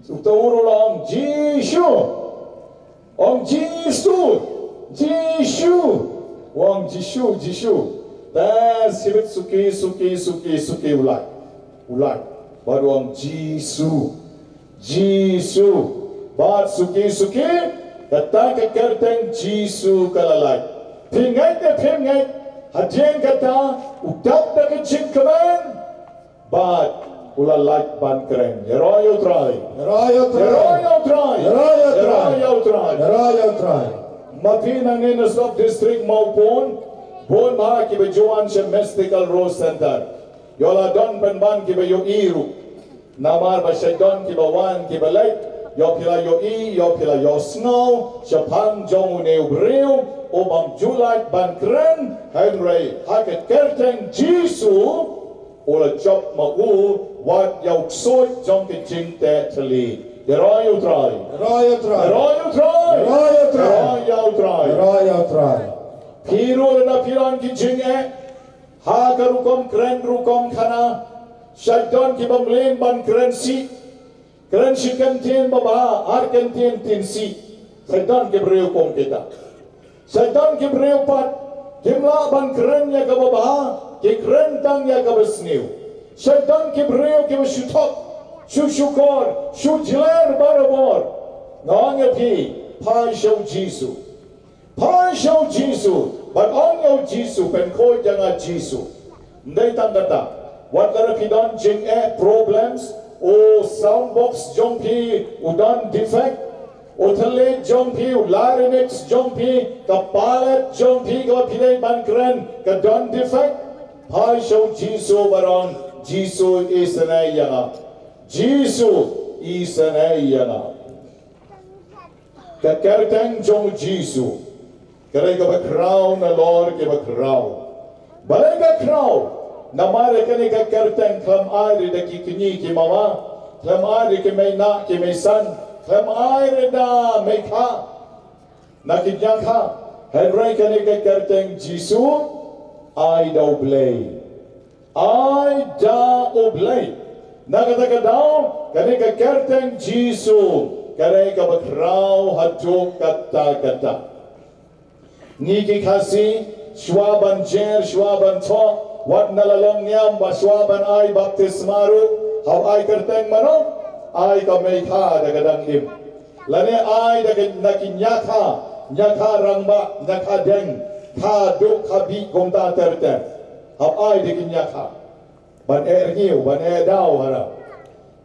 Uta u ruh la ong Jisu. Ong Jisu. Jisu. Ong Jisu, Jisu. Te shibit suki, suki, suki, suki u lait. U lait. Bad u ong Jisu. Jisu. Bad suki suki, kata ka kyrteng Jisu ka la lait. Phi ngeit ne phim ngeit, hadien kata u dap da ka jingkmen. Bad u la lait ban kren. Ïaroh ïa u Trai. Ïaroh ïa u Trai. Ïaroh ïa u Trai. Ïaroh ïa u Trai. Ïaroh ïa u Trai. Ma phi nangne na sub district Mawpun, bun bha kiba ju wan sha Mystical Rose Center. Ïoh la don pynban kiba ïohi ruh. Namar ba shait don kiba wan kiba leit, ïoh phi la ïohi, ïoh phi la ïohsngew shaphang jong une u briew u bym ju lait ban kren, hynrei ha ka kyrteng Jisu U la jop ma u wat ïa u ksuid jong ki jingteh thylli. Ïaroh ïa u Trai. Ïaroh ïa u Trai. Ïaroh ïa u Trai. Ïaroh ïa u Trai. Ïaroh ïa u Trai. Ïaroh ïa u Trai. Phi ruh lada phi don ki jingeh ha ka rukom kren rukom khana, shait don kiba mlien ban kren sih. Kren shi kyntien babha, ar kyntien tinsih. Shait don ki briew kum kita. Shait don ki briew pat kim lah ban kren ïa kaba bha, ki kren tang ïa kaba sniew. Shait don ki briew kiba shu thok, shu shukor, shu jler barabor. Nga ong ïa phi, phai sha u Jisu. Phai sha u Jisu, bad ong ïa u Jisu, pynkhuid ïa nga Jisu. Ym dei tang kata, wat lada phi don jingeh, problems, u sound box jong phi u don defect, u thylliej jong phi, u larynx jong phi, ka palate jong phi kaba phi dei ban kren ka don defect. Phai sha u Jisu bad ong, Jisu, isynei ïa nga. Jisu, isynei ïa nga. Ka kyrteng jong u Jisu ka dei kaba khraw nalor kiba khraw. Balei ka khraw? Namar ïa kane ka kyrteng khlem ai ruh da ki kñi ki mama, khlem ai ruh da ki mei nah ki mei san, khlem ai ruh da mei kha na ki ñiakha. Hynrei kane ka kyrteng Jisu ai da u Blei. Ai da u Blei. Na kata ka daw, kane ka kyrteng Jisu ka dei kaba khraw haduh katta katta. Ngi ki Khasi, shuwa ban jer, shuwa ban thoh, wat na la longniam, ba shuwa ban ai baptisma ruh, hap ai kyrteng mano? Ai ka mei kha da ka dang im. Lane ai da ka, na ki ñiakha, ñiakha rangbah, ñiakha deng, kha duh kha bih kumta ter ter. Hap ai da ki ñiakha. Ban eh rngiew, ban eh daw hana.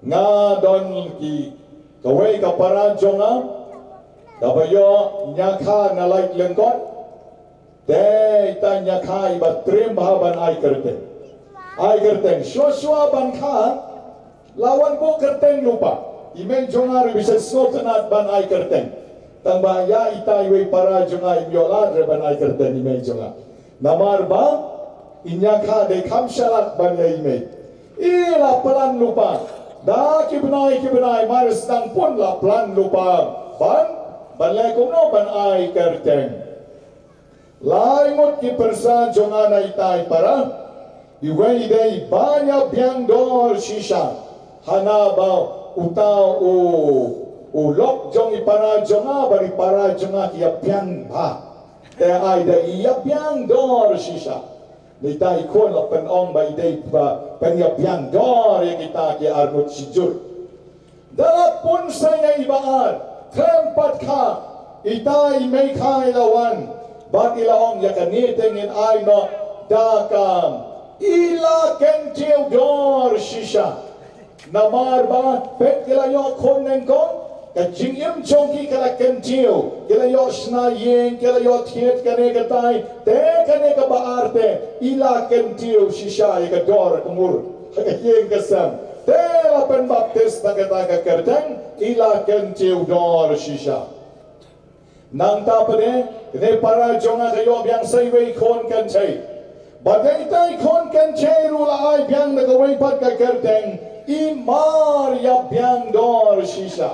Nga don ki, kawei ka para jong nga, kaba ïoh ñiakha na lait lyngkot. Te ita ñiakha iba triem bha ban ai kyrteng. Ai kyrteng, shuwa shuwa ban kha, la wan buh kyrteng lypa. I mei jong nga ruh i bishar sngewtynnat ban ai kyrteng. Tang ba ïa ita iwei para jong nga im ïoh lad re ban ai kyrteng i mei jong nga. Namar ba i ñiakha dei kham shalak ban ïa i mei. I la plan lypa. Da ki bnai ki bnai mar sdang pun la plan lypa. Ban, ban leh kumno ban ai kyrteng. Lai ngut ki pyrsa jong nga na ita i para. Iwei i dei ba ïa biang dor shisha. Hana ba uta u, u lok jong i para jong nga, ba i para jong nga ki ïa biang bha. Te ai da i ïa biang dor shisha. Nita i khun la pynong ba i dei ba pyn ïa biang dor ïa kita ki arngut shijur. Da la pun sa ïa i ba ar, khlem pat kha, ita i mei kha i la wan, bad i la ong ïa kane te ngin ai noh da ka, i la kyntiew dor shisha. Namar ba peit ki la ïoh khun nyngkong, ka jingim jong ki ka la kyntiew, ki la ïoh shna ïing, ki la ïoh thied kane katai, te kane kaba ar te, i la kyntiew shisha ïa ka dor ka mur ha ka ïing ka sem. Te la pynbaptis na kata ka kyrteng, i la kyntiew dor shisha. Nangta pat de, kane para jong nga ka ïoh biang sa iwei khun kynthei. Bad ïa ita i khun kynthei ruh la ai biang da kawei pat ka kyrteng, i mar ïa biang dor shisha.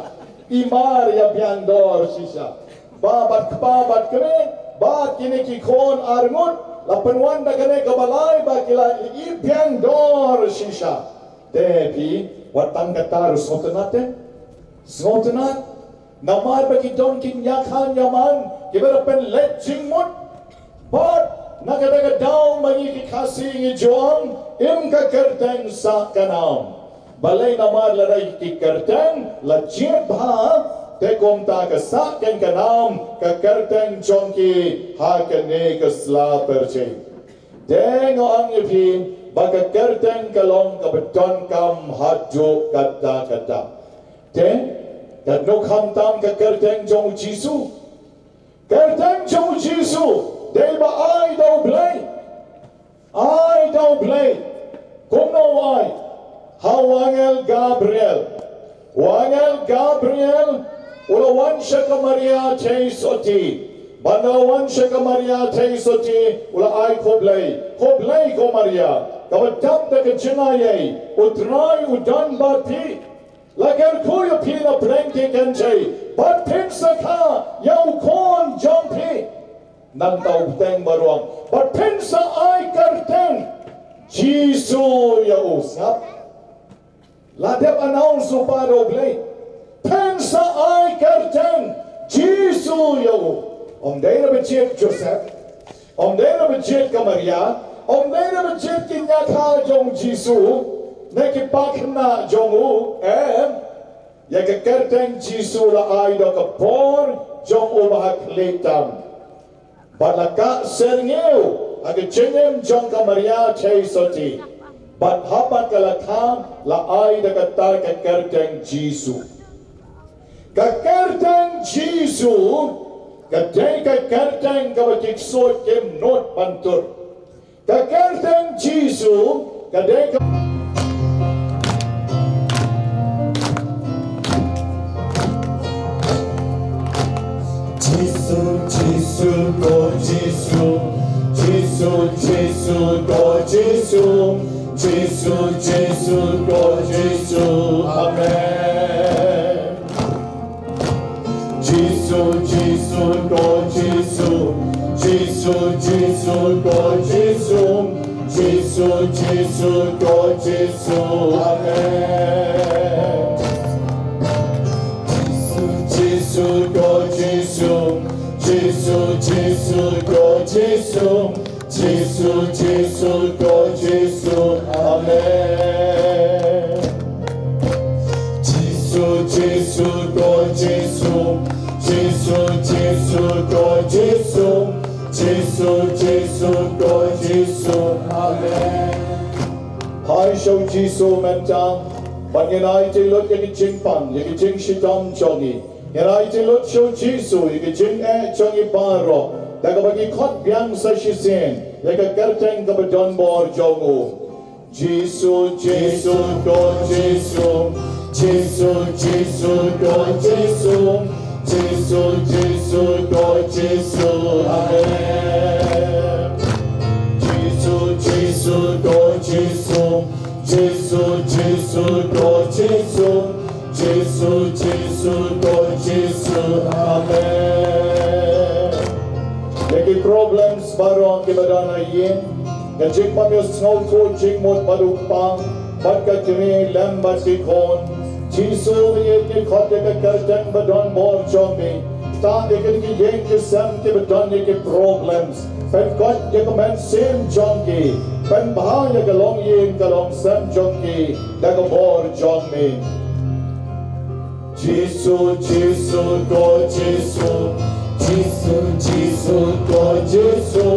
I mar ïa biang dor shisha. Ba bad kpa bad kmie, bad kine ki khun arngut, la pynwan da kane kaba lai ba ki la ïa biang dor shisha. Te phi, wat tang kata ruh sngewtynnat te. Sngewtynnat. Namar ba ki don ki ñiakha ñiaman, kiba la pynleit jingmut. Bad na kata ka daw ma ngi ki Khasi ngi ju ong, im ka kyrteng sah ka nam. Balei? Namar lada ki kyrteng la jied bha, te kumta ka sah kein ka nam ka kyrteng jong ki ha kane ka sla pyrthei. Te nga ong ïa phi ba ka kyrteng ka long kaba donkam haduh katta katta. Te katno khamtam ka kyrteng jong u Jisu. Kyrteng jong u Jisu dei ba ai da u Blei. Ai da u Blei. Kumno u ai? Ha u angel Gabriel. U angel Gabriel u la wan sha ka Maria thei sotti. Bad la wan sha ka Maria Theisotti, u la ai khublei. Khublei ko Maria, kaba dap da ka jingaiei, U Trai u don bad phi. La kyrkhu ïa phi na pdeng ki kynthei, bad phin sa kha ïa u khun jong phi. Nangta u bteng baroh, bad phin sa ai kyrteng Jisu ïa u. Sngap. La dep announce u Para U Blei. Phin sa ai kyrteng Jisu ïa u. Ym dei na ba jied Joseph. Ym dei na ba jied ka Maria. Ym dei na ba jied ki ñiakha jong Jisu, ne ki pakhynnah jong u. Em. Ïa ka kyrteng Jisu la ai da ka bor jong u Bahakhlieh tam. Bad la kah syrngiew ha ka jingim jong ka Maria Theisotti. Bad haba ka la kha, la ai da kata ka kyrteng Jisu. Ka kyrteng Jisu ka dei ka kyrteng kaba ki ksuid kim nud ban tur. Ka kyrteng Jisu ka dei ka Jisu, Jisu, ko Jisu. Jisu, Jisu, ko Jisu. Jisu, Jisu, ko Jisu. Amen. Jisu, Jisu, ko Jisu. Jisu, Jisu, ko Jisu. Jisu, Jisu, ko Jisu. Amen. Jisu, Jisu, ko Jisu. Jisu, Jisu, ko Jisu. Jisu, Jisu, ko Jisu. Amen. Jisu, Jisu, ko Jisu. Jisu, Jisu, ko Jisu. Jisu, Jisu, ko Jisu. Amen. Hai sha u Jisu mynta. Bad ngin aiti lut ïa ki jingpang, ïa ki jingshitom jong ngi. Ngin aiti lut sha u Jisu ïa ki jingeh jong ngi baroh, da kaba ngi khot biang sa shisien ïa ka kyrteng kaba don bor jong u. Jisu, Jisu, ko Jisu. Jisu, Jisu, ko Jisu. Jisu, Jisu, ko Jisu. Amen. Jisu, Jisu, ko Jisu. Jisu, Jisu, ko Jisu. Jisu, Jisu, ko Jisu. Amen. Ïa ki problems baroh kiba don ha ïing, ka jingpynsngewthuh jingmut bad u kpa bad ka kmie lem bad ki khun. Jisu, ngi khot ïa ka kyrteng ba don bor jong me. Tah ïa kine ki ïing ki sem kiba don ïa ki problems. Pynkoit ïa ka mynsiem jong ki. Pynbha ïa ka longïing ka longsem jong ki da ka bor jong me. Jisu, Jisu, ko Jisu. Jisu, Jisu, ko Jisu.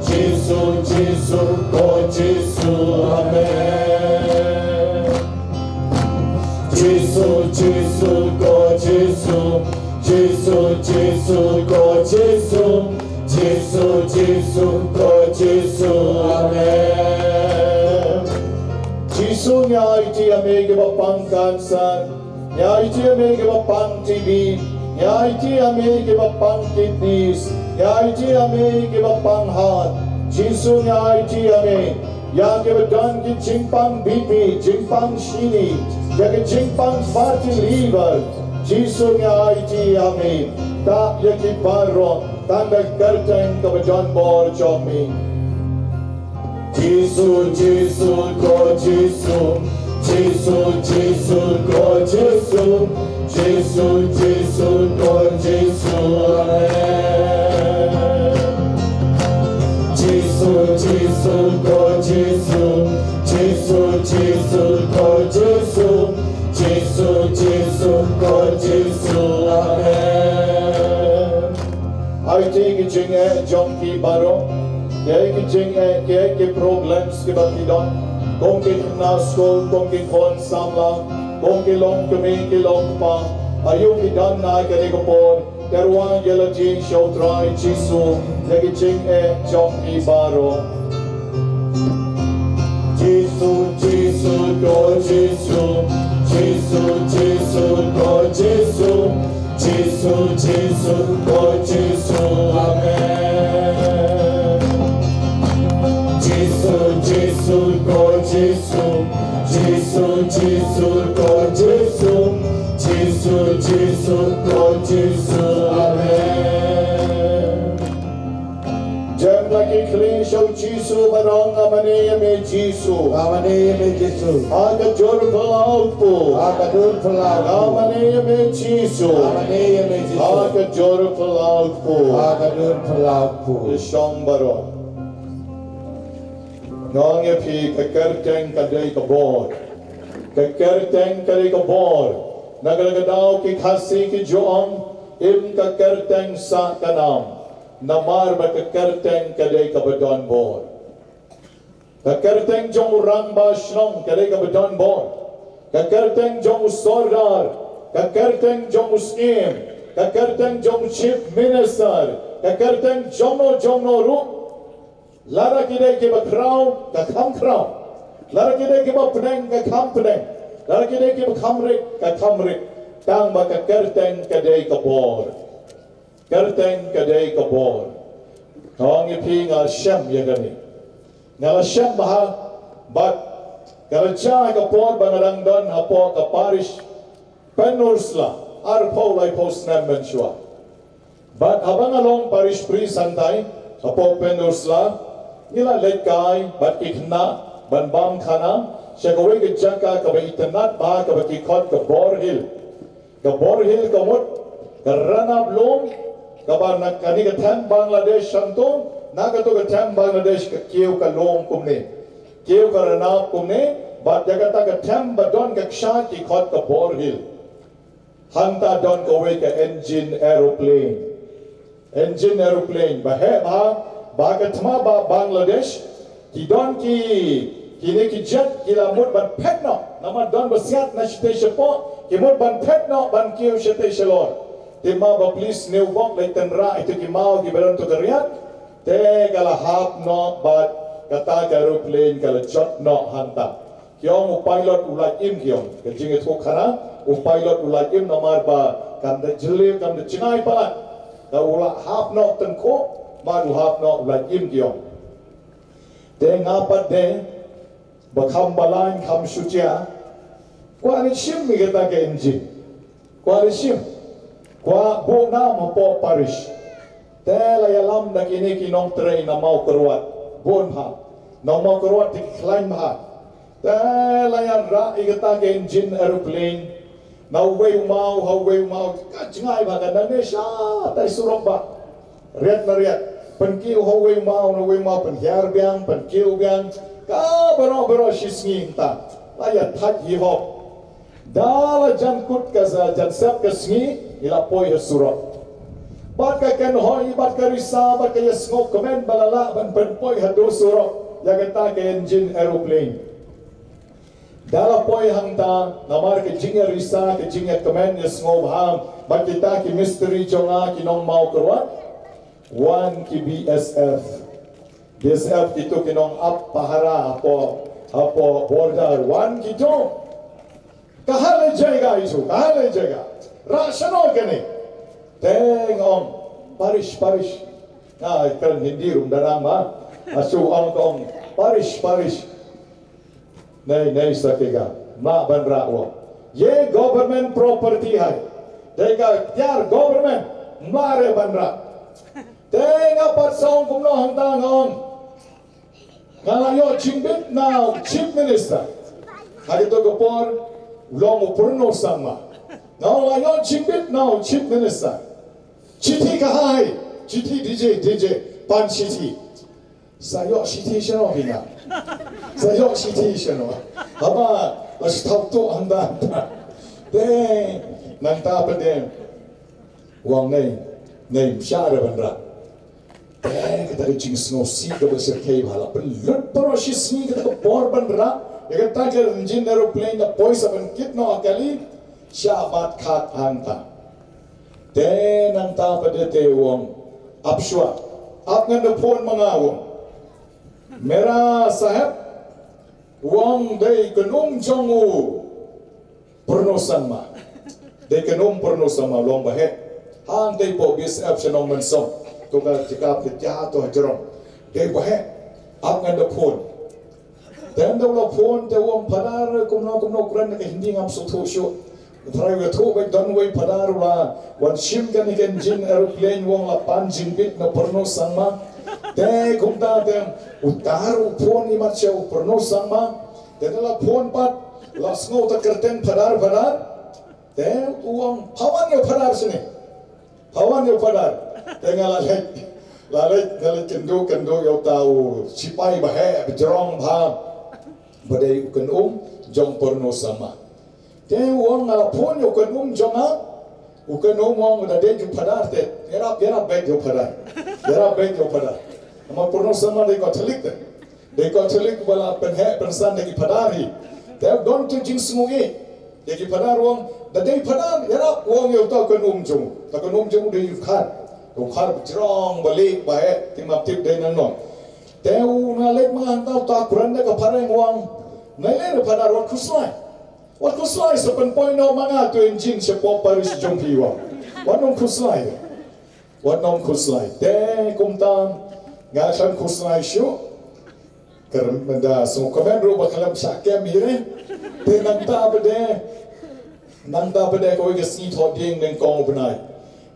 Jisu, Jisu, ko Jisu. Amen. Jisu, Jisu, ko Jisu. Jisu, Jisu, ko Jisu. Jisu, Jisu, ko Jisu. Amen. Jisu, ngi aiti ïa me kiba pang cancer. Ngi aiti ïa me kiba pang T B. Ngi aiti ïa me kiba pang kidneys. Ngi aiti ïa me kiba pang heart. Jisu, ngi aiti ïa me ïa kiba don ki jingpang B P, jingpang shini, ïa ki jingpang fatty liver. Jisu, ngi aiti ïa me. Tah ïa ki baroh tang da ka kyrteng kaba don bor jong me. Jisu, Jisu, ko Jisu. Jisu, Jisu, ko Jisu. Jisu, Jisu, ko Jisu. Amen. Jisu, Jisu, ko Jisu. Jisu, Jisu, ko Jisu. Jisu, Jisu, ko Jisu. Amen. Aiti ki jingeh jong ki baroh. Kiei ki jingeh, kiei ki problems kiba ki don. Kum ki khynnah skul, kum ki khun samla, kum ki longkmie ki longkpa. Aïu ki don ha kane ka por. Te ruh ïa lade sha U Trai Jisu ïa ki jingeh jong ki baroh. Jisu, Jisu, ko Jisu. Jisu, Jisu, ko Jisu. Jisu, Jisu, ko Jisu. Jisu, Jisu, Jisu, ko Jisu, Jisu, Jisu, ko Jisu, Amen. Jem la ki khlieh sha u Jisu bad ong, nga mane ïa me Jisu. Nga mane ïa me Jisu. Ha ka jur phyllaw u kpu. Ha ka jur phyllaw u kpu. Nga mane ïa me Jisu. Nga mane ïa me Jisu. Ha ka jur phyllaw u kpu. Ha ka jur phyllaw u kpu. Ïa shong baroh. Nga ong ïa phi, ka kyrteng ka dei ka bor. Ka kyrteng ka dei ka bor. Na kata ka daw ki Khasi ki ju ong, im ka kyrteng sah ka nam. Namar ba ka kyrteng ka dei kaba don bor. Ka kyrteng jong u rangbah shnong ka dei kaba don bor. Ka kyrteng jong u sordar, ka kyrteng jong u syiem, ka kyrteng jong u chief minister, ka kyrteng jongno jongno ruh. Lada ki dei kiba khraw, ka kham khraw. Lada ki dei kiba pdeng, ka kham pdeng. Lada ki dei kiba kham rit, ka kham rit. Tang ba ka kyrteng ka dei ka bor. Kyrteng ka dei ka bor. Nga ong ïa phi, nga shem ïa kane. Nga la shem bha, bad ka la jia ka por ba nga dang don hapoh ka parish Pynursla, arphew laiphew snem mynshuwa. Bad haba nga long parish priest hangtai hapoh Pynursla, ngi la leit kai bad ki khynnah ban bam khana sha kawei ka jaka kaba itynnad bha kaba ki khot ka Bor Hill. Ka Bor Hill ka mut ka ranab lum kaba na kane ka them Bangladesh shangto, na kato ka them Bangladesh ka kiew ka lum kumne, kiew ka ranab kumne, bad ïa kata ka them ba don ka kshaid ki khot ka Bor Hill. Hangta don kawei ka engine aeroplane. Engine aeroplane ba heh bha, ba ka thma ba Bangladesh ki don ki, kine ki jet ki la mut ban phet noh. Namar don ba siat na shatei shapoh, ki mut ban phet noh ban kiew shatei shalor. Te ma ba pli sniewbok leit tynrah ïa ki maw kiba don to ka riat. Te ka la hap noh bad kata ka aeroplane ka la jot noh hangta. Ki ong u pilot u lait im, ki ong. Ka jingïathuhkhana, u pilot u lait im namar ba kam da jylliew, kam da jngai palat. Te u la hap noh tyngkhuh, bad u hap noh u lait im, ki ong. Te nga pat de, ba kham balang kham shutia, kwah ïa shim ïa kata ka engine. Kwah ïa shim. Kwah buh nam hapoh parish. Te la ïalam da kine ki nongtrei na Mawkyrwat. Bun bha. Na Mawkyrwat te ki khlaiñ bha. Te la ïa rah ïa kata ka engine aeroplane. Na uwei u maw ha uwei u maw, ka jngai bha, ka nangne shatai surok bha. Riat na riat, pynkiew ha uwei u maw na uwei u maw, pynhiar biang, pynkiew biang. Ka baroh baroh shi sngi hangta. La ïa thait hi hok. Da la jan kut ka sa, jan sep ka sngi, ngi la poi ha surok. Bad ka kynhoi, bad ka risa, bad ka ïasngewkmen ba la lah ban pynpoi haduh surok ïa kata ka engine aeroplane. Da la poi hangta, namar ka jingïarisa, ka jingïakmen, ïasngewbha bad kita ki mistri jong nga ki nong Mawkyrwat. Wan ki B S F. B S F kito ki nong ap pahara hapoh, hapoh border. Wan kito. Kahan le jayega itu, kahan le jayega. Rah shano kane. Te nga ong, parish, parish. Nga kren Hindi ruh ym da nang ma. Nga shu ong, ka ong, parish, parish. Nei, nei, sa kega. Mlah ban rah, u ong. Ye government property hai. Dei ka tiar government. Mlah re ban rah. Te nga pat sa ong kumno hangta, nga ong. Nga la ïoh jingbit na u Chief Minister. Ha kito ki por, u long u Purno Sangma. Nga la ïoh jingbit na u Chief Minister. Chithi kaei? Chithi D J, D J, pan chithi. Sa ïoh chithi shano phi nga? Sa ïoh chithi shano? Haba la shu thaw tuh hangta hangta. Te nangta pat de u ong nei, nei, ym shah re ban rah. Te kata ka jingsngewsih kaba shyrkhei bha, la pynlut baroh shi sngi kata ka por ban rah ïa kata ka engine aeroplane, la poi sa ban kit noh ha kali, shah bat khak hangta. Te nangta pat de te u ong, ap shuwa, ap ngan da phone ma nga, u ong. Mera saheb, u ong, dei kynum jong u Purno Sangma. Dei kynum Purno Sangma, u long ba heh. Hangtei hapoh B S F sha Nongmynsong. To ka jaka ka jaka to ha jrong. Dei ba heh. Ap ngan da phone. Te ynda u la phone te u ong, Phadar, kumno kumno, kren ka Hindi ngam sngewthuh shuh. Trai u ïathuh beit, don uwei Phadar u la wan shim kane ka engine aeroplane, u ong la pan jingbit na u Pyrno Sangma. Te kumta te uta ruh u phone imat sha u Pyrno Sangma. Te ynda la phone pat, la sngew ta kyrteng Phadar, Phadar. Te u ong, pha wan ïa u Phadar shane. Pha wan ïa u Phadar. Te nga la leit, la leit, nga leit kynduh kynduh ïa uta u sipai ba heh ba jrong bha, ba dei u kynum jong u Pyrno Sangma. Te u ong, nga la phone ïa u kynum jong nga. U kynum u ong, da dei u Phadar te, ïarap, ïarap beit ïa u Phadar. Ïarap beit ïa u Phadar. Namar u Pyrno Sangma dei Katholik te. Dei Katholik ba la pynheh pynsan da ki Phadar hi. Te don tu jingsngewieit. Ïa ki Phadar, u ong, da dei Phadar, ïarap, u ong ïa uta u kynum jong u. Uta u kynum jong u dei u khar. U khar ba jrong ba lieh ba heh, te ngam tip dei nangno. Te u, nga leit ma nga hangta, uta u kren da ka phareng, u ong, nga leit da Phadar, wat khuslai. Wat khuslai, sa pynpoi noh ma nga tu engine shapoh parish jong phi, u ong. Wat nym khuslai. Wat nym khuslai. Te kumta nga khlem khuslai shuh. Kyrmen da sngewkmen ruh ba khlem shah kem hi re. Te nangta pat de, nangta pat de kawei ka sngi thohdieng nyngkong u bnai,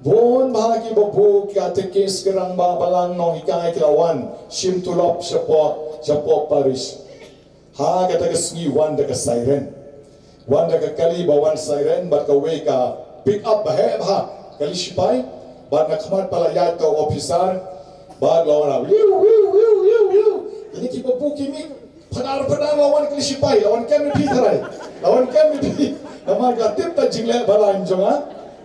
bun bha ki babu, ki katekis, ki rangbah balang, nonghikai ki la wan shim tulop shapoh, shapoh parish. Ha kata ka sngi wan da ka siren. Wan da ka kali ba wan siren bad kawei ka pick up ba heh bha, kali shipai. Bad na khmat pat la ïaid uta u officer. Bad la wan, wiu, wiu, wiu, wiu, wiu. Kine ki babu ki mih, Phadar, Phadar, la wan kali shipai, la wan kem ïa phi tharai. La wan kem ïa phi. Namar ki la tip ta jingleh ba la jong nga.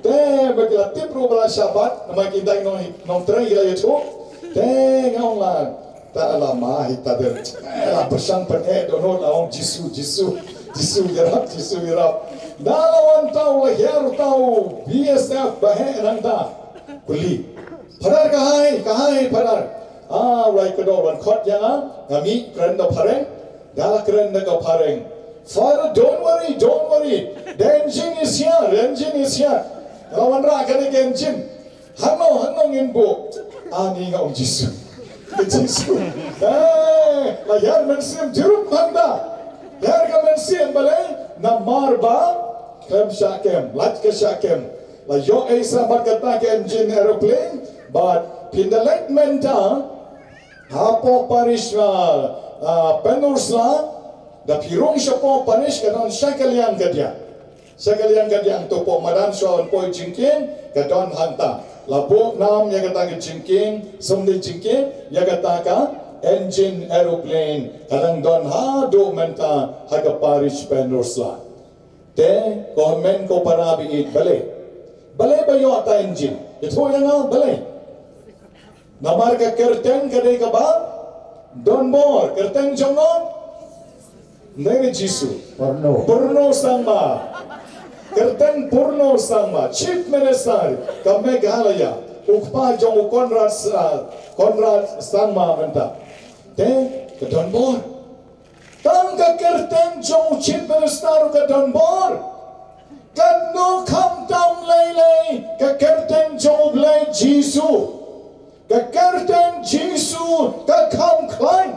Te ba ki la tip ruh ba la shah bat, namar ki dei nong, nongtrei ki la ïathuh. Te nga ong la, ta la ma hi ta der. Eh, la pyrshang pyneh dohnud, la ong Jisu, Jisu, Jisu ïarap, Jisu ïarap. Da la wan uta u, la hiar uta u B S F ba heh nangta. Kylli. Phadar, ka hai, ka hai Phadar. Ah, u la ïakynduh, wan khot ïa nga, nga mih kren da phareng. Da la kren da ka phareng. Father, don't worry, don't worry. The engine is here, the engine is here. Nga wan rah kane ka engine. Hangno, hangno ngin buh? Ani, nga ong Jisu. Ka Jisu. Eh, la hiar mynsiem jurip hangta. Hiar ka mynsiem balei, namar ba khlem shah kem, lait ka shah kem. La ïoh ei sa bad kata ka engine aeroplane, bad phin da leit mynta hapoh parish, ah, ah, Pynursla, da phi rung shapoh parish ka don sha ka liang ka diang. Sha ka liang ka diang, to hapoh madan shuwa ban poi jingkieng, ka don hangta. La buh nam ïa kata ka jingkieng, sumdei jingkieng, ïa kata ka engine aeroplane, ka dang don haduh mynta ha ka parish Pynursla. Te ko hynmen ko para baieit, balei? Balei ba ïoh ta engine? Ïathuh ïa nga balei? Namar ka kyrteng ka dei kaba donbor. Kyrteng jong u, dei Jisu. Pyrno. Pyrno Sangma. Kyrteng Pyrno Sangma, Chief Minister ka Meghalaya. U kpa jong u Conrad Sa-, Conrad Sangma mynta. Te ka donbor. Tang ka kyrteng jong u Chief Minister ruh ka donbor. Katno khamtam lei lei ka kyrteng jong u Blei Jisu. Ka kyrteng Jisu ka kham khlaiñ.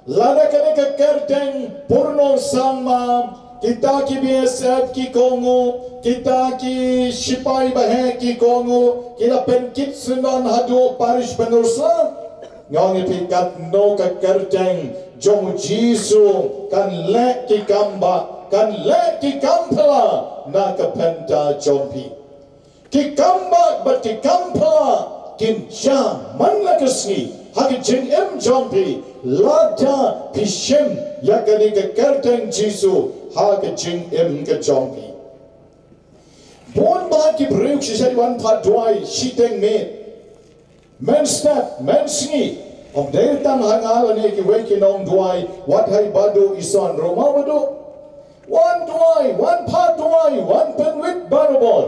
Lada kane ka kyrteng Pyrno Sangma, kita ki B S F ki kohnguh, kita ki shipai baheh ki kohnguh, ki la pynkit syndon haduh parish Pynursla. Nga ong ïa phi, katno ka kyrteng jong u Jisu kan leh ki kam bah, kan leh ki kam phylla na ka bynta jong phi. Ki kam bah bad ki kam phylla kin jia man la ka sngi ha ka jingim jong phi, lada phi shim ïa kane ka kyrteng Jisu ha ka jingim ka jong phi. Bun bah ki briew shisha wan phah duwai shiteng miet. Mynstep, mynsngi. Ym dei tang ha nga lane kiwei ki nongduwai, wat ha i Bah Duh Ison ruh mawbah duh. Wan duwai, wan phah duwai, wan pynwit barabor.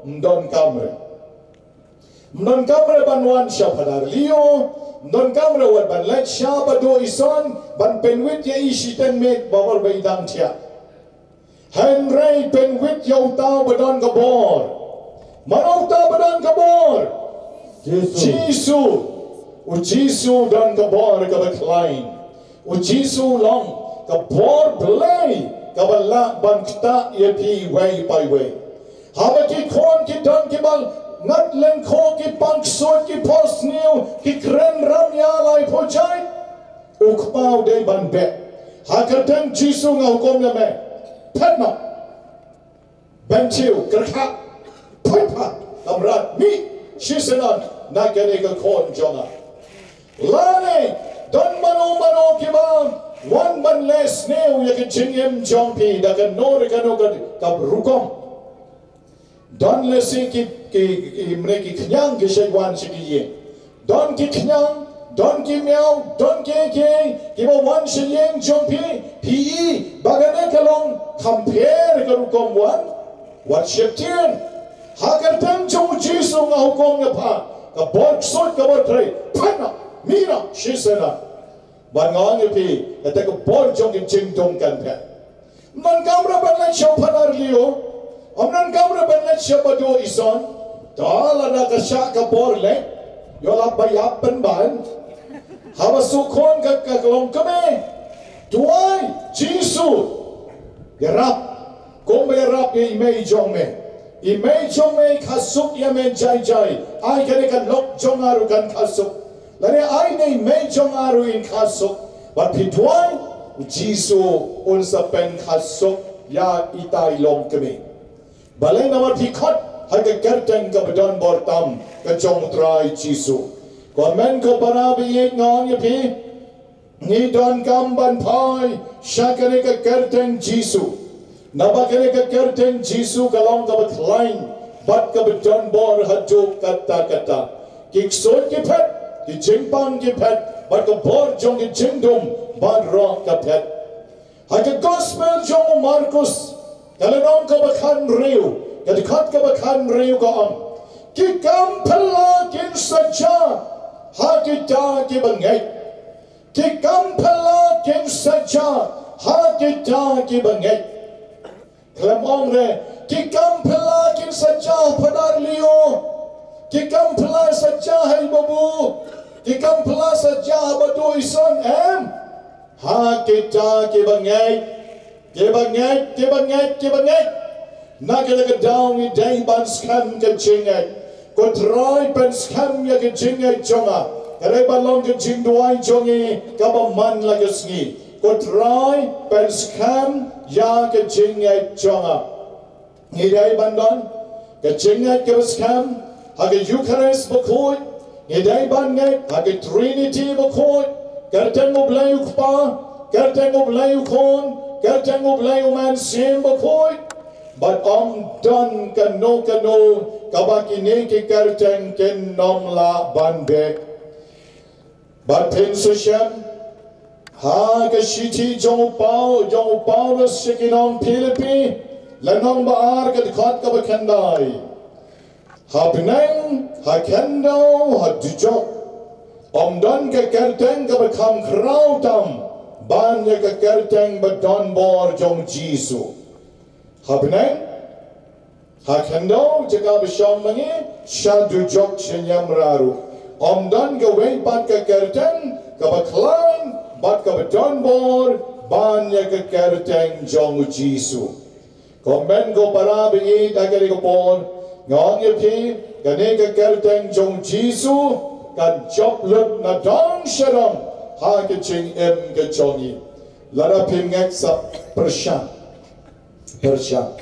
Ym don kamre. Ym don kamre ban wan sha Phadar Leo, ym don kamre wat ban leit sha Bah Duh Ison, ban pynwit ïa i shiteng miet barabor ba i dang thiah. Hynrei pynwit ïa uta uba don ka bor. Mano uta uba don ka bor? Jisu. Jisu. U Jisu u don ka bor kaba khlaiñ. U Jisu u long Ka bor Blei kaba lah ban ktah ïa phi iwei pa iwei. Haba ki khun ki don kiba ngat lyngkhuh, ki pang ksuid, ki por sniew, ki kren ram ïa lai phew jait, u kpa u dei ban beh. Ha ka kyrteng Jisu nga hukum ïa me, phet noh. Bentiu, kyrkhat, phet pat, kamrat, mih shisien na kane ka khun jong nga. Lane don mano mano kiba wan ban leh sniew ïa ka jingim jong phi da kano re kano ka rukom. Don lehse ki, ki, ki mrei ki khñiang ki shait wan sha ki ïing. Don ki khñiang, don ki miaw, don kiei kiei kiba wan sha ïing jong phi, phi i ba kane ka long kham pher ka rukom wan. Wat sheptieng. Ha ka kyrteng jong u Jisu nga hukum ïa pha, ka bor ksuid, ka bor trei, phet noh, mih noh shisien. Bad nga ong ïa phi, kata ka bor jong ka jingdum kan phet. Ym donkam ruh ban leit sha u Phadar Leo, ym donkam ruh ban leit sha Bah Dioh Ison. To lada ka shah ka bor leit, ïoh lap ba ïap pynban. Haba shu khun ka, ka long kmie. Duwai, Jisu, ïarap. Kumba ïarap ïa i mei jong me. I mei jong me i kha suk ïa me jai jai. Ai kane ka lok jong nga ruh kan kha suk. Lane ai ne i mei jong nga ruh in kha suk. Bad phi duwai, u Jisu un sa pynkha suk ïa ita i longkmie. Balei? Namar phi khot ha ka kyrteng kaba don bor tam ka jong u Trai Jisu. Ko hynmen ko para ba ïeit, nga ong ïa phi, ngi donkam ban phai sha kane ka kyrteng Jisu. Naba kane ka kyrteng Jisu ka long kaba khlaiñ bad kaba don bor haduh katta katta. Ki ksuid ki phet, ki jingpang ki phet, bad ka bor jong ki jingdum baroh ka phet. Ha ka gospel jong u Markus, ka lynnong kaba khathynriew, ka dkhot kaba khathynriew ka ong, ki kam phylla kin sa jia ha kita kiba ngeit. Ki kam phylla kin sa jia ha kita kiba ngeit. Khlem ong re, ki kam phylla kin sa jia ha u Phadar Leo. Ki kam phylla sa jia ha i Bah Bu. Ki kam phylla sa jia ha Bah Dioh Ison, em. Ha kita kiba ngeit. Kiba ngeit, kiba ngeit, kiba ngeit. Na kata ka daw ngi dei ban skhem ka jingngeit. Ko Trai, pynskhem ïa ka jingngeit jong nga. Ka dei ban long ka jingduwai jong ngi kaba man la ka sngi. Ko Trai, pynskhem ïa ka jingngeit jong nga. Ngi dei ban don ka jingngeit kaba skhem ha ka Eukharist bakhuid. Ngi dei ban ngeit ha ka Trinity bakhuid. Kyrteng U Blei U Kpa, kyrteng U Blei U Khun, kyrteng U Blei U Mynsiem Bakhuid. Bad ym don kano kano kaba kine ki kyrteng kin ym lah ban beh. Bad phin sa shem ha ka shithi jong u Pau-, jong u Paulus sha ki nong Philippi, lynnong ba ar, ka dkhot kaba khyndai. Ha bneng, ha khyndew, ha dujok, ym don ka kyrteng kaba kham khraw tam ban ïa ka kyrteng ba don bor jong u Jisu. Ha bneng, ha khyndew, jaka ba shong ma ngi, sha dujok, sha niamra ruh, ym don kawei pat ka kyrteng kaba khlaiñ bad kaba don bor ban ïa ka kyrteng jong u Jisu. Ko hynmen ko para ba ïeit, ha kane ka por nga ong ïa phi, kane ka kyrteng jong u Jisu kan jop lut nadong shadong ha ka jingim ka jong ngi. Lada phim ngeit, sa pyrshang. Pyrshang.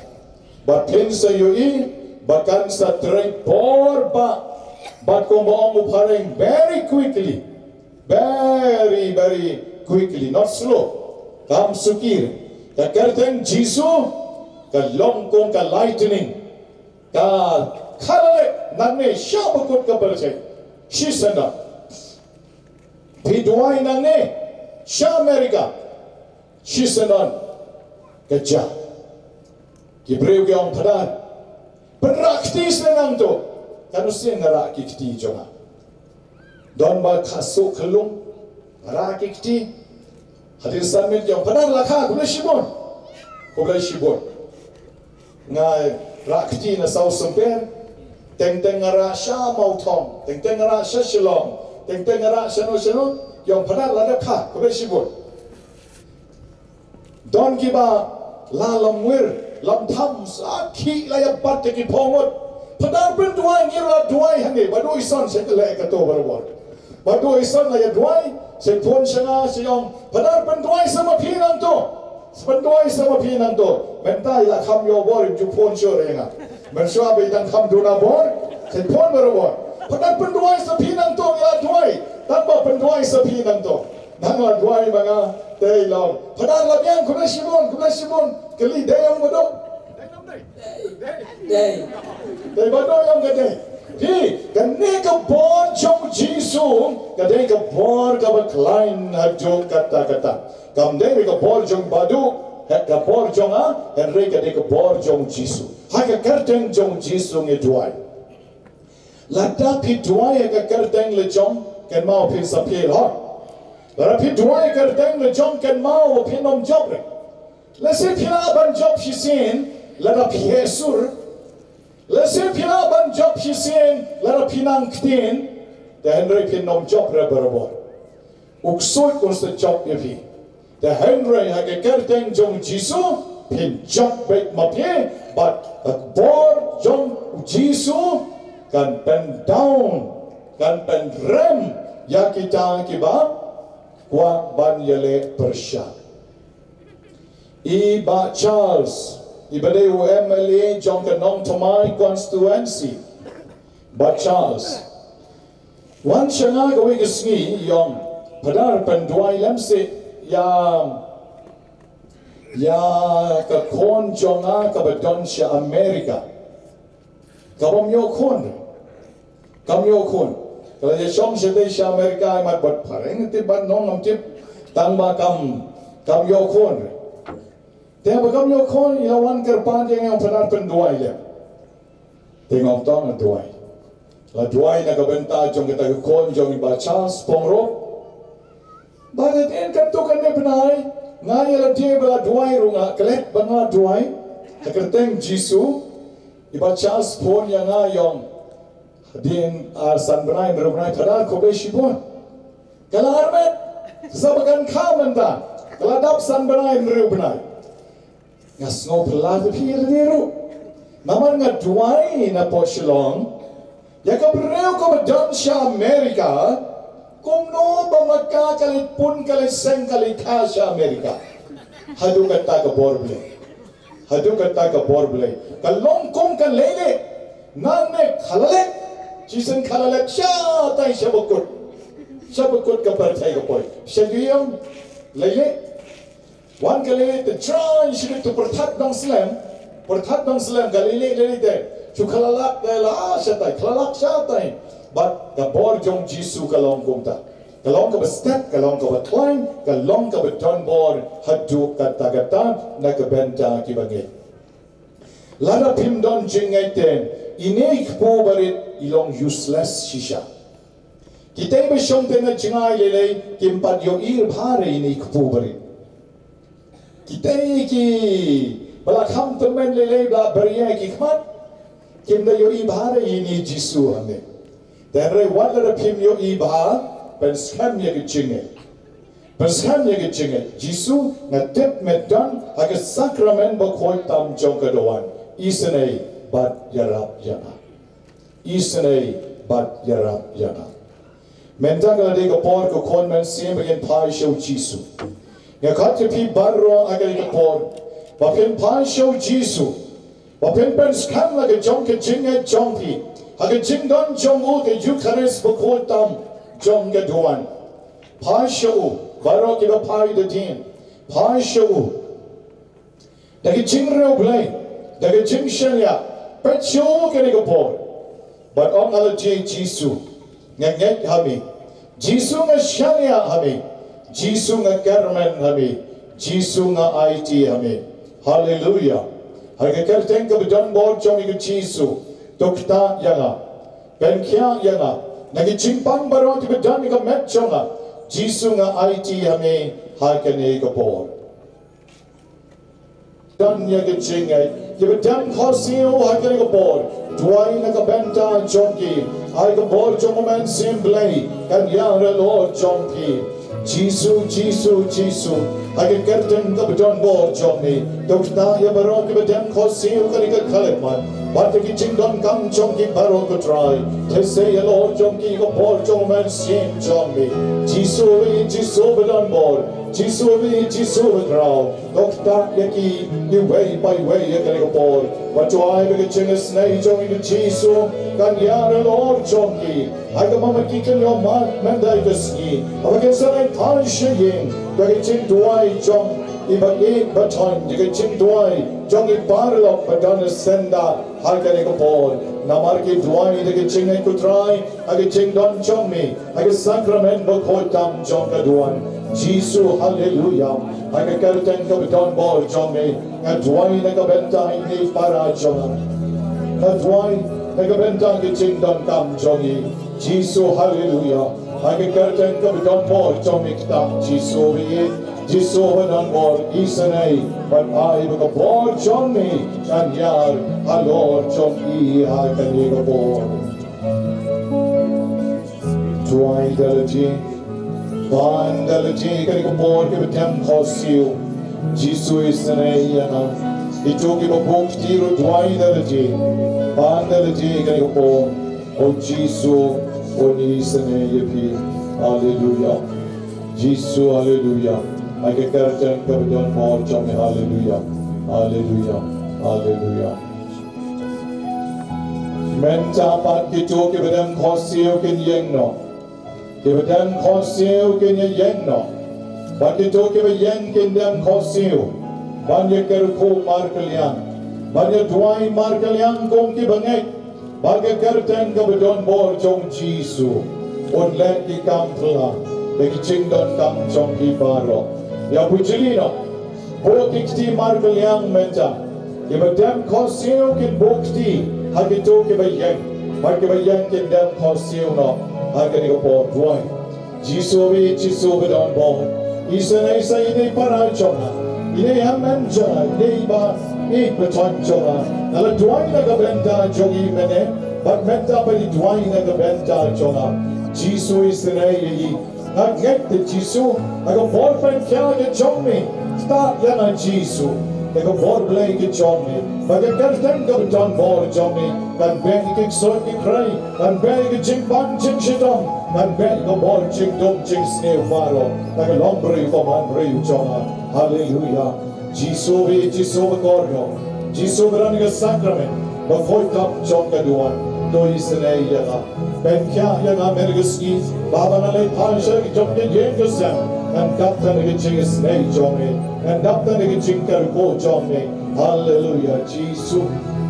Bad phin sa ïohi ba kan sa trei bor bha. Bad kumba ong u phareng, very quickly. Very, very quickly, not slow. Kam suki. Ka kyrteng Jisu ka long kum ka lightning. Ka khalale nangne sha ba kut ka pyrthei. Shisien. Phi duwai nangne sha America. Shisien ka jia. Ki briew ki ong, Phadar, pynrah kti seh nangto. Katno sien nga rah ki kti jong nga. Don ba kha suk khlung, nga rah ki kti. Hadien san minit ki ong, Phadar, la kha, khublei shibun. Khublei shibun. Nga rah kti na South Sumper. Teng teng nga rah sha Mawthong. Teng teng nga rah sha Shillong. Teng teng nga rah shano shano. Ki ong, Phadar, la dep kha, khublei shibun. Don kiba la lamwir, lamtham, sa khih la ïa bat ïa ki phew ngut. Phadar pynduwai, ngi la duwai hangne, ba duh i son sha ka leh kato barabor. Ba duh i son la ïa duwai, sa phone sha nga sa ong, phadar pynduwai sa ma phi nangto. Pynduwai sa ma phi nangto. Mynta i la kham ïoh bor, im ju phone shuh ïa nga. Mynshuwa ba i dang kham duna bor, sa phone barabor. Phadar pynduwai sa phi nangto, ngi la duwai. Tang ba pynduwai sa phi nangto. Nang la duwai ma nga, te i la ong, phadar la biang, khublei shibun, khublei shibun. Kylli dei ong ba duh. Dei. Dei ba duh ong ka dei. Phi, kane ka bor jong Jisu, ka dei ka bor kaba khlaiñ haduh katta katta. Kam dei ka bor jong ba duh, ha ka bor jong nga, hynrei ka dei ka bor jong Jisu. Ha ka kyrteng jong Jisu ngi duwai. Lada phi duwai ha ka kyrteng la jong, kynmaw phin sa pyrshah. Lada phi duwai ha ka kyrteng la jong, kynmaw phin ym jop re. Lehse phi lah ban jop shisien, lada phi heh sur. Lehse phi lah ban jop shisien, lada phi nang ktien. Te hynrei phin ym jop re barabor. U ksuid un sa jop ïa phi. Te hynrei ha ka kyrteng jong Jisu, phin jop beit ma phi, bad ka bor jong Jisu kan pyndown, kan pynrem ïa kita kiba kwah ban ïaleh pyrshah. I Bah Charles, iba dei u M L A jong ka Nongthymmai constituency. Bah Charles. Wan sha nga kawei ka sngi, i ong, phadar pynduwai lem seh ïa, ïa ka khun jong nga kaba don sha America. Kaba ym ïoh khun. Kam ïoh khun. Ka la ïa shong shatei sha America, i mat bad phareng, tip bad nong ngam tip. Tang ba kam, kam ïoh khun. Te ba kam ïoh khun, i la wan kyrpad ïa nga, phadar pynduwai lem. Te nga ong to ngan duwai. La duwai na ka bynta jong kata ka khun jong i Bah Charles Pyngrope. Bad hadien katto katne bnai, nga ïa lade ba la duwai ruh nga klet ba nga duwai. Ha ka kyrteng Jisu, i Bah Charles phone ïa nga, i ong, hadien ar san bnai, hynriew bnai, phadar khublei shibun. Ka la armet, sa ba kan kha mynta. Ka la dap san bnai, hynriew bnai. Nga sngew phylla ïa phi ruh. Namar nga duwai na pdeng Shillong. Ïa ka briew kaba don sha America, kumno ba ma ka ka leit pun, ka leit seng, ka leit kha sha America. Haduh katta ka bor Blei. Haduh katta ka bor Blei. Ka long kum ka lei lei. Nangne ka la leit. Shisien ka la leit shatai sha bakut. Sha bakut ka pyrthei ka poi. Sha ïing lei lei. Wan ka lei lei te, trai shi tu pyrthat dang slem, pyrthat dang slem ka lei lei lei te. Shu ka la lak te la shatai, ka la lak shatai. Bad ka bor jong Jisu ka long kumta. Ka long kaba step, ka long kaba khlaiñ, ka long kaba don bor haduh katta katta na ka bynta kiba ngeit. Lada phim don jingngeit te, ine i kpu barit i long useless shisha. Kita ba shong te na jngai lei lei, kim pat ïohi bha re ine i kpu barit. Kita ki ba la kham tymmen lei lei, ba la bria ki khmat, kim da ïohi bha re ine i Jisu hangne. Te hynrei wat lada phim ïohi bha, pynskhem ïa ka jingngeit. Pynskhem ïa ka jingngeit. Jisu, nga tip me don ha ka sakramen bakhuid tam jong ka duwan. Isynei bad ïarap ïa nga. Isynei bad ïarap ïa nga. Mynta ka la dei ka por ko khun mynsiem ba ngin phai sha u Jisu. Nga khot ïa phi baroh ha ka dei ka por ba phin phai sha u Jisu. Ba phin pynskhem la ka jong ka jingngeit jong phi ha ka jingdon jong u ka Eukharist bakhuid tam jong ka duwan. Phai sha u, baroh kiba phai da dien. Phai sha u. Da ka jingriewblei, da ka jingshaniah, peit sha u kane ka por. Bad ong ha lade, Jisu, nga ngeit ha me. Jisu, nga shaniah ha me. Jisu, nga kyrmen ha me. Jisu, nga aiti ha me. Haleluya. Ha ka kyrteng kaba don bor jong i ka Jisu, to ktah ïa nga. Pynkhiah ïa nga na ki jingpang baroh kiba don ha ka met jong nga. Jisu, nga aiti ha me ha kane ka por. Don ïa ka jingngeit, kiba don khohsiew ha kane ka por. Duwai na ka bynta jong ki. Ha ka bor jong u Mynsiem Blei kan ïaroh jong ki. Jisu, Jisu, Jisu. Ha ka kyrteng kaba don bor jong me, to ktah ïa baroh kiba dem khohsiew kane ka khyllipmat bad ïa ki jingdonkam jong ki baroh, ko Trai. Te sei halor jong ki ka bor jong u Mynsiem jong me. Jisu, Jisu ba don bor, Jisu, Jisu ba khraw, to ktah ïa ki iwei pa iwei ïa kane ka por. Wat duwai ba ka jingisynei jong me, ko Jisu, kan ïar halor jong ki. Haba ma ki kynnoh mat mynta ka sngi, haba kin sa leit phai sha ïing, da ka jingduwai jong i ba ïeit ba thoiñ, da ka jingduwai jong i paralok ba don syndah ha kane ka por. Namar ki duwai da ka jingngeit, ko Trai, ha ka jingdon jong me ha ka sakramen bakhuid tam jong ka duwan. Jisu, haleluya. Ha ka kyrteng kaba don bor jong me, nga duwai na ka bynta ine i para jong nga. Nga duwai na ka bynta ka jingdonkam jong i. Jisu, haleluya. Ha ka kyrteng kaba don bor jong me, ktah, Jisu, ïeit, Jisu ba don bor, isynei bad ai ba ka bor jong me kan ïar halor jong i ha kane ka por. Duwai da lade, ban da lade kane ka por, kiba dem khohsiew. Jisu, isynei ïa nga. Kito kiba buh kti ruh, duwai da lade, ban da lade kane ka por. O Jisu, un isynei ïa phi. Haleluya. Jisu, haleluya. Ha ka kyrteng kaba don bor jong me, haleluya. Haleluya. Haleluya. Mynta pat kito kiba dem khohsiew kin ïeng noh. Kiba dem khohsiew kin ïeng noh. Bad kito kiba ïeng kin dem khohsiew ban ïa kyrkhu markylliang, ban ïa duwai markylliang kum kiba ngeit ba ka kyrteng kaba don bor jong Jisu un leh ki kam phylla da ki jingdonkam jong ki baroh. Ïa phi, jylliew noh. Buh ki kti markylliang mynta. Kiba dem khohsiew kin buh kti ha kito kiba ïeng, bad kiba ïeng kin dem khohsiew noh ha kane ka por. Duwai. Jisu, Jisu ba don bor, isynei sa ine i para jong nga, ine i hynmen jong nga, ine i ba ïeit ba thoiñ jong nga. Nga la duwai na ka bynta jong i mynne, bad mynta pat i duwai na ka bynta jong nga. Jisu, isynei ïa i. Nga ngeit, Jisu, ha ka bor pynkhiah ka jong me, ktah ïa nga, Jisu, da ka bor Blei ka jong me. Ba ka kyrteng kaba don bor jong me kan beh ïa ki ksuid ki khrei, kan beh ïa ki jingpang jingshitom, kan beh ïa ka bor jingdum jingsniew baroh na ka longbriew ka manbriew jong nga. Haleluya. Jisu, Jisu ba kordor, Jisu ba don ha ka sakramen bakhuid tam jong ka duwan, to isynei ïa nga. Pynkhiah ïa nga mynta ka sngi, ba haba ngan leit phai sha ka jong ka ïing ka sem, ngan dap tang da ka jingisynei jong me, ngan dap tang da ka jingkyrkhu jong me. Haleluya, Jisu.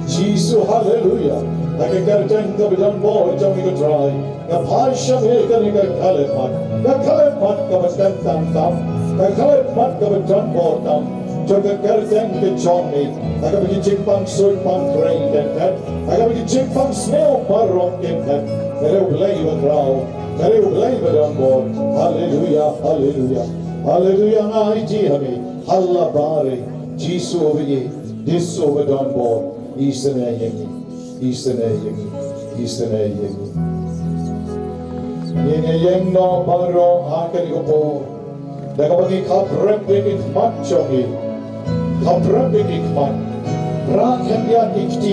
Jisu, haleluya. Ha ka kyrteng kaba don bor jong me, ko Trai, nga phai sha me kane ka khyllipmat, ka khyllipmat kaba kyntang tam, ka khyllipmat kaba don bor tam jong ka kyrteng ka jong me. Ha kaba ki jingpang ksuid pang khrei kin phet, ha kaba ki jingpang sniew baroh kin phet. Ka dei U Blei ba khraw, ka dei U Blei ba don bor. Haleluya, haleluya. Haleluya, nga aiti ha me ha la baroh. Jisu ba ïeit, Jisu ba don bor, isynei ïa ngi, isynei ïa ngi, isynei ïa ngi. Ngin ïeng noh baroh ha kane ka por, da kaba ngi khap rep ïa ki khmat jong ngi, khap rep ïa ki khmat. Rah khyndiat ki kti